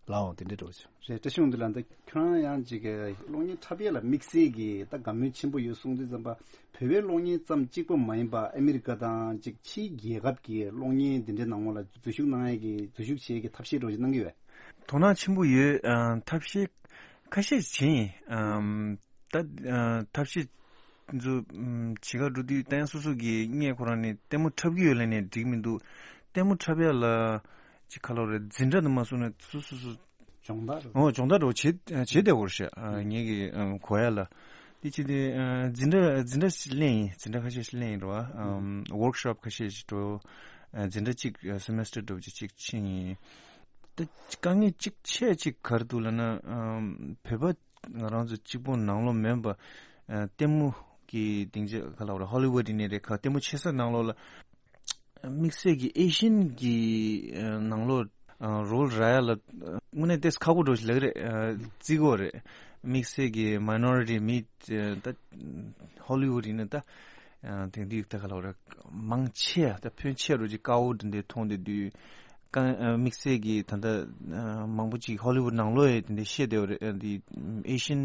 ལགས་འོང་། དེ་འདྲས་འདྲ་པོ་ཅིག་རེད། བཀྲ་ཤིས་དབང་འདུས་ལགས། ད་ཁྱོད་རང་ཡང་ཅིག་གློག་བརྙན་འཁྲབ་ཡས་ལ་དམིགས་བསལ་གྱི་ད་དགའ་མོས་ཆེན་པོ་ཡོད་གསུངས་དུས་ཙམ་པ། བོད་པའི་གློག་བརྙན་ཙམ་གཅིག་པོ་མ་ཡིན་པ། ཨ་མི་རི་ཀ་དང་ཅིག་ཕྱིའི་རྒྱལ་ཁབ་ཀྱི་གློག་བརྙན་འདི་འདྲའི་ནང་ལོགས་ལ་འཛུལ་ཞུགས་གནང་ཡས་ཀྱི་འཛུལ་ཞུགས་བྱེད་ཡས་ཀྱི་ཐབས་ཤེས་འདྲ་པོ་ཅིག་གནང་གི་ཡོད། དོ་སྣང་ཆེན་པོ་ཡོད། ཨ། ཐབས་ཤེས་ཁ་ཤས་བྱས་ཡིན། ཨམ། ད། ཨ། ཐབས་ཤེས་ཚོ་བྱེད་ག་འགྲོ་དུས་ད་ཡང་སོ་སོ་གི་སྔས་ཁོ་རང་ནས་ལྟད་མོ་འཁྲབ་ཀྱི་ཡོད་ལབ་ནས་འགྲིག་མི་འདུག་ལྟད་མོ་འཁྲབ་ཡ་ལ་ཅིག་ག་ལབ་རེད། འཛིན་གྲྭ་དུ་མ་སོང་ན་སོ་སོ་སོ། སྦྱོང་བརྡར། ཨོ། སྦྱོང་བརྡར་འདྲ་པོ་བྱེད་བྱེད་བསྡད་ཡོད་རེད་ཤག་ཨ། ངེད་ཀྱི་ཨ་གོ་ཡ་ལ། དེ་བྱས་ཏེ་ཨ་འཛིན་གྲྭ་འཛིན་གྲྭ་ཞིག་ལེན་ཡིན། འཛིན་གྲྭ་ཁ་ཤས་ཤིག་ལེན་ཡིན་རེད་བ། ཨམ། ཝོརྐ་ཤོབ་ཁ་ཤས་ཤིག་འགྲོ། ཨ། འཛིན་གྲྭ་གཅིག་ཨ་སེ་མེ་སི་ཊར་འདྲ་པོ་ཅིག་ཅིག་ཕྱིན་ཡིན། ད་དཀའ་ངལ་གཅིག་ཆེ་གཅིག་ག་རེ་འདུག་ལབ་ན། ཨམ། བོད་པ་ང་རང་ཚོ་གཅིག་པོ་ནང་ལོགས་མིན་པ། ཨ། ལྟད་མོ་གི་སྡིངས་ཆ་ག་ལབ་རེད། ཧོ་ལི་ཝུད་ཡིན་ནའི་རེད། ག་ལྟད་མོ་ཆེ་ས་ནང་ལོགས་ལ། དམིགས་བསལ་གྱི་ཨེ་ཤི་ཡན་གྱི་ཨ་ནང་ལོགས་ཨ་རོལ་རག་ཡ་ལ་ཨ་དངོས་གནས་ཏོག་ཙམ་ཁག་པོ་འདྲ་པོ་ཞིག་ལབ་ཀྱི་རེད། ཨ་བརྩི་དགོས་རེད། དམིགས་བསལ་གྱི་མའི་ནོ་རི་ཊི་མི། ཨ་ད་ཧོ་ལི་ཝུད་ཡིན་ན་ད་ཨ་དེང་དུས་ད་ག་ལབ་རེད། མང་ཆེ་ད་ཕོན་ཆེ་འདྲ་པོ་ཅིག་དཀར་པོ་འདི་འདྲ་མཐོང་བསྡད་དུས། ཀ་ཨ་དམིགས་བསལ་གྱི་ད་ལྟ་ཨ་མང་པོ་ཅིག་ཧོ་ལི་ཝུད་ནང་ལོགས་ཡ་དེ་འདྲ་བཤད་བསྡད་པ་རེད། ཨ་འདི་ཨེ་ཤི་ཡན་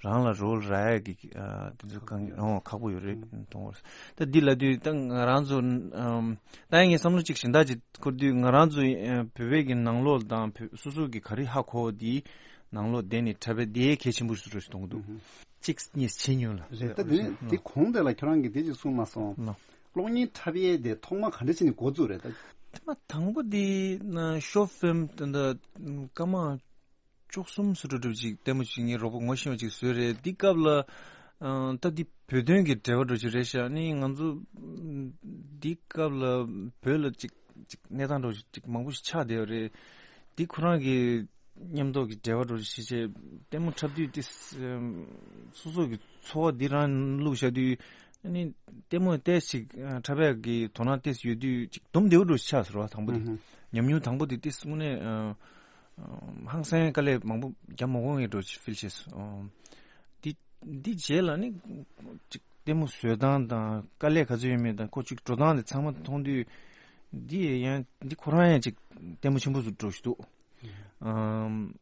རང་ལ་རོལ་རག་ཡ་གི་ཨ་དེ་ཚོ་གང་ཨོ་ཁག་པོ་ཡོད་རེད་མཐོང་བ། ད་འདི་ལབ་དུས་ད་ང་རང་ཚོ་ཨམ་ད་ཡང་ངས་བསམ་བློ་ཅིག་གཞན་དག་ཅིག་འཁོར་དུས། ང་རང་ཚོ་ཨ་བོད་པའི་གི་ནང་ལོགས་དང་བོད་སོ་སོ་གི་ག་རེ་ཧ་གོ་བ་དེའི་ནང་ལོགས་བསྡད་ནས་འཁྲབ་པའི་དེ་གལ་ཆེན་པོ་ཞིག་འདྲ་པོ་ཞིག་མཐོང་གི་འདུག་ཨུ་ཧུ། གཅིག་གཉིས་བྱེད་མྱོང་ལ། རེད། ད་དེ་ནས་དེ་གོང་དེ་ལ་ཁྱོད་རང་གིས་དེ་ཅིག་གསུངས་མ་སོང་། ལགས། གློག་བརྙན་འཁྲབ་ཡས་དེ་ཐོག་མ་ག་འདྲ་བྱས་ནས་འགོ་བཙུགས་རེད་ད། ཐ་མ་དང་པོ་དེ་ན་ཤོཊ་ཕིལམ་དེ་འདྲ་སྐར་མ་བཅུ་གསུམ་ཙམ་འདྲ་པོ་ཅིག་ལྟད་མོ་ཅིག་ངའི་རོགས་པ་ངོ་ཤེས་པ་ཅིག་བཟོས་རེད། འདི་སྐབས་ལ་ཨ་ད་འདི་བོད་དོན་གྱི་འབྲེལ་བ་འདྲ་པོ་ཅིག་རེད་ཤག་ཨ་ནི་ང་ཚོ་འདི་སྐབས་ལ་བོད་ལ་ཅིག་ཅིག་གནས་སྟངས་འདྲ་པོ་ཅིག་མང་པོ་ཞིག་ཆགས་བསྡད་ཡོད་རེད། འདི་ཁོ་རང་གི་མཉམ་ཐོག་གི་འབྲེལ་བ་འདྲ་པོ་ཞིག་བྱས། ལྟད་མོ་འཁྲབ་དུས་ཏོག་ཙམ་སོ་སོ་གི་ཚོར་བ་འདི་རང་བླུགས་བཞག་དུས། ཨ་ནི་ལྟད་མོ་ཏོག་ཙམ་ཅིག་འཁྲབ་ཡག་གི་དོ་སྣང་ཏོག་ཙམ་ཡོད་དུས་ཅིག་སྡོམ་བདེ་པོ་འདྲ་པོ་ཞིག་ཆགས་སོང་བ། དང་པོ་དེ། ཨུ་ཧུ། ཉམས་མྱོང་དང་པོ་དེ་ཏོག་ཙམ་དངོས་གནས་ཨ་ཨ་ཧང་སང་དཀའ་ལས་མང་པོ་རྒྱག་མ་དགོས་མཁན་འདྲ་པོ་ཅིག་ཕིལ་བྱས་སོང་། ཨ་འདི་ འདི་རྗེས་ལ་ནི་ཅིག་ལྟད་མོ་བཟོ་སྟངས་དང་དཀའ་ལས་ག་ཚོད་ཡོད་མེད་དང་ཁོ་ཅིག་འགྲོ་སྟངས་དེ་ཚང་མ་མཐོང་དུས། འདི་ཡང་འདི་ཁོ་རང་ཡང་ཅིག་ལྟད་མོ་ཆེན་པོ་ཟིག་འགྲོ་ཞིག་འདུག་ཨམ།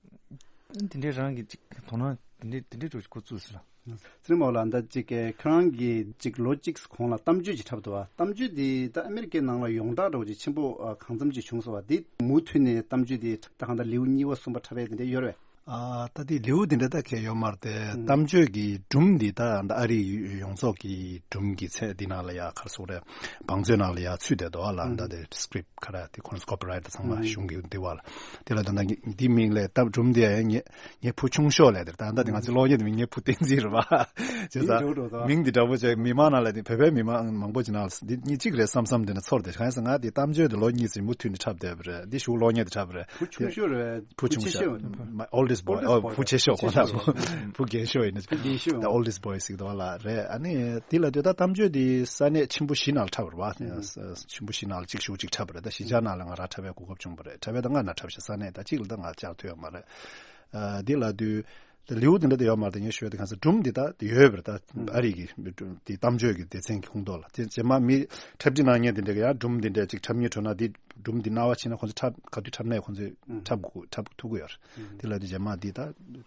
དེ་འདྲའི་རང་གི་ཅིག་དོ་སྣང་དེ་འདྲའི་དེ་འདྲའི་འགྲོ་ཞིག་འགོ་བཙུགས་ཟེར་ལ། ཚེ་རིང་མོ་ལགས་ད་ཅིག་ཁྱེད་རང་གིས་ཅིག་ལོ་གཅིག་གོང་ལ་གཏམ་བརྗོད་ཅིག་འཁྲབ་འདུག་བ། གཏམ་བརྗོད་འདི་ད་ཨ་མེ་རི་ཀའི་ནང་ལ་ཡོངས་གྲགས་འདྲ་བོ་ཅིག་ཆེན་པོ་ཨ་གང་འཚམ་ཅིག་བྱུང་སོང་བ། འདི་མུ་མཐུད་ནས་གཏམ་བརྗོད་འདི་ད་གང་ལྟར་ལེའུ་གཉིས་པ་གསུམ་པ་འཁྲབ་ཡས་དེ་འདྲ་ཡོད་རེད་བས། ཨ་ད་དེ་ལེའུ་དེ་འདྲ་ད་གས་ཡོད་མ་རེད་དེ། ཨང་། གཏམ་བརྗོད་ཀྱི་སྒྲུང་འདི་ད་ཨ་རིའི་ཡོངས་རྫོགས་ཀྱི་སྒྲུང་གི་ཚད་འདི་ནང་ལ་ཡ་ག་རེ་ཟེར་དགོས་རེད། བང་མཛོད་ནང་ལ་ཡ་ཚུད་བསྡད་འདུག་ཨ་ལ། ཨང་། ད་དེ་སི་ཀི་རིབ་ག་རེ་དེ་ཁོ་རང་ཚོ་ཀོ་པི་རའེ་ཊི་དང་ཚང་མ་ཨང་། གཞུང་གི་འདི་བ་ལ། དེ་ལ་ད་ད་འདི་མིང་ལས་སྟབས་སྒྲུང་འདི་ཡ་ངས་ངའི་བུ་ཆུང་ཤོས་ལས་དེར་ད་ད་འདི་ང་ཚོ་གློག་བརྙན་དེ་མིང་ངའི་བུ་བསྟན་འཛིན་རེད་བ། བྱས་ཙང་མིང་འདི་འདྲ་བོ་བྱས་མི་མང་ནང་ལ་དེ་བོད་པའི་མི་མང་མང་པོ་ཅིག་ནང་ལ་འདི་གཉིས་གཅིག་རེད་བསམ་བསམ་དེ་ནས་ཚོར་དེ་གང་ཡིན་ཟེར་ང་དེ་གཏམ་བརྗོད་དེ་ལོ་གཉིས་ཙམ་མུ་མཐུད་ནས་འཁྲབ་བསྡད་པ་རེད། འདི་གཞུག་གློག་བརྙན་དེ་འཁྲབ་པ་རེད། བུ་ཆུང་ཤོས་རེད། བུ་ཆེ་ཤོས། བུ་ཆེ་ཤོས། མ་ཨོལ་ཌེ་སི་བོའི། ཨོ་བུ་ཆེ་ཤོས་གོ་ན་བུ་བུ་རྒན་ཤོས་ཡིན་ན། རྒན་ཤོས། The oldest boy ཟེར་གི་འདུག་ལ་རེད། ཨ་ནི་དེ་ལ་དེ་ད་གཏམ་བརྗོད་དེ་ས་གནས་ཆེན་པོ་བཞི་ནང་ལ་འཁྲབ་པ་རེད་བ། ཆེན་པོ་བཞི་ནང་ལ་གཅིག་གཞུག་གཅིག་འཁྲབ་པ་རེད། ད་གཞིས་ཆགས་ནང་ལ་ང་རང་འཁྲབ་པའི་གོ་སྐབས་བྱུང་བ་རེད། འཁྲབ་པའི་ད་ལྔ་ན་འཁྲབ་ཤག་ས་གནས་ད་གཅིག་ལ་ད་ང་བཅར་ཐུབ་ཡོད་མ་རེད། ཨ་དེ་ལ་དུས་ད་ལེའུ་དེ་འདྲ་དེ་ཡོད་མ་རེད། ད་ངས་ཞུ་བ་དེ་གང་ཟེར་སྒྲུང་དེ་ད་དེ་ཡོད་པ་རེད། ད་ཨ་རི་གི་དེ་གཏམ་བརྗོད་ཀྱི་སྡེ་ཚན་གྱི་ཁོངས་གཏོགས་ལ་དེ་རྗེས་མ་མི་འཁྲབ་ཁྲིད་གནང་མཁན་དེ་འདྲ་གི་ཡང་སྒྲུང་དེ་འདྲ་ཅིག་འཁྲབ་སྙིང་བྲོ་ན་དེ་སྒྲུང་དེ་རྣ་བ་ཕྱིན་ན་ཁོང་ཚོ་འཁྲབ་ག་དུས་འཁྲབ་ནའི་ཁོང་ཚོས་འཁྲབ་དགོས་འཁྲབ་ཐུབ་ཀྱི་ཡོད་རེད། དེ་ལ་དུས་རྗེས་མ་འདི་ད་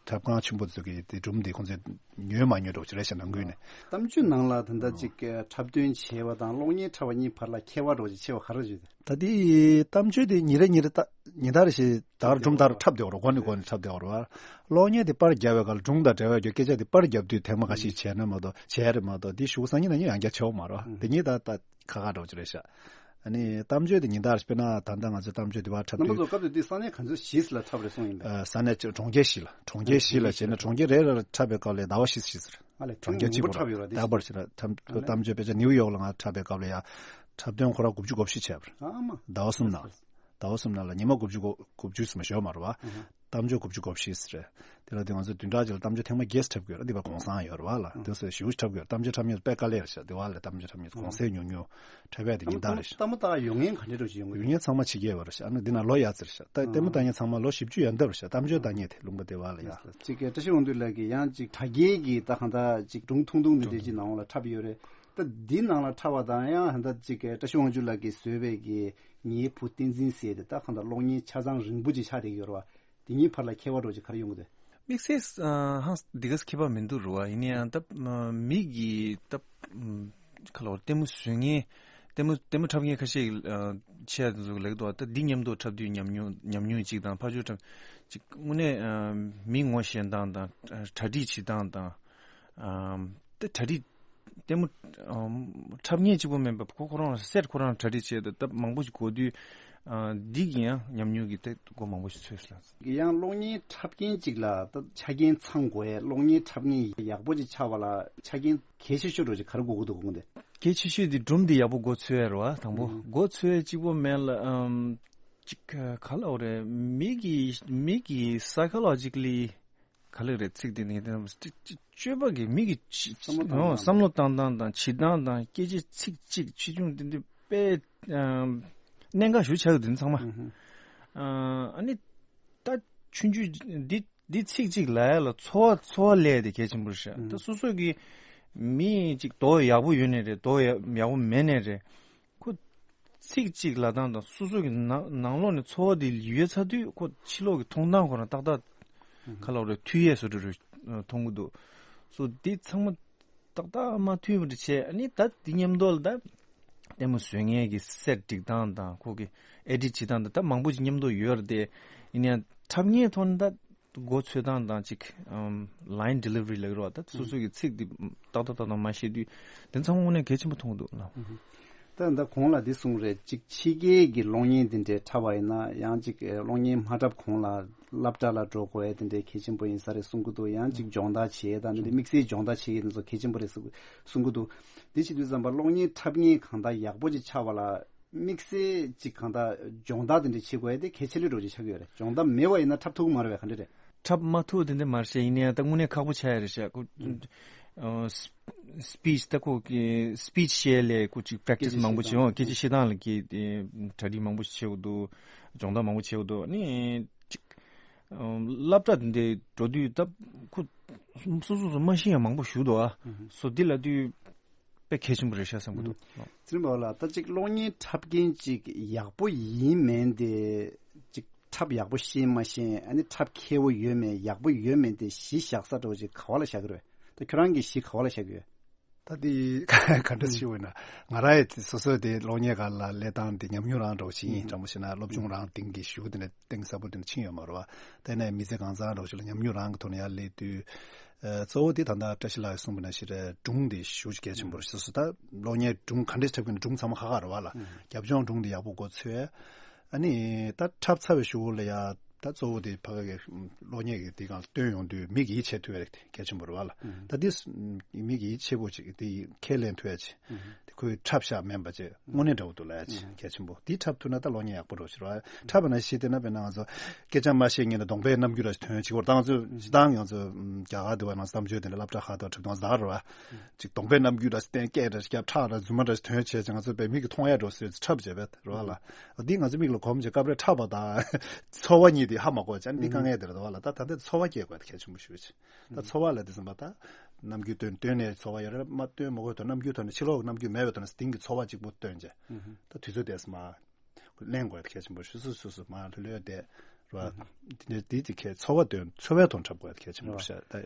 འཁྲབ་ཁང་ཆེན་པོ་ཚོ་གི་དེ་སྒྲུང་འདི་ཁོང་ཚོས་ཉོས་མ་ཉོས་འགྲོ་གི་རེད་ཤག་ནང་ཁུལ་ནས། གཏམ་བརྗོད་ནང་ལ་ད་ལྟ་ཅིག་འཁྲབ་སྟོན་བྱས་པ་དང་གློག་བརྙན་འཁྲབ་པ་གཉིས་བར་ལ་ཁྱད་པར་འདྲ་བོ་ཅིག་ཕྱེ་བ་ག་རེ་རེད། ད་དེ་གཏམ་བརྗོད་དེ་ཉིན་རེ་ཉིན་རེ་ད་ཉིན་ལྟར་ཞིག་ད་གར་སྒྲུང་ལྟར་འཁྲབ་བསྡད་པ་རེད། འགོ་ནས་འགོ་ནས་འཁྲབ་བསྡད་པ་རེད་བ། གློག་བརྙན་དེ་པར་རྒྱབ་པའི་སྐབས་ལ་སྒྲུང་དང་འབྲེལ་བའི་སྐད་ཆ་དེ་པར་རྒྱབ་དུས་ཐེངས་མ་ཁ་ཤས་བྱས་ན་མ་གཏོགས་བྱས་རེད་མ་གཏོགས་དེ་གཞུག་སང་ཉིན་གནངས་ཉིན་ཡང་བསྐྱར་བྱེད་འོང་མ་རེད་བ། དེ་གཉིས་ད་ད་ཁག་ཁག་འདྲ་བོ་ཅིག་རེད་ཤག་ཨ་ནི་གཏམ་བརྗོད་དེ་ཉིན་ལྟར་དཔེར་ན་ད་ལྟ་ང་ཚོས་གཏམ་བརྗོད་དེ་བར་འཁྲབ་རྣམ་པ་དུས། ཚོ་སྐབས་དེ་དུས་ས་གནས་ག་ཚོད་གཞིས་ལ་འཁྲབ་རེད་གསུངས་ཡིན་པས། ཨ་ས་གནས་ཅིག་གྲོང་ཁྱེར་བཞི་ལ་གྲོང་ཁྱེར་བཞི་ལ་བྱས་ན་གྲོང་ཁྱེར་རེ་རེ་ལ་འཁྲབ་པའི་སྐབས་ལ་ཟླ་བ་བཞི་ཙམ་ཞིག་ཟེར། ཨ་ལས་གྲོང་ཁྱེར་གཅིག་པ་ལ་འཁྲབ་ཡོད་ར་དེ། རྟག་པར་བྱས་ན་འཁྲབ་ཨ་ལས། གཏམ་བརྗོད་དཔེ་ཆ་ནིའུ་ཡོག་ལ་ང་འཁྲབ་པའི་སྐབས་ལ་ཡང་འཁྲབ་སྟོན་ཁོ་རང་དགུ་བཅུ་གོ་བཞི་བྱས་པ་རེད། ཨ་མ། ཟླ་བ་གསུམ་ནང་ལ། ཟླ་བ་གསུམ་ནང་ལ་ཉི་མ་དགུ་བཅུ་གོ་དགུ་བཅུ་ཙམ་ཞོག་མ་རེད་བ། ཨ་ཧ། གཏམ་བརྗོད་དགུ་བཅུ་གོ་བཞི་ཟེར་རེད། དེ་ལ་དེ་ང་ཚོ་བདུན་ཕྲག་གཅིག་ལ་གཏམ་བརྗོད་ཐེངས་མ་བརྒྱད་ཙམ་འཁྲབ་དགོས་རེད། འདི་བ་གུང་སེང་ཡོད་རེད་བ་ལ། ཨ་དེ་ཚོ་ཞེ་པོ་ཅིག་འཁྲབ་དགོས་རེད། གཏམ་བརྗོད་འཁྲབ་མཁན་དཔེ་དཀའ་ལས་རེད་ཤག་འདི་བ་ལ་གཏམ་བརྗོད་འཁྲབ་མཁན་གུང་སེང་ཉུང་ཉུང་འཁྲབ་ཡ་དེ་ཉིན་ལྟར་རེད་ཤག་ལྟད་མོ་ལྟ་ཡོང་མཁན་ག་འདྲ་འདྲ་ཅིག་ཡོང་གི་ཡོད། ཡོང་མཁན་ཚང་མ་ཕྱི་རྒྱལ་བ་རེད་ཤག་ཨ་ནི་འདི་ན་ལོ་ཡག་ཙི་རེད་ཤག་ད་ལྟད་མོ་ལྟ་མཁན་ཚང་མ་ལོ་བཞི་བཅུ་ཡན་འདབ་རེད་ཤག་གཏམ་བརྗོད་ལྟ་མཁན་དེ་ལུང་པ་དེ་བ་ལ་ཡ། ཅིག་གི་བཀྲ་ཤིས་དབང་འདུས་ལགས་ཀྱིས་ཡང་ཅིག་དྲ་རྒྱའི་གི་ད་གང་ལྟར་ཅིག་སྒྲུང་ཐུང་ཐུང་འདི་འདྲ་ཅིག་ནང་ལ་འཁྲབ་ཡོད་རེད། ད་འདི་ནང་ལ་འཁྲབ་པ་དང་ཡང་ད་ཅིག་གི་བཀྲ་ཤིས་དབང་ཕྱུག་ལགས་ཀྱིས་བཟོས་པའི་གི་ངའི་བུ་བསྟན་འཛིན་ཟེར་དེ་ད་གང་ལྟར་གློག་བརྙན་ཆ་ཚང་རིང་པོ་ཅིག་ཆགས་བསྡད་ཀྱི་ཡོད་རེད་བ། དེ་གཉིས་བར་ལ་ཁྱད་པར་འདྲ་ཅིག་ག་རེ་ཡོང་གི་འདུག་དམིགས་བསལ་ཨ་ཧང་འདི་ག་ཁྱད་པར་མི་འདུག་རེད་བ། ཡིན་ན་ཡང་ད་མི་གི་ད་ཁ་ལོ་ལྟད་མོ་བཟོ་མཁན་ལྟད་མོ་ལྟད་མོ་འཁྲབ་མཁན་ཁ་ཤས་ཀྱི་ཨ་ཆེ་བ་དེ་ཚོ་གི་ལབ་ཀྱི་འདུག་ད་འདི་མཉམ་དུ་འཁྲབ་དུས་ཉམས་མྱོང་ཉམས་མྱོང་གཅིག་དང་ཕར་ཕྱོགས་འཁྲབ་ཅིག་དངོས་གནས་ཨ་མི་ངོ་ཤེས་སྟངས་དང་གྲ་སྒྲིག་བྱེད་སྟངས་དང་ཨ་ད་གྲ་སྒྲིག་ལྟད་མོ་ཨ་འཁྲབ་མཁན་གཅིག་པོ་མིན་པ་ཁོ་ཁོ་རང་ལ་སེ་ཊི་ཁོ་རང་གྲ་སྒྲིག་བྱས་ཏེ་ད་མང་པོ་ཞིག་དགོས་དུས་ཨ་འདི་གི་ཡང་ཉམས་མྱོང་གི་ད་སྒོ་མང་པོ་ཞིག་ཚུད་སོང་། ཡང་གློག་བརྙན་འཁྲབ་མཁན་གཅིག་ལ་ད་ཆ་རྐྱེན་ཚང་དགོས་ཡས། གློག་བརྙན་འཁྲབ་མཁན་ཡག་པོ་ཅིག་ཆགས་པ་ལ་ཆ་རྐྱེན་གལ་ཆེ་ཤོས་འདྲ་ཅིག་ག་རེ་དགོས་ཀྱི་འདུག་དགོངས་ཏེ། གལ་ཆེ་ཤོས་དེ་སྒྲུང་དེ་ཡག་པོ་མགོ་ཚོས་ཡ་རེད་བ། དང་པོ་ཨུ་མགོ་ཚོས་ཡ་གཅིག་པོ་མེད་ལ་ཨམ་ཅིག་ག་ལབ་དགོས་རེད། མི་གི་མི་གི་སའི་ཀོ་ལོ་ཇི་ཀ་ལི་ག་ལབ་རེད་ཚིག་དེ་ནི་དེ་ཅིག་ཅིག་སྤྱོད་པ་གི་མི་གི་བྱ་བསམ་བློ་བཏང་ཨོ་སྟངས་བསམ་བློ་བཏང་སྟངས་དང་བྱེད་སྟངས་དང་སྐད་ཆ་ཚིག་གཅིག་ཆེ་ཆུང་དེ་འདྲ་དཔེ་ཨམ་གནད་འགག་ཞེ་པོ་ཆགས་ཀྱི་འདུག་ཚང་མ། ཨུ་ཧུ། ཨ་ཨ་ནི་ད་ཆུང་ཆུང་འདི་འདི་ཚིག་གཅིག་ལབ་ཡ་ལ་ཚོར་བ་ཚོར་བ་སླེབས་དེ་གལ་ཆེན་པོ་རེད་ཤག་ཨུ་ཧུ། ད་སོ་སོ་གི་མི་གཅིག་མདོག་ཡག་པོ་ཡོད་ནའི་རེད། མདོག་ཡག་ཡག་པོ་མེད་ནའི་རེད། ཁོ་ཚིག་གཅིག་ལབ་སྟངས་དང་སོ་སོ་གི་ནང་ནང་ལོགས་ནས་ཚོར་བ་དེ་ཡོད་ཚར་དུས་ཁོ་ཕྱི་ལོགས་ཀྱི་མཐོང་སྟངས་ཁོ་རང་ཏག་ཏག་ཨུ་ཧུ། ག་ལབ་རེད། ཐུག་ཡས་བཟོ་འདྲ་རེད། མཐོང་གི་འདུག་སོ་འདི་ཚང་མ་ཏག་ཏག་མ་མཐུན་པ་འདྲ་བྱས། ཨ་ནི་ད་འདི་མཉམ་དུ་ལ་ད་ལྟད་མོ་བཟོ་མཁན་གྱི་སེ་ཊི་སྒྲིག་སྟངས་དང་ཁོ་གི་ཨེ་ཌིཊ་བྱེད་སྟངས་དང་ད་མང་པོ་ཅིག་མཉམ་དུ་ཡོད་རེད་དེ། ཡིན་ཡང་འཁྲབ་མཁན་ཐོག་ནས་ད་མགོ་ཚོས་སྟངས་དང་ཅིག་ཨམ་ལའིན་ཌི་ལི་ཝ་རི་ལབ་ཀྱི་རེད་བ། ད་སོ་སོ་གི་ཚིག་འདི་ཏག་ཏག་ཏག་ཏག་མ་བཤད་དུས་དེ་ཚང་མ་དངོས་གནས་གལ་ཆེན་པོ་མཐོང་གི་འདུག་ལ། ད་ད་གོང་ལ་འདི་གསུངས་རེད། ཅིག་ཕྱི་རྒྱལ་གྱི་གློག་བརྙན་འདི་འདྲའི་འཁྲབ་པ་ཡིན་ན་ཡང་ཅིག་གློག་བརྙན་མ་འཁྲབ་གོང་ལ་སློབ་གྲྭ་ལ་འགྲོ་དགོས་ཡ་དེ་འདྲའི་གལ་ཆེན་པོ་ཡིན་ས་རེད་གསུང་གི་འདུག་ཡང་ཅིག་སྦྱོང་བརྡར་བྱེད་ཡ་དང་དེ་འདྲའི་དམིགས་བསལ་སྦྱོང་བརྡར་བྱེད་ཡ་དེ་ཚོ་གལ་ཆེན་པོ་རེད་གསུང་གསུང་གི་འདུག་དེ་བྱེད་དུས་ཙམ་པ་གློག་བརྙན་འཁྲབ་མཁན་གང་ལྟར་ཡག་པོ་ཅིག་ཆགས་པ་ལ་དམིགས་བསལ་ཅིག་གང་ལྟར་སྦྱོང་བརྡར་དེ་འདྲ་བྱེད་དགོས་ཡ་དེ་གལ་ཆེ་ལོས་འགྲོ་ཅིག་ཆགས་ཀྱི་ཡོད་རེད། སྦྱོང་བརྡར་མེད་པ་ཡིན་ན་འཁྲབ་ཐུབ་ཀྱི་མ་རེད་པས། ག་འདྲ་རེད། འཁྲབ་མ་ཐུབ་དེ་འདྲ་མ་རེད་ཤག་ཡིན་ན་ཡང་ད་དངོས་གནས་ཁག་པོ་ཆགས་ཡ་རེད་ཤག་ཁོ་ཨ་སི་པི་ཆི་ད་ཁོ་གི་སི་པི་ཆི་བཤད་ལས་ཁོ་ཅིག་པེ་རེག་ཊི་སི་མང་པོ་བྱེད་ཡོང་། སྐད་ཆ་བཤད་སྟངས་ལ་གི་གྲ་སྒྲིག་མང་པོ་བྱེད་དགོས་འདུག་སྦྱོང་བརྡར་མང་པོ་བྱེད་དགོས་འདུག་ཨ་ནི་ཅིག་སློབ་གྲྭ་འདི་འགྲོ་དུས་ད་ཁོ་སོ་སོ་སོ་མ་ཤེས་ཡ་མང་པོ་ཞིག་འདུག་ཨ། སོ་འདི་ལབ་དུས་དཔེ་གལ་ཆེན་པོ་རེད་ཤག་བསམ་གྱི་འདུག། ཚེ་རིང་བ་ལགས། ད་ཅིག་གློག་བརྙན་འཁྲབ་མཁན་ཅིག་ཡག་པོ་ཡིན་མིན་དེ་ཅིག་འཁྲབ་ཡག་པོ་ཤེས་མ་ཤེས། ཨ་ནི་འཁྲབ་མཁས་པོ་ཡོད་མེད་ཡག་པོ་ཡོད་མེད་དེ་གཞི་བཞག་ས་འདྲ་བོ་ཅིག་ག་བ་ལ་བཞག་གི་རེད། ད་ཁྱོད་རང་གི་གཞི་ག་བ་ལ་བཞག་གི་ཡོད། ད་དེ་ག་འདྲ་ཞིག་འོས་ན། ང་རང་ཡི་སོ་སོའི་དེ་གློག་བརྙན་སྒང་ལ་ལས་སྟངས་དེ་ཉམས་མྱོང་རང་འདྲ་བོ་ཞིག་ཡིན། དྲང་པོ་བཤད་ན་སློབ་སྦྱོང་རང་སྟེང་གི་ཞུ་དེ་ནས་གཏིང་ཟབ་པོ་དེ་ནས་ཕྱིན་ཡོད་མ་རེད་བ། དེ་ནས་མི་ཚེ་གང་ཚང་འདྲ་བོ་ཞིག་ལ་ཉམས་མྱོང་རང་གི་ཐོག་ནས་ཡར་སླེབས་དུས། ཨ། གཙོ་བོ་དེ་ད་ལྟ་བཀྲ་ཤིས་ལགས་ཀྱིས་གསུངས་པ་ནང་བཞིན་རེད། སྒྲུང་དེ་ཞེ་པོ་ཅིག་གལ་ཆེན་པོ་རེད། སོ་སོ་ད་གློག་བརྙན་སྒྲུང་ག་འདྲས་འཁྲབ་མཁན་ནི་སྒྲུང་ཚང་མ་ཁག་ཁག་རེད་བ་ལ། རྒྱབ་ལྗོངས་སྒྲུང་དེ་ཡག་པོ་མགོ་ཚོས། ཨ་ནི་ད་འཁྲབ་ཚར་བའི་གཞུག་ལ་ཡ་ད་གཙོ་བོ་དེ་ཕ་གི་གློག་བརྙན་གྱི་དེ་སྒང་སྟོན་ཡོང་དུས་མིག་ཡིད་ཆེས་ཐུབ་ཡ་རེད། གལ་ཆེན་པོ་རེད་བ་ལ། ད་དེ་མིག་ཡིད་ཆེས་པོ་ཅིག་དེ་ཁས་ལེན་ཐུབ་ཡ་ཅིག། དེ་ཁོས་འཁྲབ་བཞག་མིན་པ་ཅིག་དངོས་གནས་འདྲ་བོ་འདུག་ལབ་ཡ་ཅིག་གལ་ཆེན་པོ། དེ་འཁྲབ་ཐུབ་ན་ད་གློག་བརྙན་ཡག་པོ་འགྲོ་ཕྱིར་བ། འཁྲབ་པ་ན་ཤེས་དེ་ན་དཔེར་ན་ང་ཚོ་སྐད་ཆ་མ་བཤད་སྔོན་ལ་གདོང་པའི་རྣམ་འགྱུར་ར་ཞིག་ཐོན་བྱེད་ཀྱི་ཡོད་རེད། ད་ང་ཚོ་སྤྱིར་བཏང་ང་ཚོ་རྒྱ་གར་དུ་བ་ན་བསམ་བརྗོད་དེ་འདྲ་སློབ་གྲྭ་ཁག་ཏུ་འཁྲབ་སྟངས་ཟླ་རེད་བ། ཅིག་གདོང་པའི་རྣམ་འགྱུར་ར་ཞིག་བསྟན། སྐད་ར་ཞིག་བརྒྱབ། ཁྲག་ར་རྫུན་མ་ར་ཞིག་ཐོན་བྱས་ཙང་ང་ཚོ་བས་མིག་གིས་མཐོང་ཡ་འགྲོ་ཟེར་འཁྲབ་བྱས་པས་རེད་བ་ལ། འདི་ང་ཚོ་མིག་ལ་གོམས་བྱས་སྐབས་རེ་འཁྲབ་པ་དང་ཚོར་བ་གཉིས་དེ་ཧ་མ་གོ་བྱས། འདི་དཀའ་ངལ་དེ་རེད་བ་ལ། ད་ད་ལྟ་ཚོར་བ་སྐྱེ་དགོས་དེ་གལ་ཆེན་པོ་ཞིག་རེད། ད་ཚོར་བ་ལ་དེ་ཙམ་པ་ད་རྣམ་འགྱུར་སྟོན་སྟོན་ནས་ཚོར་བ་ཡོད་རེད། མ་སྟོན་མ་དགོས་དོན་རྣམ་འགྱུར་ཐོག་ནས་ཕྱི་ལོགས་ཀྱི་རྣམ་འགྱུར་མེད་པའི་ཐོག་ནས་སྟེང་གི་ཚོར་བ་གཅིག་པུ་སྟོན་བྱས། ད་དུས་ཚོད་དེ་ཙམ་པ་ལེན་དགོས་དེ་གལ་ཆེན་པོ་ཞིག་སོ་སོ་སོ་མ་ལྷོད་ལྷོད་དེ་ར་དེ་ནས་དེ་ཅིག་གལ་ཚོར་བ་སྟོན་ཚོར་བའི་ཐོག་འཁྲབ་དགོས་དེ་གལ་ཆེན་པོ་ཤ་ད།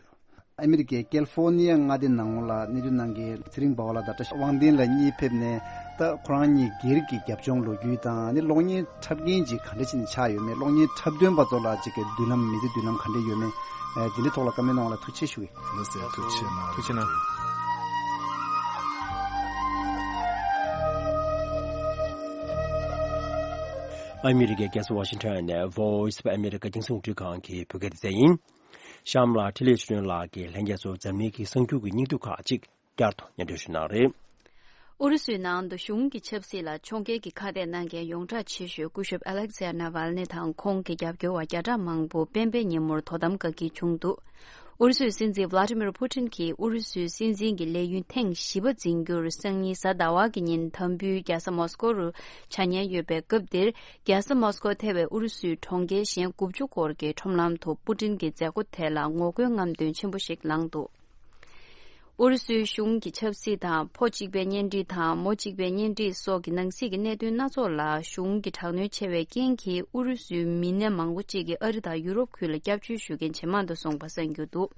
ཨ་མི་རི་ཀའི་ཀེ་ལི་ཧྥོ་ནི་ཡ་མངའ་སྡེ་ནང་ལ་གནས་སྡོད་གནང་མཁན་ཚེ་རིང་འབའ་བ་ལགས་དང་བཀྲ་ཤིས་དབང་ལྡན་ལགས་གཉིས་ཕེབས་ནས། ད་ཁོ་རང་གཉིས་སྒེར་གྱི་རྒྱབ་ལྗོངས་ལོ་རྒྱུས་དང་། ཨ་ནི་གློག་བརྙན་འཁྲབ་མཁན་ཅིག་ག་འདྲ་བྱས་ནས་ཆགས་ཡོད་མེད། གློག་བརྙན་འཁྲབ་སྟོན་པ་ཚོ་ལ་ཅིག་གི་མདུན་ལམ་མི་ཚེ་མདུན་ལམ་ག་འདྲ་ཡོད་མེད། ཨ། འདི་འདྲའི་ཐོག་ལ་བཀའ་མོལ་གནང་བ་ལ་ཐུགས་རྗེ་ཆེ་ཞུ་གི། ལགས་སོ། ཐུགས་རྗེ་ཆེ་གནང་། ཐུགས་རྗེ་གནང་། ཨ་མི་རི་ཀའི་རྒྱལ་ས་ཝ་ཤིང་ཊོན་ནས་Voice of America་རྒྱང་སྲིང་རླུང་འཕྲིན་ཁང་གི་བོད་སྐད་སྡེ་ཚན་ཡིན། གཤམ་ལ་འཕྲིན་ལས་ཆོས་སྒྲོན་ལགས་ཀྱིས་ལྷན་རྒྱས་ཚོར་འཛམ་གླིང་གི་གསར་འགྱུར་གྱི་སྙིང་བསྡུས་ཁག་ཅིག་བསྐྱར་དུ་སྙན་སྒྲོན་ཞུ་གནང་རེད། ཨུ་རུ་སུའི་ནང་དུ་གཞུང་གི་ཆབ་སྲིད་ལ་ཕྱོགས་འགལ་གྱི་ཁ་གཏད་གནང་མཁན་ཡོངས་གྲགས་ཆེ་ཤོས་སྐུ་ཞབས་Alexei Navalny་དང་ཁོང་གི་རྒྱབ་སྐྱོར་བ་བརྒྱ་ཕྲག་མང་པོ་སྤེན་པའི་ཉིན་མོར་དོ་དམ་བཀག་སྐྱིལ་བྱུང་འདུག། ཨུ་རུ་སུའི་སྲིད་འཛིན་Vladimir Putin་གྱིས་ཨུ་རུ་སུའི་སྲིད་འཛིན་གྱི་ལས་ཡུན་ཐེངས་བཞི་པ་འཛིན་རྒྱུར་སང་ཉིན་གཟའ་ཟླ་བ་གི་ཉིན་དམ་འབུལ་རྒྱལ་ས་མོ་སྐོ་རུ་བྱ་ཉེན་ཡོད་པའི་སྐབས་འདིར། རྒྱལ་ས་མོ་སྐོ་ཐེ་བའི་ཨུ་རུ་སུའི་གྲོང་ཁྱེར་གཞན་དགུ་བཅུ་སྐོར་གྱི་ཁྲོམ་ལམ་དུ་པུ་ཏིན་གྱི་མཛད་སྒོ་དེ་ལ་ངོ་རྒོལ་རྔམ་སྟོན་ཆེན་པོ་ཞིག་ལངས་འདུག། ཨུ་རུ་སུའི་གཞུང་གི་ཆབ་སྲིད་དང་ཕོ་གཅིག་པའི་གཉེན་སྒྲིག་དང་མོ་གཅིག་པའི་གཉེན་སྒྲིག་སོགས་ཀྱི་ནང་སྲིད་ཀྱི་གནད་དོན་སྣ་ཚོགས་ལ་གཞུང་གི་དྲག་གནོན་ཆེ་བའི་རྐྱེན་གྱིས་ཨུ་རུ་སུའི་མི་སྣ་མང་པོ་གཅིག་གིས་ཨ་རི་དང་ཡུ་རོབ་ཁུལ་ལ་སྐྱབས་བཅོལ་ཞུ་མཁན་ཇེ་མང་དུ་སོང་བ་གསན་རྒྱུ་འདུག།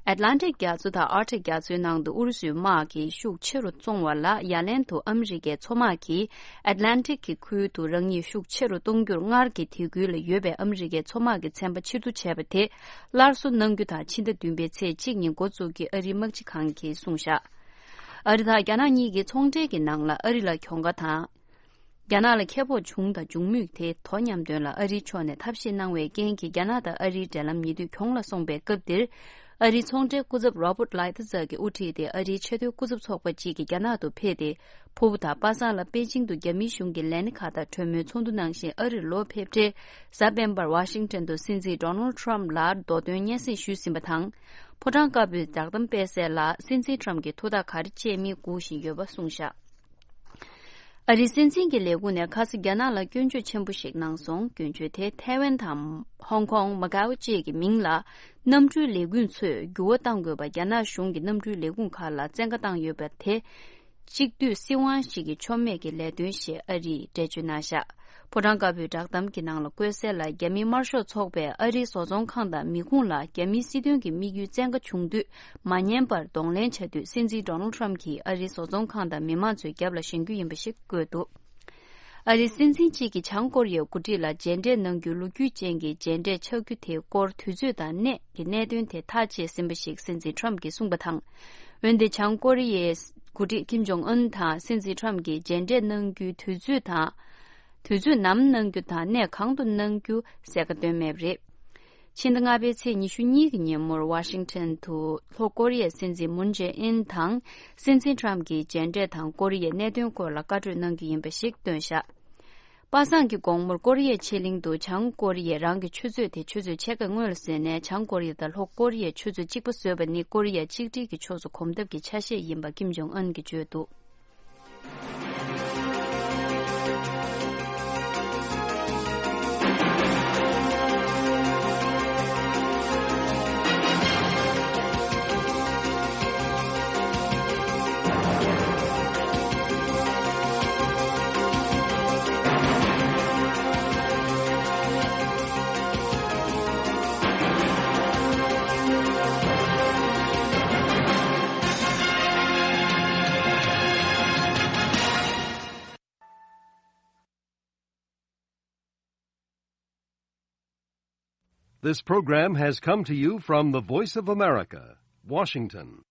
ཨེཊ་ལན་ཊིག་རྒྱ་མཚོ་དང་ཨར་ཊིག་རྒྱ་མཚོའི་ནང་དུ་ཨུ་རུ་སུའི་དམག་གིས་ཤུགས་ཆེ་རུ་བཙོང་བ་ལ་ཡ་ལན་དུ་ཨ་མི་རི་ཀའི་མཚོ་དམག་གིས་ཨེཊ་ལན་ཊིག་གི་ཁུལ་དུ་རང་ཉིད་ཤུགས་ཆེ་རུ་གཏོང་རྒྱུར་སྔར་གྱི་དེ་ཁུལ་ལ་ཡོད་པའི་ཨ་མི་རི་ཀའི་མཚོ་དམག་གི་ཚན་པ་ཕྱིར་བསྡུ་བྱས་པ་དེ་སླར་གསོ་གནང་རྒྱུ་དང་ཕྱི་ཟླ་བདུན་པའི་ཚེས་གཅིག་ཉིན་འགོ་བཙུགས་ཀྱི་ཨ་རིའི་དམག་སྤྱི་ཁང་གིས་གསུངས་བཞག། ཨ་རི་དང་རྒྱ་ནག་གཉིས་ཀྱི་ཚོང་འབྲེལ་གྱི་ནང་ལ་ཨ་རི་ལ་གྱོང་ཁ་དང་། རྒྱ་ནག་ལ་ཁེ་སྤོགས་བྱུང་དང་འབྱུང་མུས་དེ་དོ་མཉམ་དོན་ལ་ཨ་རིའི་ཕྱོགས་ནས་ཐབས་ཤེས་གནང་བའི་རྐྱེན་གྱིས་རྒྱ་ནག་དང་ཨ་རིའི་འབྲེལ་ལམ་ཉེ་དུས་གྱོང་ལ་སོང་པའི་སྐབས་འདིར། ཨ་རིའི་ཚོང་འབྲེལ་སྐུ་ཚབ་Robert Lighthizer་གྱིས་དབུ་ཁྲིད་དེ་ཨ་རིའི་ཆེས་མཐོའི་སྐུ་ཚབ་ཚོགས་པ་གཅིག་གིས་རྒྱ་ནག་ཏུ་ཕེབས་ཏེ། ཕུར་བུ་དང་པ་སངས་ལ་པེ་ཅིང་དུ་རྒྱ་མིའི་གཞུང་གི་ལས་སྣེ་ཁག་དང་གྲོས་མོལ་ཚོགས་འདུ་གནང་བཞིན་ཨ་རིར་ལོག་ཕེབས་འཕྲལ། གཟའ་སྤེན་པར་ཝ་ཤིང་ཊོན་དུ་སྲིད་འཛིན་Donald Trump་ལ་རྡོ་འདོན་སྙན་སེང་ཞུས་ཟིན་པ་དང་། ཕོ་བྲང་དཀར་པོའི་བསྒྲགས་གཏམ་སྤེལ་གསལ་ལ་སྲིད་འཛིན་Trump་གྱིས་ཐུགས་ཐག་ག་རེ་བཅད་མིན་སྒུག་བཞིན་ཡོད་པ་གསུངས་བཞག། ཨ་རིའི་སྲིད་འཛིན་གྱི་ལས་ཁུངས་ནས་ཁ་སང་རྒྱ་ནག་ལ་སྐྱོན་བརྗོད་ཆེན་པོ་ཞིག་གནང་སོང་། སྐྱོན་བརྗོད་དེ་ཐའེ་ཝན་དང་ཧོང་ཀོང་། མ་ཀའོ་བཅས་ཀྱི་མིང་ལ་གནམ་གྲུའི་ལས་འགུལ་ཚོས་འགྱུར་བ་གཏང་དགོས་པ་རྒྱ་ནག་གཞུང་གི་གནམ་གྲུའི་ལས་ཁུངས་ཁག་ལ་བཙན་བཀའ་བཏང་ཡོད་པ་དེ། གཅིག་སྡུད་སྲིད་དབང་ཞིག་གི་ཆོ་མེད་ཀྱི་ལས་དོན་ཞེས་ཨ་རིས་འགྲེལ་བརྗོད་གནང་བཞག། ཕོ་བྲང་དཀར་པོའི་བསྒྲགས་གཏམ་གྱི་ནང་ལ་བཀོད་གསལ་ལ། རྒྱ་མིའི་དམར་ཤོག་ཚོགས་པས་ཨ་རིའི་བཟོ་ཚོང་ཁང་དང་མི་ཁུངས་ལ་རྒྱ་མིའི་སྲིད་དོན་གྱི་དམིགས་ཡུལ་བཙན་བཀའ་བྱུང་དུས་མ་ཉན་པར་གདོང་ལེན་བྱ་དུས། སྲིད་འཛིན་Donald Trump་གྱིས་ཨ་རིའི་བཟོ་ཚོང་ཁང་དང་མི་མང་ཚོའི་རྒྱབ་ལ་བཞེངས་རྒྱུ་ཡིན་པ་ཞིག་བཀོད་འདུག། ཨ་རིའི་སྲིད་འཛིན་གཅིག་གིས་བྱང་ཀོ་རི་ཡའི་འགོ་ཁྲིད་ལ་མཇལ་འཕྲད་གནང་རྒྱུའི་ལོ་རྒྱུས་ཅན་གྱི་མཇལ་འཕྲད་ཆགས་རྒྱུ་དེའི་སྐོར་དུས་ཚོད་དང་གནས་ཀྱི་གནད་དོན་དེ་ཐག་བཅད་ཟིན་པ་ཞིག་སྲིད་འཛིན་Trump་གྱིས་གསུངས་པ་དང་། འོན་ཏེ་བྱང་ཀོ་རི་ཡའི་འགོ་ཁྲིད་ཀིམ་ཇོང་ཨུན་དང་སྲིད་འཛིན་Trump་གྱིས་མཇལ་འཕྲད་གནང་རྒྱུའི་དུས་ཚོད་དང་། དུས་ཚོད་ནམ་གནང་རྒྱུ་དང་གནས་གང་དུ་གནང་རྒྱུ་གསལ་ཁ་བཏོན་མེད་པ་རེད། ཕྱི་ཟླ་ལྔ་པའི་ཚེས་ཉི་ཤུ་གཉིས་ཀྱི་ཉིན་མོར་ཝ་ཤིང་ཊོན་དུ་ལྷོ་ཀོ་རི་ཡའི་སྲིད་འཛིན་མུན་ཇེ་ཨིན་དང་སྲིད་འཛིན་Trump་གྱིས་མཇལ་འཕྲད་དང་ཀོ་རི་ཡའི་གནད་དོན་སྐོར་ལ་བཀའ་གྲོས་གནང་རྒྱུ་ཡིན་པ་ཞིག་བཏོན་བཞག། པ་སངས་ཀྱི་དགོང་མོར་ཀོ་རི་ཡའི་ཕྱེད་གླིང་དུ་བྱང་ཀོ་རི་ཡས་རང་གི་ཆུ་ཚོད་དེ་ཆུ་ཚོད་ཕྱེད་ཀ་སྔོན་ལ་བཟོས་ནས། བྱང་ཀོ་རི་ཡ་དང་ལྷོ་ཀོ་རི་ཡའི་ཆུ་ཚོད་གཅིག་པ་བཟོས་པ་ནི་ཀོ་རི་ཡ་གཅིག་སྒྲིལ་གྱི་ཕྱོགས་སུ་གོམ་སྟབས་ཀྱི་ཆ་ཤས་ཡིན་པ་ཀིམ་ཇོང་ཨན་གྱིས་བརྗོད་འདུག། This program has come to you from the Voice of America, Washington.